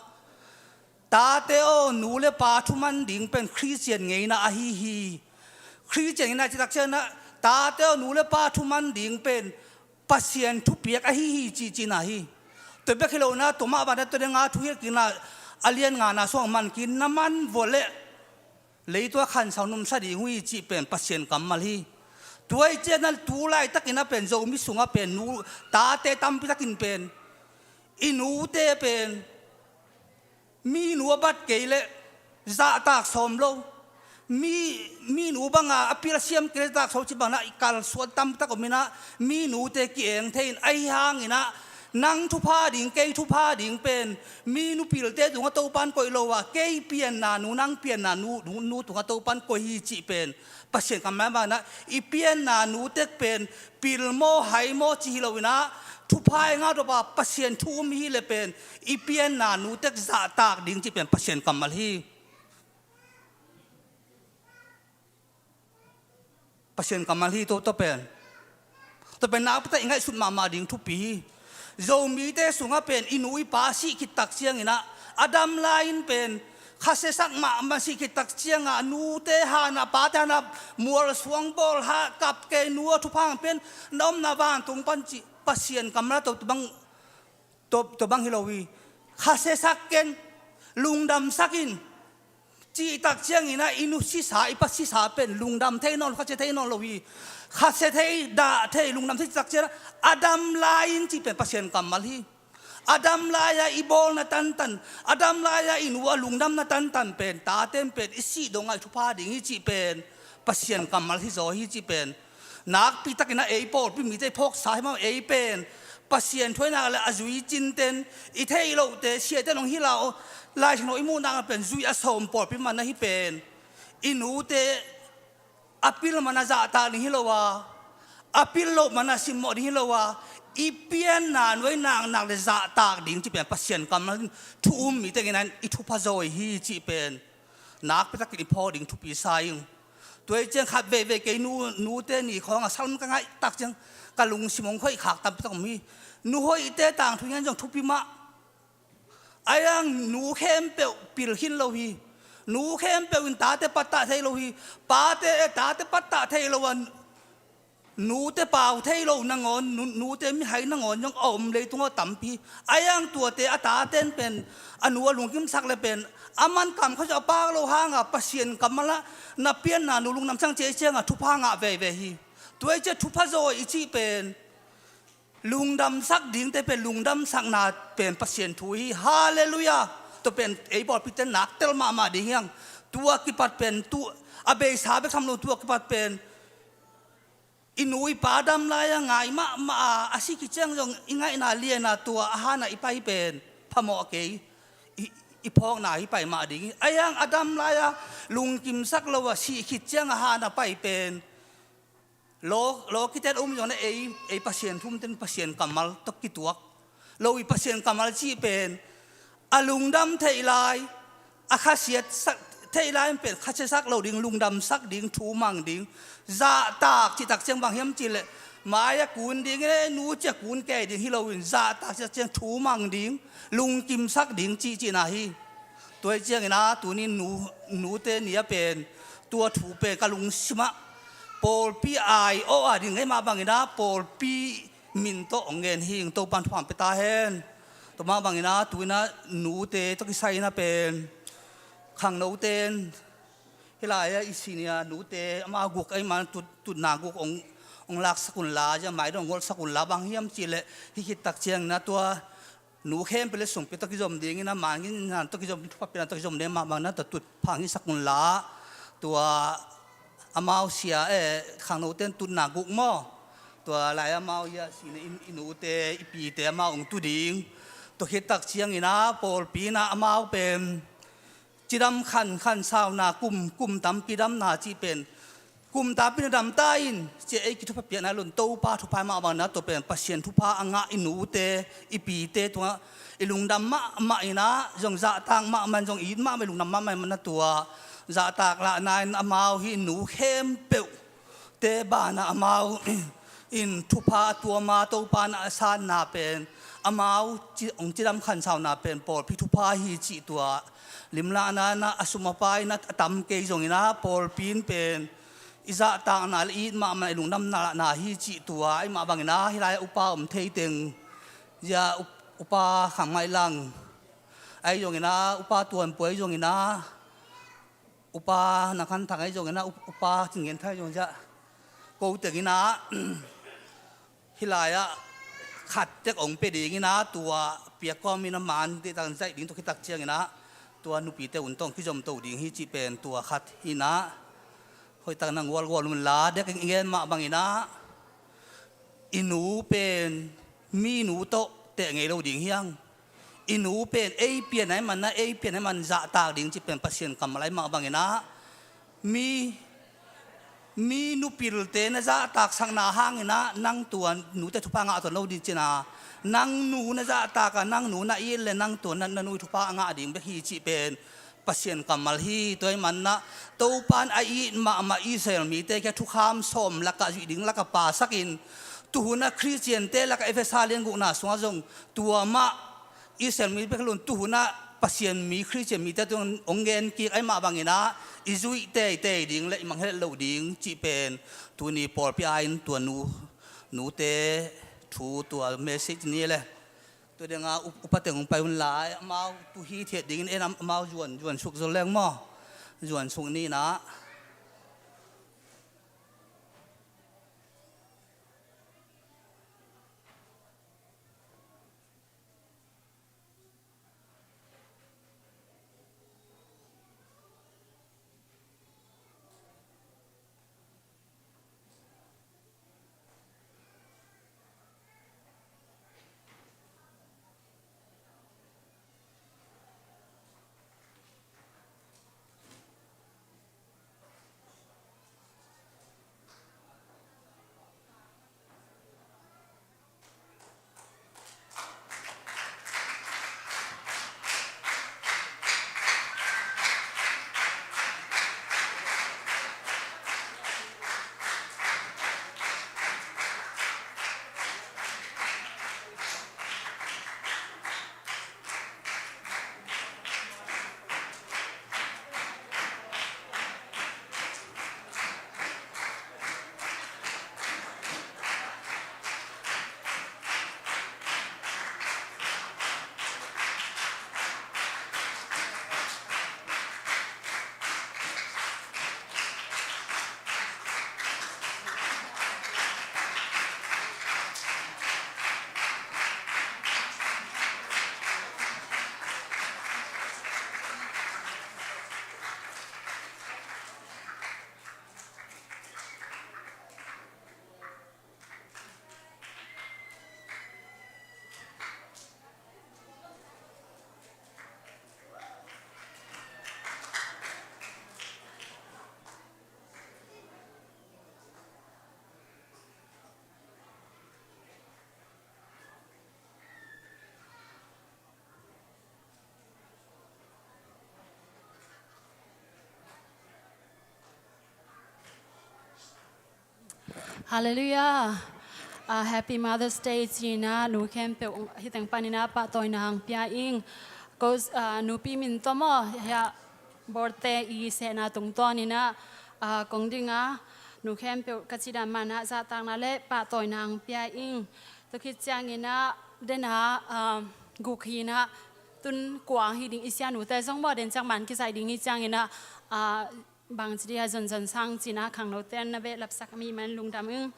tate aw, nu le pa thuman ding pen Khristian ngeina ahi hi. Khristian ngeina cih tak ciangin ah, tate aw, nu le pa thuman ding pen Pasian thupiak ahi hi cih cihna hi. Tua bek hi lo in ah, tua mah bangin ah tua ding a Thuhilhkikna a lian ngana sungah man kik, na man vua leh leitung a khansau nuamsa ding uh hi cih pen Pasian kammal hi. Tua hi ciangin ah tu laitakin ah pen Zomi sungah pen nu, tate tampi takin pen i nute pen mi nu a bat kei leh zahtak sawm lo. Mi, mi nu banga a pil a siam kei leh zahtak sawm cih bangin ah i kalsuan tampi tak om in ah, mi nute ki-eng thei in, ahi hangin ah nang thupha ding, kei thupha ding pen mi nu pilte tungah Topa in koih lo a, kei pianna nu, nang pianna nu, nu, nu tungah Topa in koih hi cih pen Pasian kammal bangin ah, i pianna nu tek pen pil maw hai maw cih hi lo in ah, thupha i ngah dawpa Pasian thu um hi leh pen i pianna nu tek zahtak ding cih pen Pasian kammal hi. Pasian kammal hi. Tua, tua pen, tua pen nakpi tak i ngaihsut mahmah ding thupi hi. Zomite sungah pen i nu i pa sih khit tak ciangin ah, a dam lai-in pen khasiasak mahmah sih khit tak ciangah, nute hanah, pate hanah mualsuang bawl, ha, kap kei, nu aw, thupha ngah pen na omna vantung pan cih Pasian kammal ah tua bang, tua, tua bang hi lo hi. Khasiasak ken, lungdamsak in cih tak ciangin ah i nu sisa, i pa sisa pen lungdam thei nawn lo, khasia thei nawn lo hi. Khasia thei, dah thei, lungdam thei cih tak ciangin ah, a dam lai-in cih pen Pasian kammal hi. A dam lai-a i bawlna tantan, a dam lai-a i nu a lungdamna tantan pen, tate in pen i sih dongah i thupha ding hi cih pen Pasian kammal hi zaw hi cih pen nakpi takin ah ei pawlpi mite i phawksa hi mah, ei pen Pasian thu-a nak leh a zui cinten, i theih lohte, siate in hong hilh a, aw, Lai Siangtho i muhna-ah pen zui a sawm pawlpi mah na hi pen, i nute a pil man a zahtak ding hi lo a, a pil loh man a simmawh ding hi lo a, i pianna nu-a i naknak leh zahtak ding cih pen Pasian kammal, thu um mite ngeina in i thupha zaw hi cih pen nakpi takin i phawk ding thupi sa ing. Tua hi ciang khat veivei kei nu, nute ni khawngah salm ka ngaih tak ciang ka lungsim hong hoih khak tampi tak om hi. Nu hoihte tangthu ngen zong thupi mah. Ahi hang nu khempeuh pil khin lo hi. Nu khempeuh in tate pattah thei lo hi. Pate, eh, tate pattah thei lo a, nute pau thei lo nangawn, nu, nute mihai nangawn zong a om leitungah tampi. Ahi hang tuate a tate in pen a nu a lungkimsak leh pen, a man kam khat zong a pak lo hangah Pasian kammal ah na pianna nu lungdamsak cih ciangah thupha ngah veivei hi. Tua hi ciah thupha zaw i cih pen Lungdamsak dingte pen lungdamsakna pen Pasian thu hi. Halleluiah. Tua pen ei pawlpite naktel mahmah ding hiang. Tua kipat pen tu a beisa bek tham lo, tua kipat pen i nu i pa dam lai-a ngai mahmah a, a sih khit ciang zong i ngaihna liana tua a hana i pai pen phamawh kei, i, i phawkna hi pai mah ding hi. A hiang a dam lai-a lungkimsak lo a sih khit ciang a hana pai pen law, law kitet um zong na ei, ei Pasian thumten Pasian kammal tawh kituak lo i Pasian kammal cih pen a lungdam theih lai, a khasiatsak theih lai pen khasiatsak lo ding, lungdamsak ding, thu mang ding. Zahtak cihtak ciang bang hiam cihleh mai-a kun ding, eh, nu cia kun kei ding hi loin zahtak cihtak ciang thu mang ding, lungkimsak ding cih cihna hi. Tua hi ciangin ah tuni nu, nute ni-a pen tua thu pen ka lungsimah pawlpi ai-awh a ding ei mah bangin ah pawlpi min tawh hong gen hi ing. Topan thupha pia ta hen. Tua mah bangin ah tu-in ah nute tawh kisai-in ah pen khangnote in hih lai-ah i senior nute amau guk ei mah tut, tutna guk hong, hong laksak unla, zia mai dong hong golhsak unla, bang hiam cihleh hih khit tak ciangin ah tua nu khempeuh le sungpi tawh kizom dingin ah, man gin nan tawh kizom ding, thupha piakna tawh kizom ding mah bangin ah tua tut phang hisak unla, tua amau sia, eh, khangnote in tutna guk maw, tua lai amau hiah senior i, i nute i pite amau hong tu ding. Tua khit tak ciangin ah pawlpi in ah amau pen cidam khan, khan sauna kum, kum tampi damna cih pen kum tampi na dam ta in, cia ei kithupha piakna lun Topa thupha mah bangin ah tua pen Pasian thupha a ngah i nute i pite tungah i lungdam mahmah in ah, zong zahtak mahmah in, zong it mahmah, i lungdam mahmah in ah tua zahtak lahna in amau hih nu khempeuh te banah amau in thupha a tuam a, Topa in a sanna pen amau ci, hong cidam khan sauna pen pawlpi thupha hi cih tua limlahna in ah a sum a pai in ah a tam kei zongin ah pawlpi in pen i zahtakna le i it mahmah, i lungdamna lahna hi cih tua ei mah bangin ah hih lai-ah upa om thei teng, zia up, upa Khang Mai Lang ahi zongin ah, upa Tuan Puai ahi zongin ah, upa Nang Khan Thang ahi zongin ah, up, upa Cin Ngen Thang ahi zongin ah, ko tengin ah hih lai-ah khat tek hong pia dingin ah, tua piak kawmin a man dehtak zaih ding, tua khit tak ciangin ah tua nupite un tawh hong kizom to ding hi cih pen tua khat hi in ah, hoihtak na gualgual unla, dek i gen mah bangin ah i nu pen mi nu tawh teh ngei lo ding hiang. I nu pen ei pian ahih manin ah, ei pian ahih manin zahtak ding cih pen Pasian kammal ahih mah bangin ah, mi, mi nupilte na zahtaksakna hangin ah nang tua nute thupha ngah tuan lo ding cihna, nang nu na zahtak a, nang nu na it le nang tua na, na nu thupha a ngah ding bek hi cih pen Pasian kammal hi. Tua ahih manin ah Topa in a it mahmah Israel mite kia thukham sawm lakah zuih ding lakah pasakin, tuhun ah Khristiante lakah Efesa lian gukna sungah zong tua mah Israel mi bek hi lo in tuhun ah Pasian mi, Khristian mite tungah hong gen kik ahih mah bangin ah i zuih teitei ding le i mangngilh loh ding cih pen tuni pawlpi ai-in tua nu, nute thu, tua message ni le. Tua dingin ah up, upa teng hong pai unla, amau tu hithiat dingin en am, amau zuan, zuan suk zo leng maw. Zuan suk ni in ah. Halleluiah. Ah, Happy Mother's Day ci-in ah nu khempeuh hih teng panin ah pahtawina hong pia ing. Ko, ah, nupi min tawh maw, hiah bawlte i sehna tungtawnin ah, ah, kong ding a, nu khempeuh ka cih dan mah in ah zahtakna le pahtawina hong pia ing. Tua khit ciangin ah, den a, ah, guk hi-in ah, tun kua hi ding i sianute zong maw, den ciang man kizaih ding hi ciangin ah, ah, bangci dia zonzon sang ci-in ah khangnote in na behlapsak mi man lungdam ing.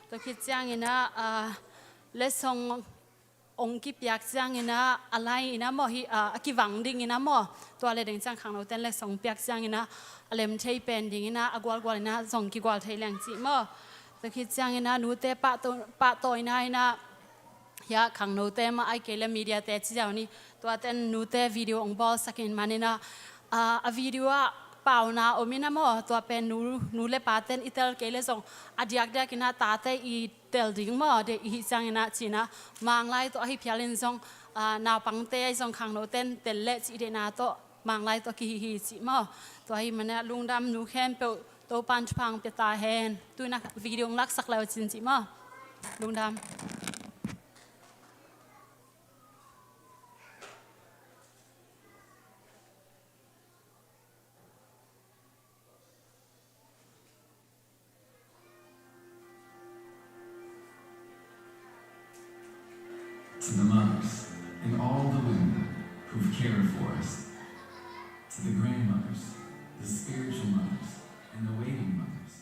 Tua khit ciangin ah, ah, letsong hong kipiak ciangin ah, a lai-in ah maw, hih, ah, a kivang dingin ah maw, tua le ding ciang khangnote in letsong piak ciangin ah, a lem thei pen dingin ah, a gualgualin ah zong kigual thei leng cih maw. Tua khit ciangin ah nute pahtaw-, pahtawina in ah, hiah khangnote mah ahih kei leh mediate ci ziau ni, tuate in nute video hong bawlsak in manin ah, ah, a video ah pauna om in ah maw, tua pen nu, nu le pate in i tel kei leh zong a diakdiakin ah tate i tel ding maw, deih i hih ciangin ah ci-in ah, Manglai tawh ahi phialin zong, ah, naupangte ahi zong khangnote in tel leh cih deihna tawh Manglai tawh kihi hi cih maw. Tua ahih manin ah lungdam, nu khempeuh Topa'n thupha hong pia ta hen. Tu-in ah video hong laksak le uh cin cih maw. Lungdam. To the mothers and all the women who've cared for us, to the grandmothers, the spiritual mothers, and the waiting mothers,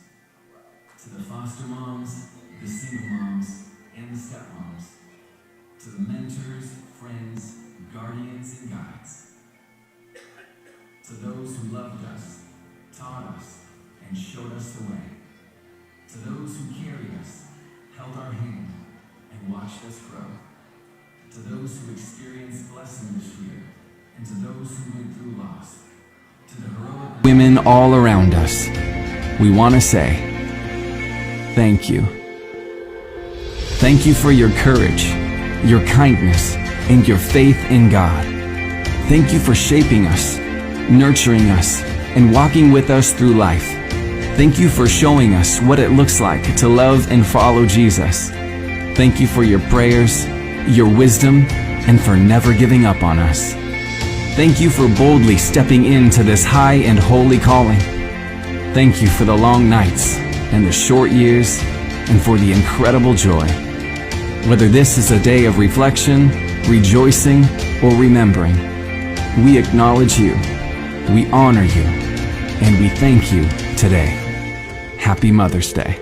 to the foster moms, the single moms, and the stepmoms, to the mentors, friends, guardians, and guides, to those who loved us, taught us, and showed us the way, to those who carried us, held our hand, and watched us grow, to those who experienced blessing this year, and to those who went through loss, to the heroic women all around us, we want to say thank you. Thank you for your courage, your kindness, and your faith in God. Thank you for shaping us, nurturing us, and walking with us through life. Thank you for showing us what it looks like to love and follow Jesus. Thank you for your prayers, your wisdom, and for never giving up on us. Thank you for boldly stepping into this high and holy calling. Thank you for the long nights and the short years and for the incredible joy. Whether this is a day of reflection, rejoicing, or remembering, we acknowledge you, we honor you, and we thank you today. Happy Mother's Day.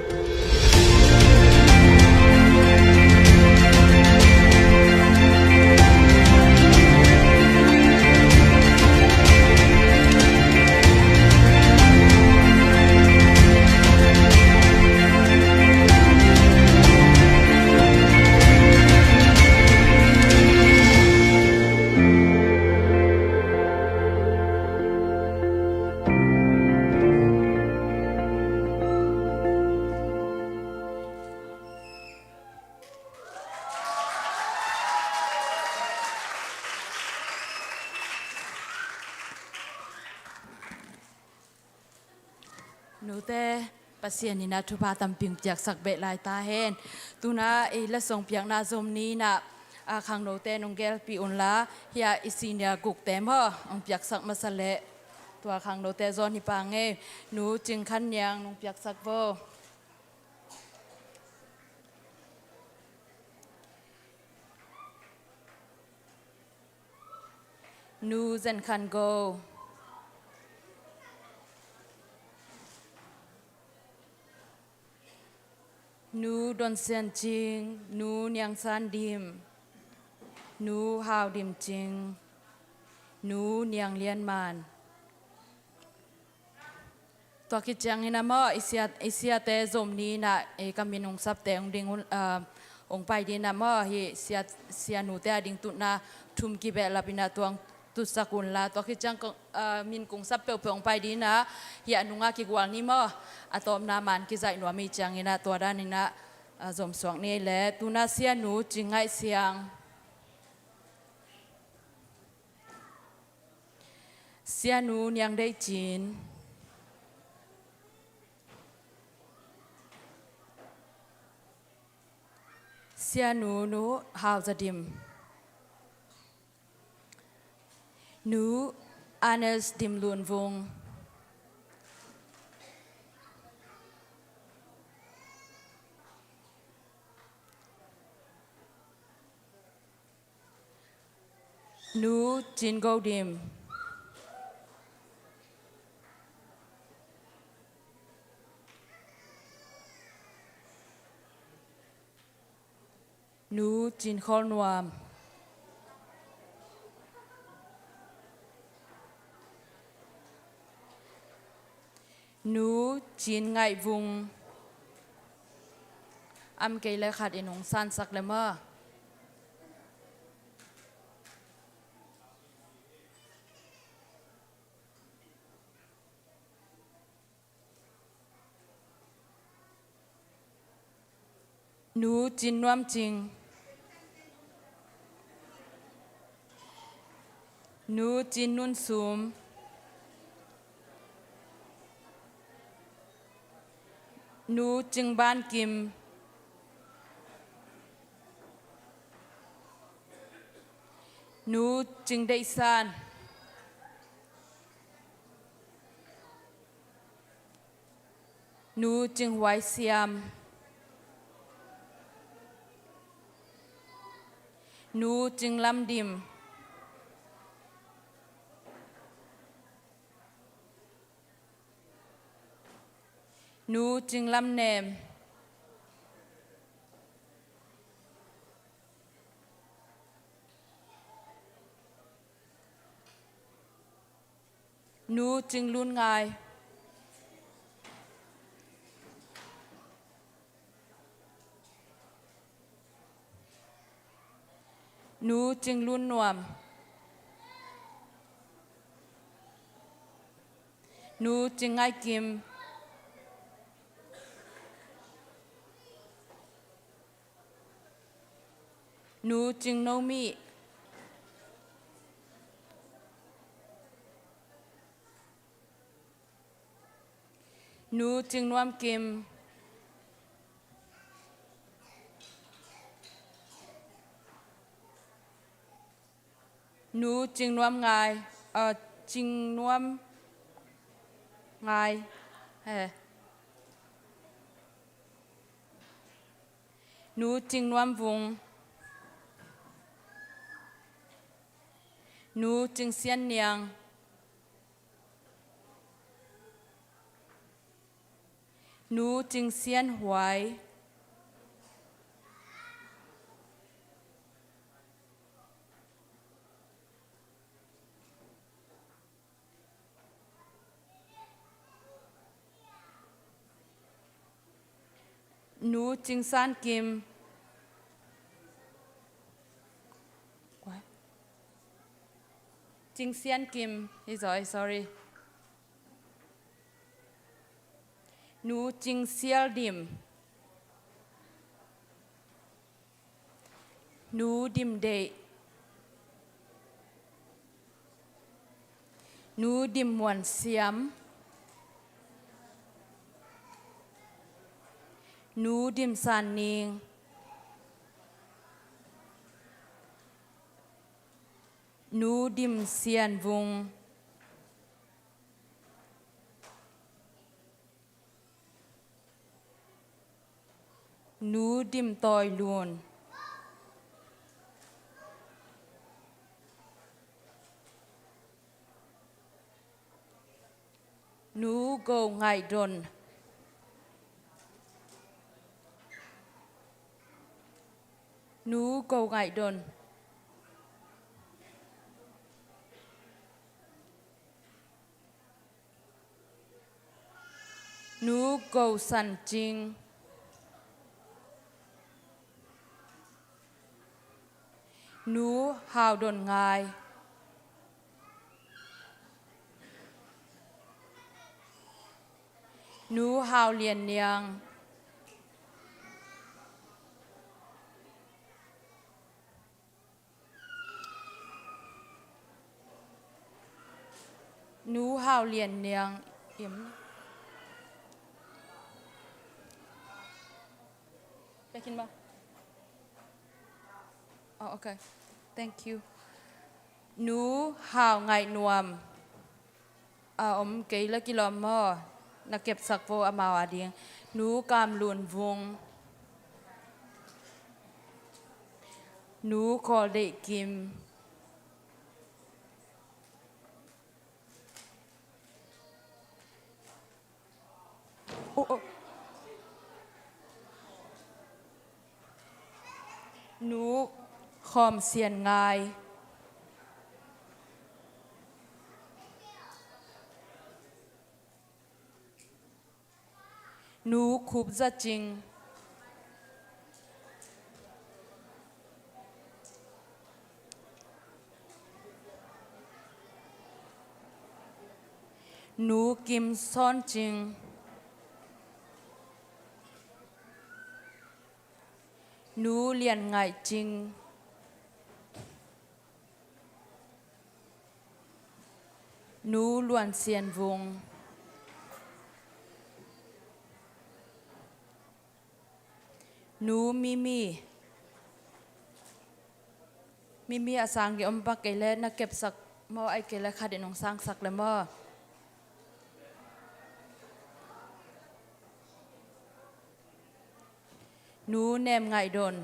Nute, Pasian in ah thupha tampi piaksak beh lai ta hen. Tu-in ah i letsong piakna zom ni-in ah, a, khangnote nong gelpih unla, hiah i senior gukte maw, hong piaksak masa leh. Tua khangnote zawn hi pah ing ei. Nu Cing Khan Niang nong piaksak vo. Nu Zen Khan Go. Nu Don Sian Cing, Nu Niang San Dim, Nu Hau Dim Cing, Nu Niang Lian Man. Tua khit ciangin ah maw, i sia, i siate zom ni-in ah, eh, ka min hong sapte hong ding un, ah, hong pai ding in ah maw, hih sia, sianute a ding tutna thum kibehlap in ah tua hong tutsak unla. Tua khit ciang kong, ah, min kong sap peuhpeuh hong pai ding in ah, hih a nungah kigual ni maw, a tawpna man kizaih nuam ahih ciangin ah, tua danin ah, ah, zomsuak ni leh. Tu-in ah sianu Cing Ngaih Siang. Sianu Niang Deih Cin. Cianu Nu Hau Za Dim. Nu Anes Dim Lun Vung. Nu Cin Go Dim. Nu Cin Khol Nuam. Nu Cin Ngaih Vung. Am kei le khat in hong sansak le maw. Nu Cin Nuam Cing. Nu Cin Nun Sum. Nu Cing Ban Kim. Nu Cing Deih San. Nu Cing Huai Siam. Nu Cing Lam Dim. Nu Cing Lam Nem. Nu Cing Lun Ngai. Nu Cing Lun Nuam. Nu Cing Ngai Kim. Nu Cing No Mih. Nu Cing Nuam Kim. Nu Cing Nuam Ngai, a, Cing Nuam Ngai, he. Nu Cing Nuam Vung. Nu Cing Sian Niang. Nu Cing Sian Huai. Nu Cing San Kim. Cing Sian Kim. Hi zaw, sorry. Nu Cing Sial Dim. Nu Dim Deih. Nu Dim Muan Siam. Nu Dim San Ning. Nu Dim Sian Vung. Nu Dim Tawi Lun. Nu Go Ngaih Don. Nu Go Ngaih Don. Nu Go San Cing. Nu Hau Don Ngai. Nu Hau Lian Niang. Nu Hau Lian Niang im. Pia khin ba. Oh, okay. Thank you. Nu Hau Ngaih Nuam. A om kei le kilawm maw? Na kepsak vo amau a ding. Nu Kam Lun Vung. Nu Kawl Deih Kim. Oh, oh. Nu Khawm Sian Ngai. Nu Khup Za Cing. Nu Kim Sawn Cing. Nu Lian Ngaih Cing. Nu Luan Sian Vung. Nu Mimi. Mimi, a sang ding om bek kei le na kepsak maw, ahih kei le khat in hong sangsak le maw? Nu Nem Ngaih Don.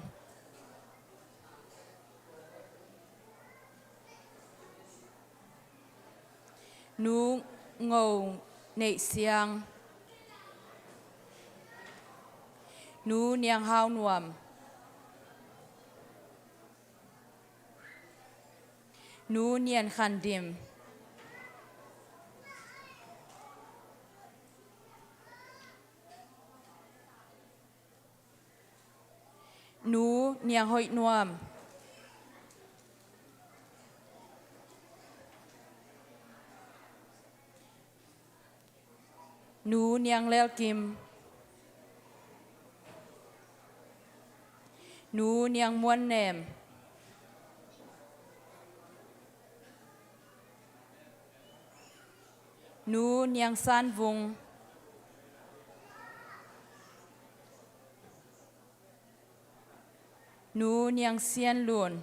Nu Ngo Neih Siang. Nu Niang Hau Nuam. Nu Nian Khan Dim. Nu Niang Hoih Nuam. Nu Niang Lel Kim. Nu Niang Muan Nem. Nu Niang San Vung. Nu Niang Sian Lun.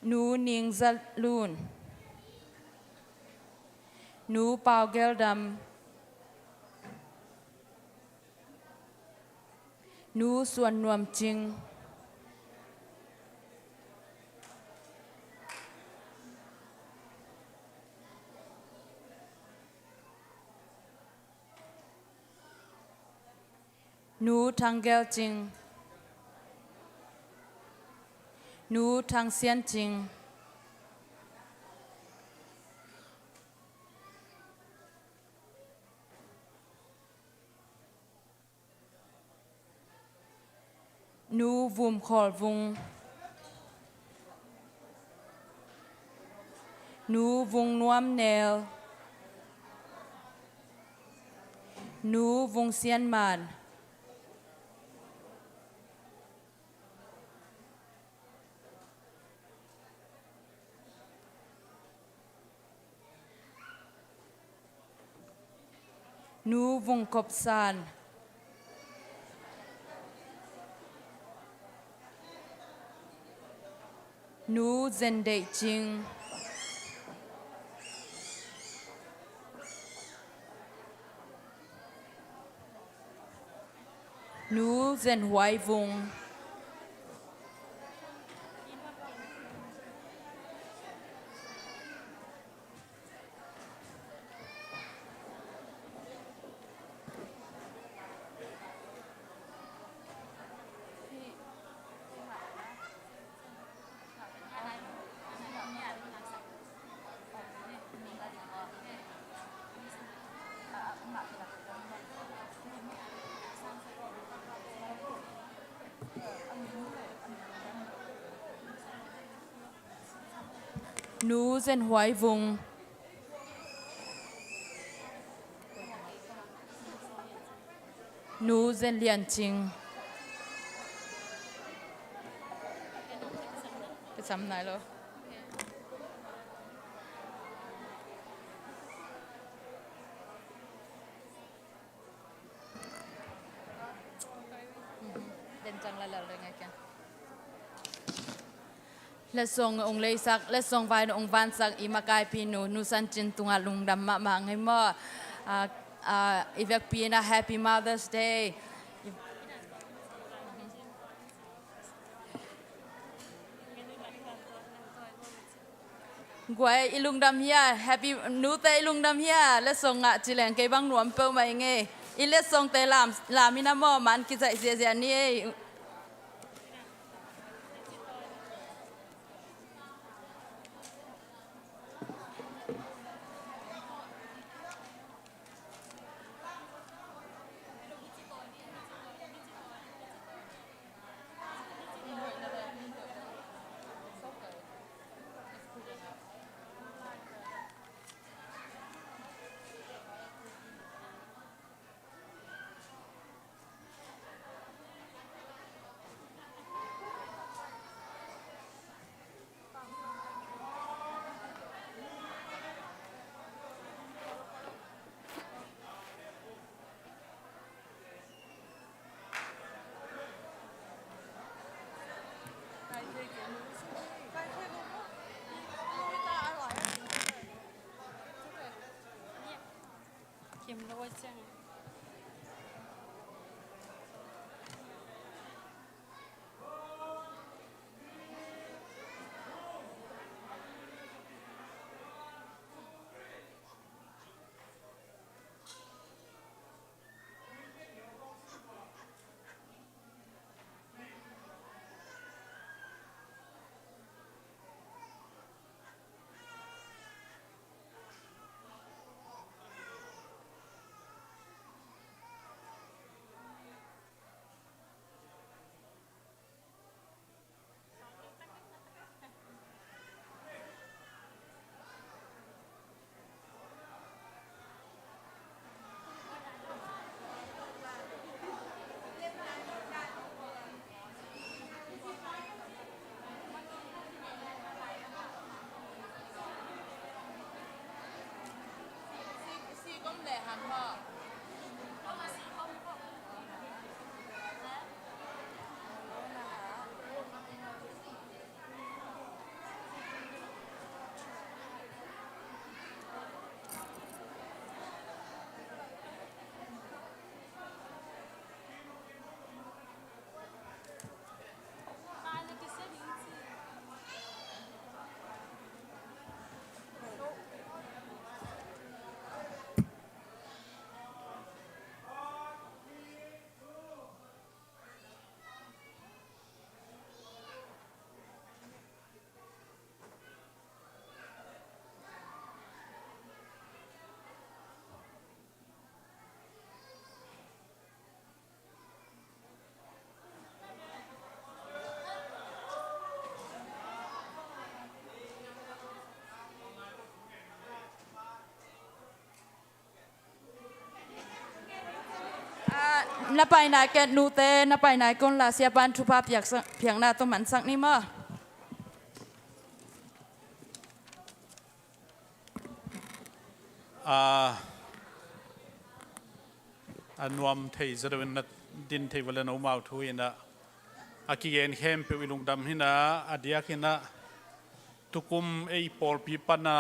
Nu Ning Za Lun. Nu Pau Gel Dam. Nu Suan Nuam Cing. Nu Thang Gel Cing. Nu Thang Sian Cing. Nu Vum Khawl Vung. Nu Vung Nuam Nel. Nu Vung Sian Man. Nu Vung Kop San. Nu Zen Deih Cing. Nu Zen Huai Vung. Nu Zen Huai Vung. Nu Zen Lian Cing. Kisam nai lo. Letsong ong leisak, letsong vai na ong vansak i makaipinu, Nu San Cin tungah lungdam mahmah ngei maw. Ah, ah, i vekpi in a Happy Mother's Day. Guai, i lungdam hia, Happy, nute i lungdam hia, letsong ngah ci leng kei bang nuam peuhmah i ngei. I letsongte lam, lam in a maw, man kizaih ziahziah ni ei. Ah, na pai nai kei, nute, na pai nai kon la, siapa'n thupha piaksa-, piakna tawh mansak ni maw. Ah, a nuam thei zaw deuh in na din thei vua le, nomau thu in ah, a kigen khempeuh i lungdam hi in ah, a diak in ah, tukum ei pawlpi pan a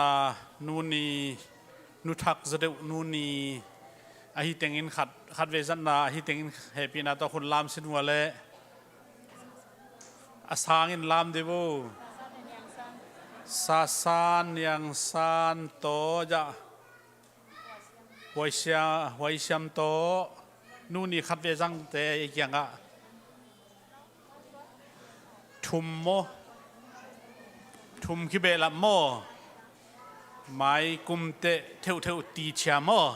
Nu Ni, nu thak zaw deuh Nu Ni, ahi tengin khat, khat vei zatna, ahi tengin hehpihna tawh hun lam sin vua le, a sangin lam deuh vo. Sasan Niang San tawh, Huai Sia-, Huai Siam tawh, Nu Ni khat vei zangte ei kiangah. Thum maw? Thum kibehlap maw? Mai kum teh theuhtheuh tichia maw?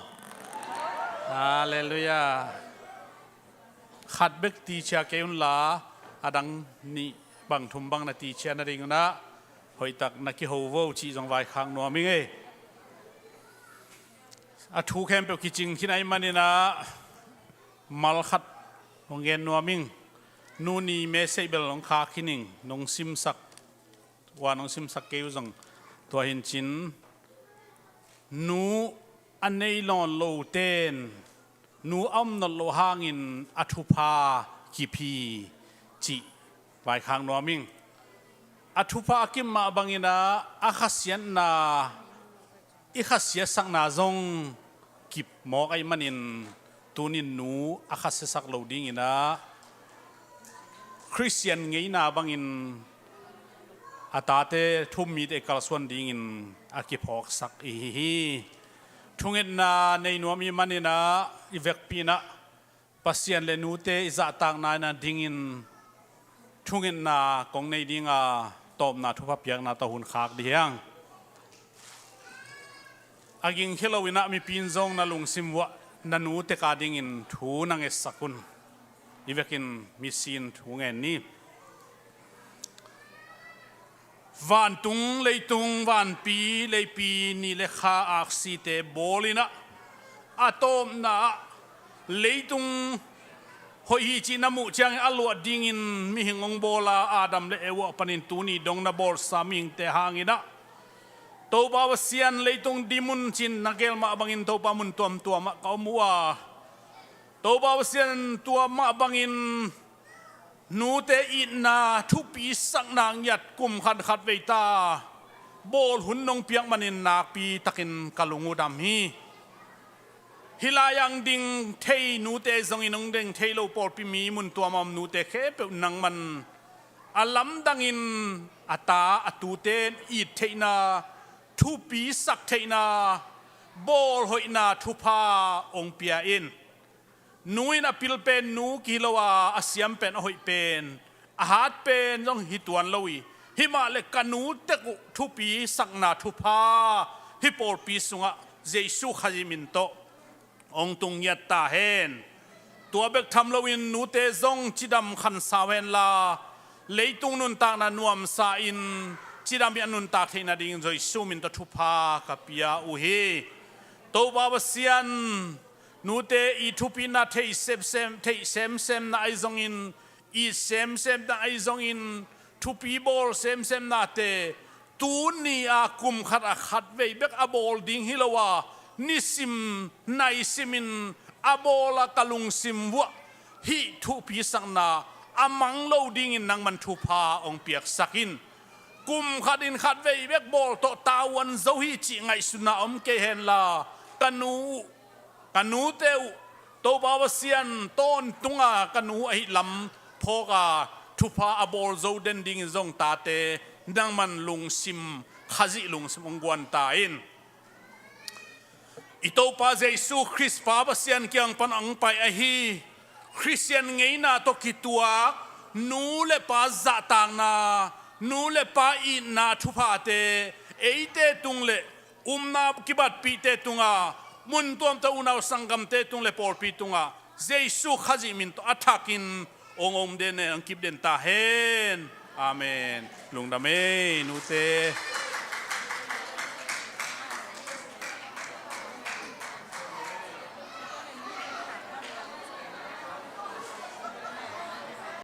Halleluiah. Khat bek tichia kei un la, a dang nih bang thum bang na tichia nading un ah, hoihtak na kiho vo cih zong vaikhak nuam ing ei. A thu khempeuh kicing khin ahih manin ah, mal khat hong gen nuam ing. Nu Ni message bel hong khak khin ing, nong simsak, tua nong simsak kei uh zong. Tua hi in cin, nu a nei nawn lote'n, nu a om nawn loh hangin a thupha kip hi cih vaikhak nuam ing. A thupha a kip mah bangin ah a khasiatna, i khasiatsakna zong kip mawk ahih manin tunin nu a khasiasak lo dingin ah Khristian ngeina bangin a tate thu-um mite i kalsuan dingin a kiphawksak i hi hi. Thungetna nei nuam i hih manin ah i vekpi-in ah Pasian le nute i zahtakna in ah dingin thungetna kong nei ding a, tawpna thupha piakna tawh hun khak ding hi hang. A gingkhia lo-in ah mipi in zong na lungsim uah na nu tek a dingin thu na ngetsak un. I vekin misi-in thu ngen ni. Vantung, leitung, vanpi, leipi, ni le kha, aksite bawl-in ah a tawpna ah leitung hoih hi cih na muh ciangin a luah dingin mihing hong bawl a, Adam le Eva panin tuni dong na bawlsa mihingte hangin ah Topa Pasian, leitung dim un ci-in na gel mah bangin Topa, mun tuamtuam ah ka om uh a, Topa Pasian, tua mah bangin nute itna thupisakna ngiat kum khat khat vei ta bawl hun nong piak manin nakpi takin ka lung uh dam hi. Hih lai-ah ding thei nute zongin, hong ding thei lo pawlpi, mi mun tuam a om nute khempeuh nangman a lamdangin a ta a tute it theihna, thupisak theihna, bawlhoihna thupha hong pia in. Nu in a pil pen nu kihi lo a, a siam pen, a hoih pen, a hat pen zong hi tuan lo hi. Himah le ka nu tek uh thupisakna thupha hih pawlpi sungah Jesu Khazih min tawh hong tung ngiat ta hen. Tua bek tham loin nute zong cidam khansau hen la, leitung nuntakna nuamsa in cidam in a nuntak theihna dingin Jesu min tawh thupha ka pia uh hi. Topa Pasian, nute i thupina theih semsem, theih semsemna ahi zongin, i semsemna ahi zongin, thupi bawl semsemnate tuni a kum khat a khat vei bek a bawl ding hi lo a, nisim naisim in a bawl a, ka lungsim uah hih thupisakna a mang lo dingin nangman thupha hong piaksak in. Kum khat in khat vei bek bawl tawh tavuan zo hi cih ngaihsutna om kei hen la, ka nu uh, ka nute uh, Topa Pasian, tawntung a ka nu ahih lam phawk a, thupha a bawl zo den dingin zong tate nangman lungsim, Khazih lungsim hong guan ta in. I Topa Jesu Khrist Pa Pasian kiang pan hong pai ahi Khristian ngeina tawh kituak nu le pa zahtakna, nu le pa itna thuphate eite tung le upna kibatpihte tungah, mun tuamtuam unau sanggamte tung le pawlpi tungah Jesu Khazih min tawh a thakin hong om den, hong kip den ta hen. Amen. Lungdam ei nute.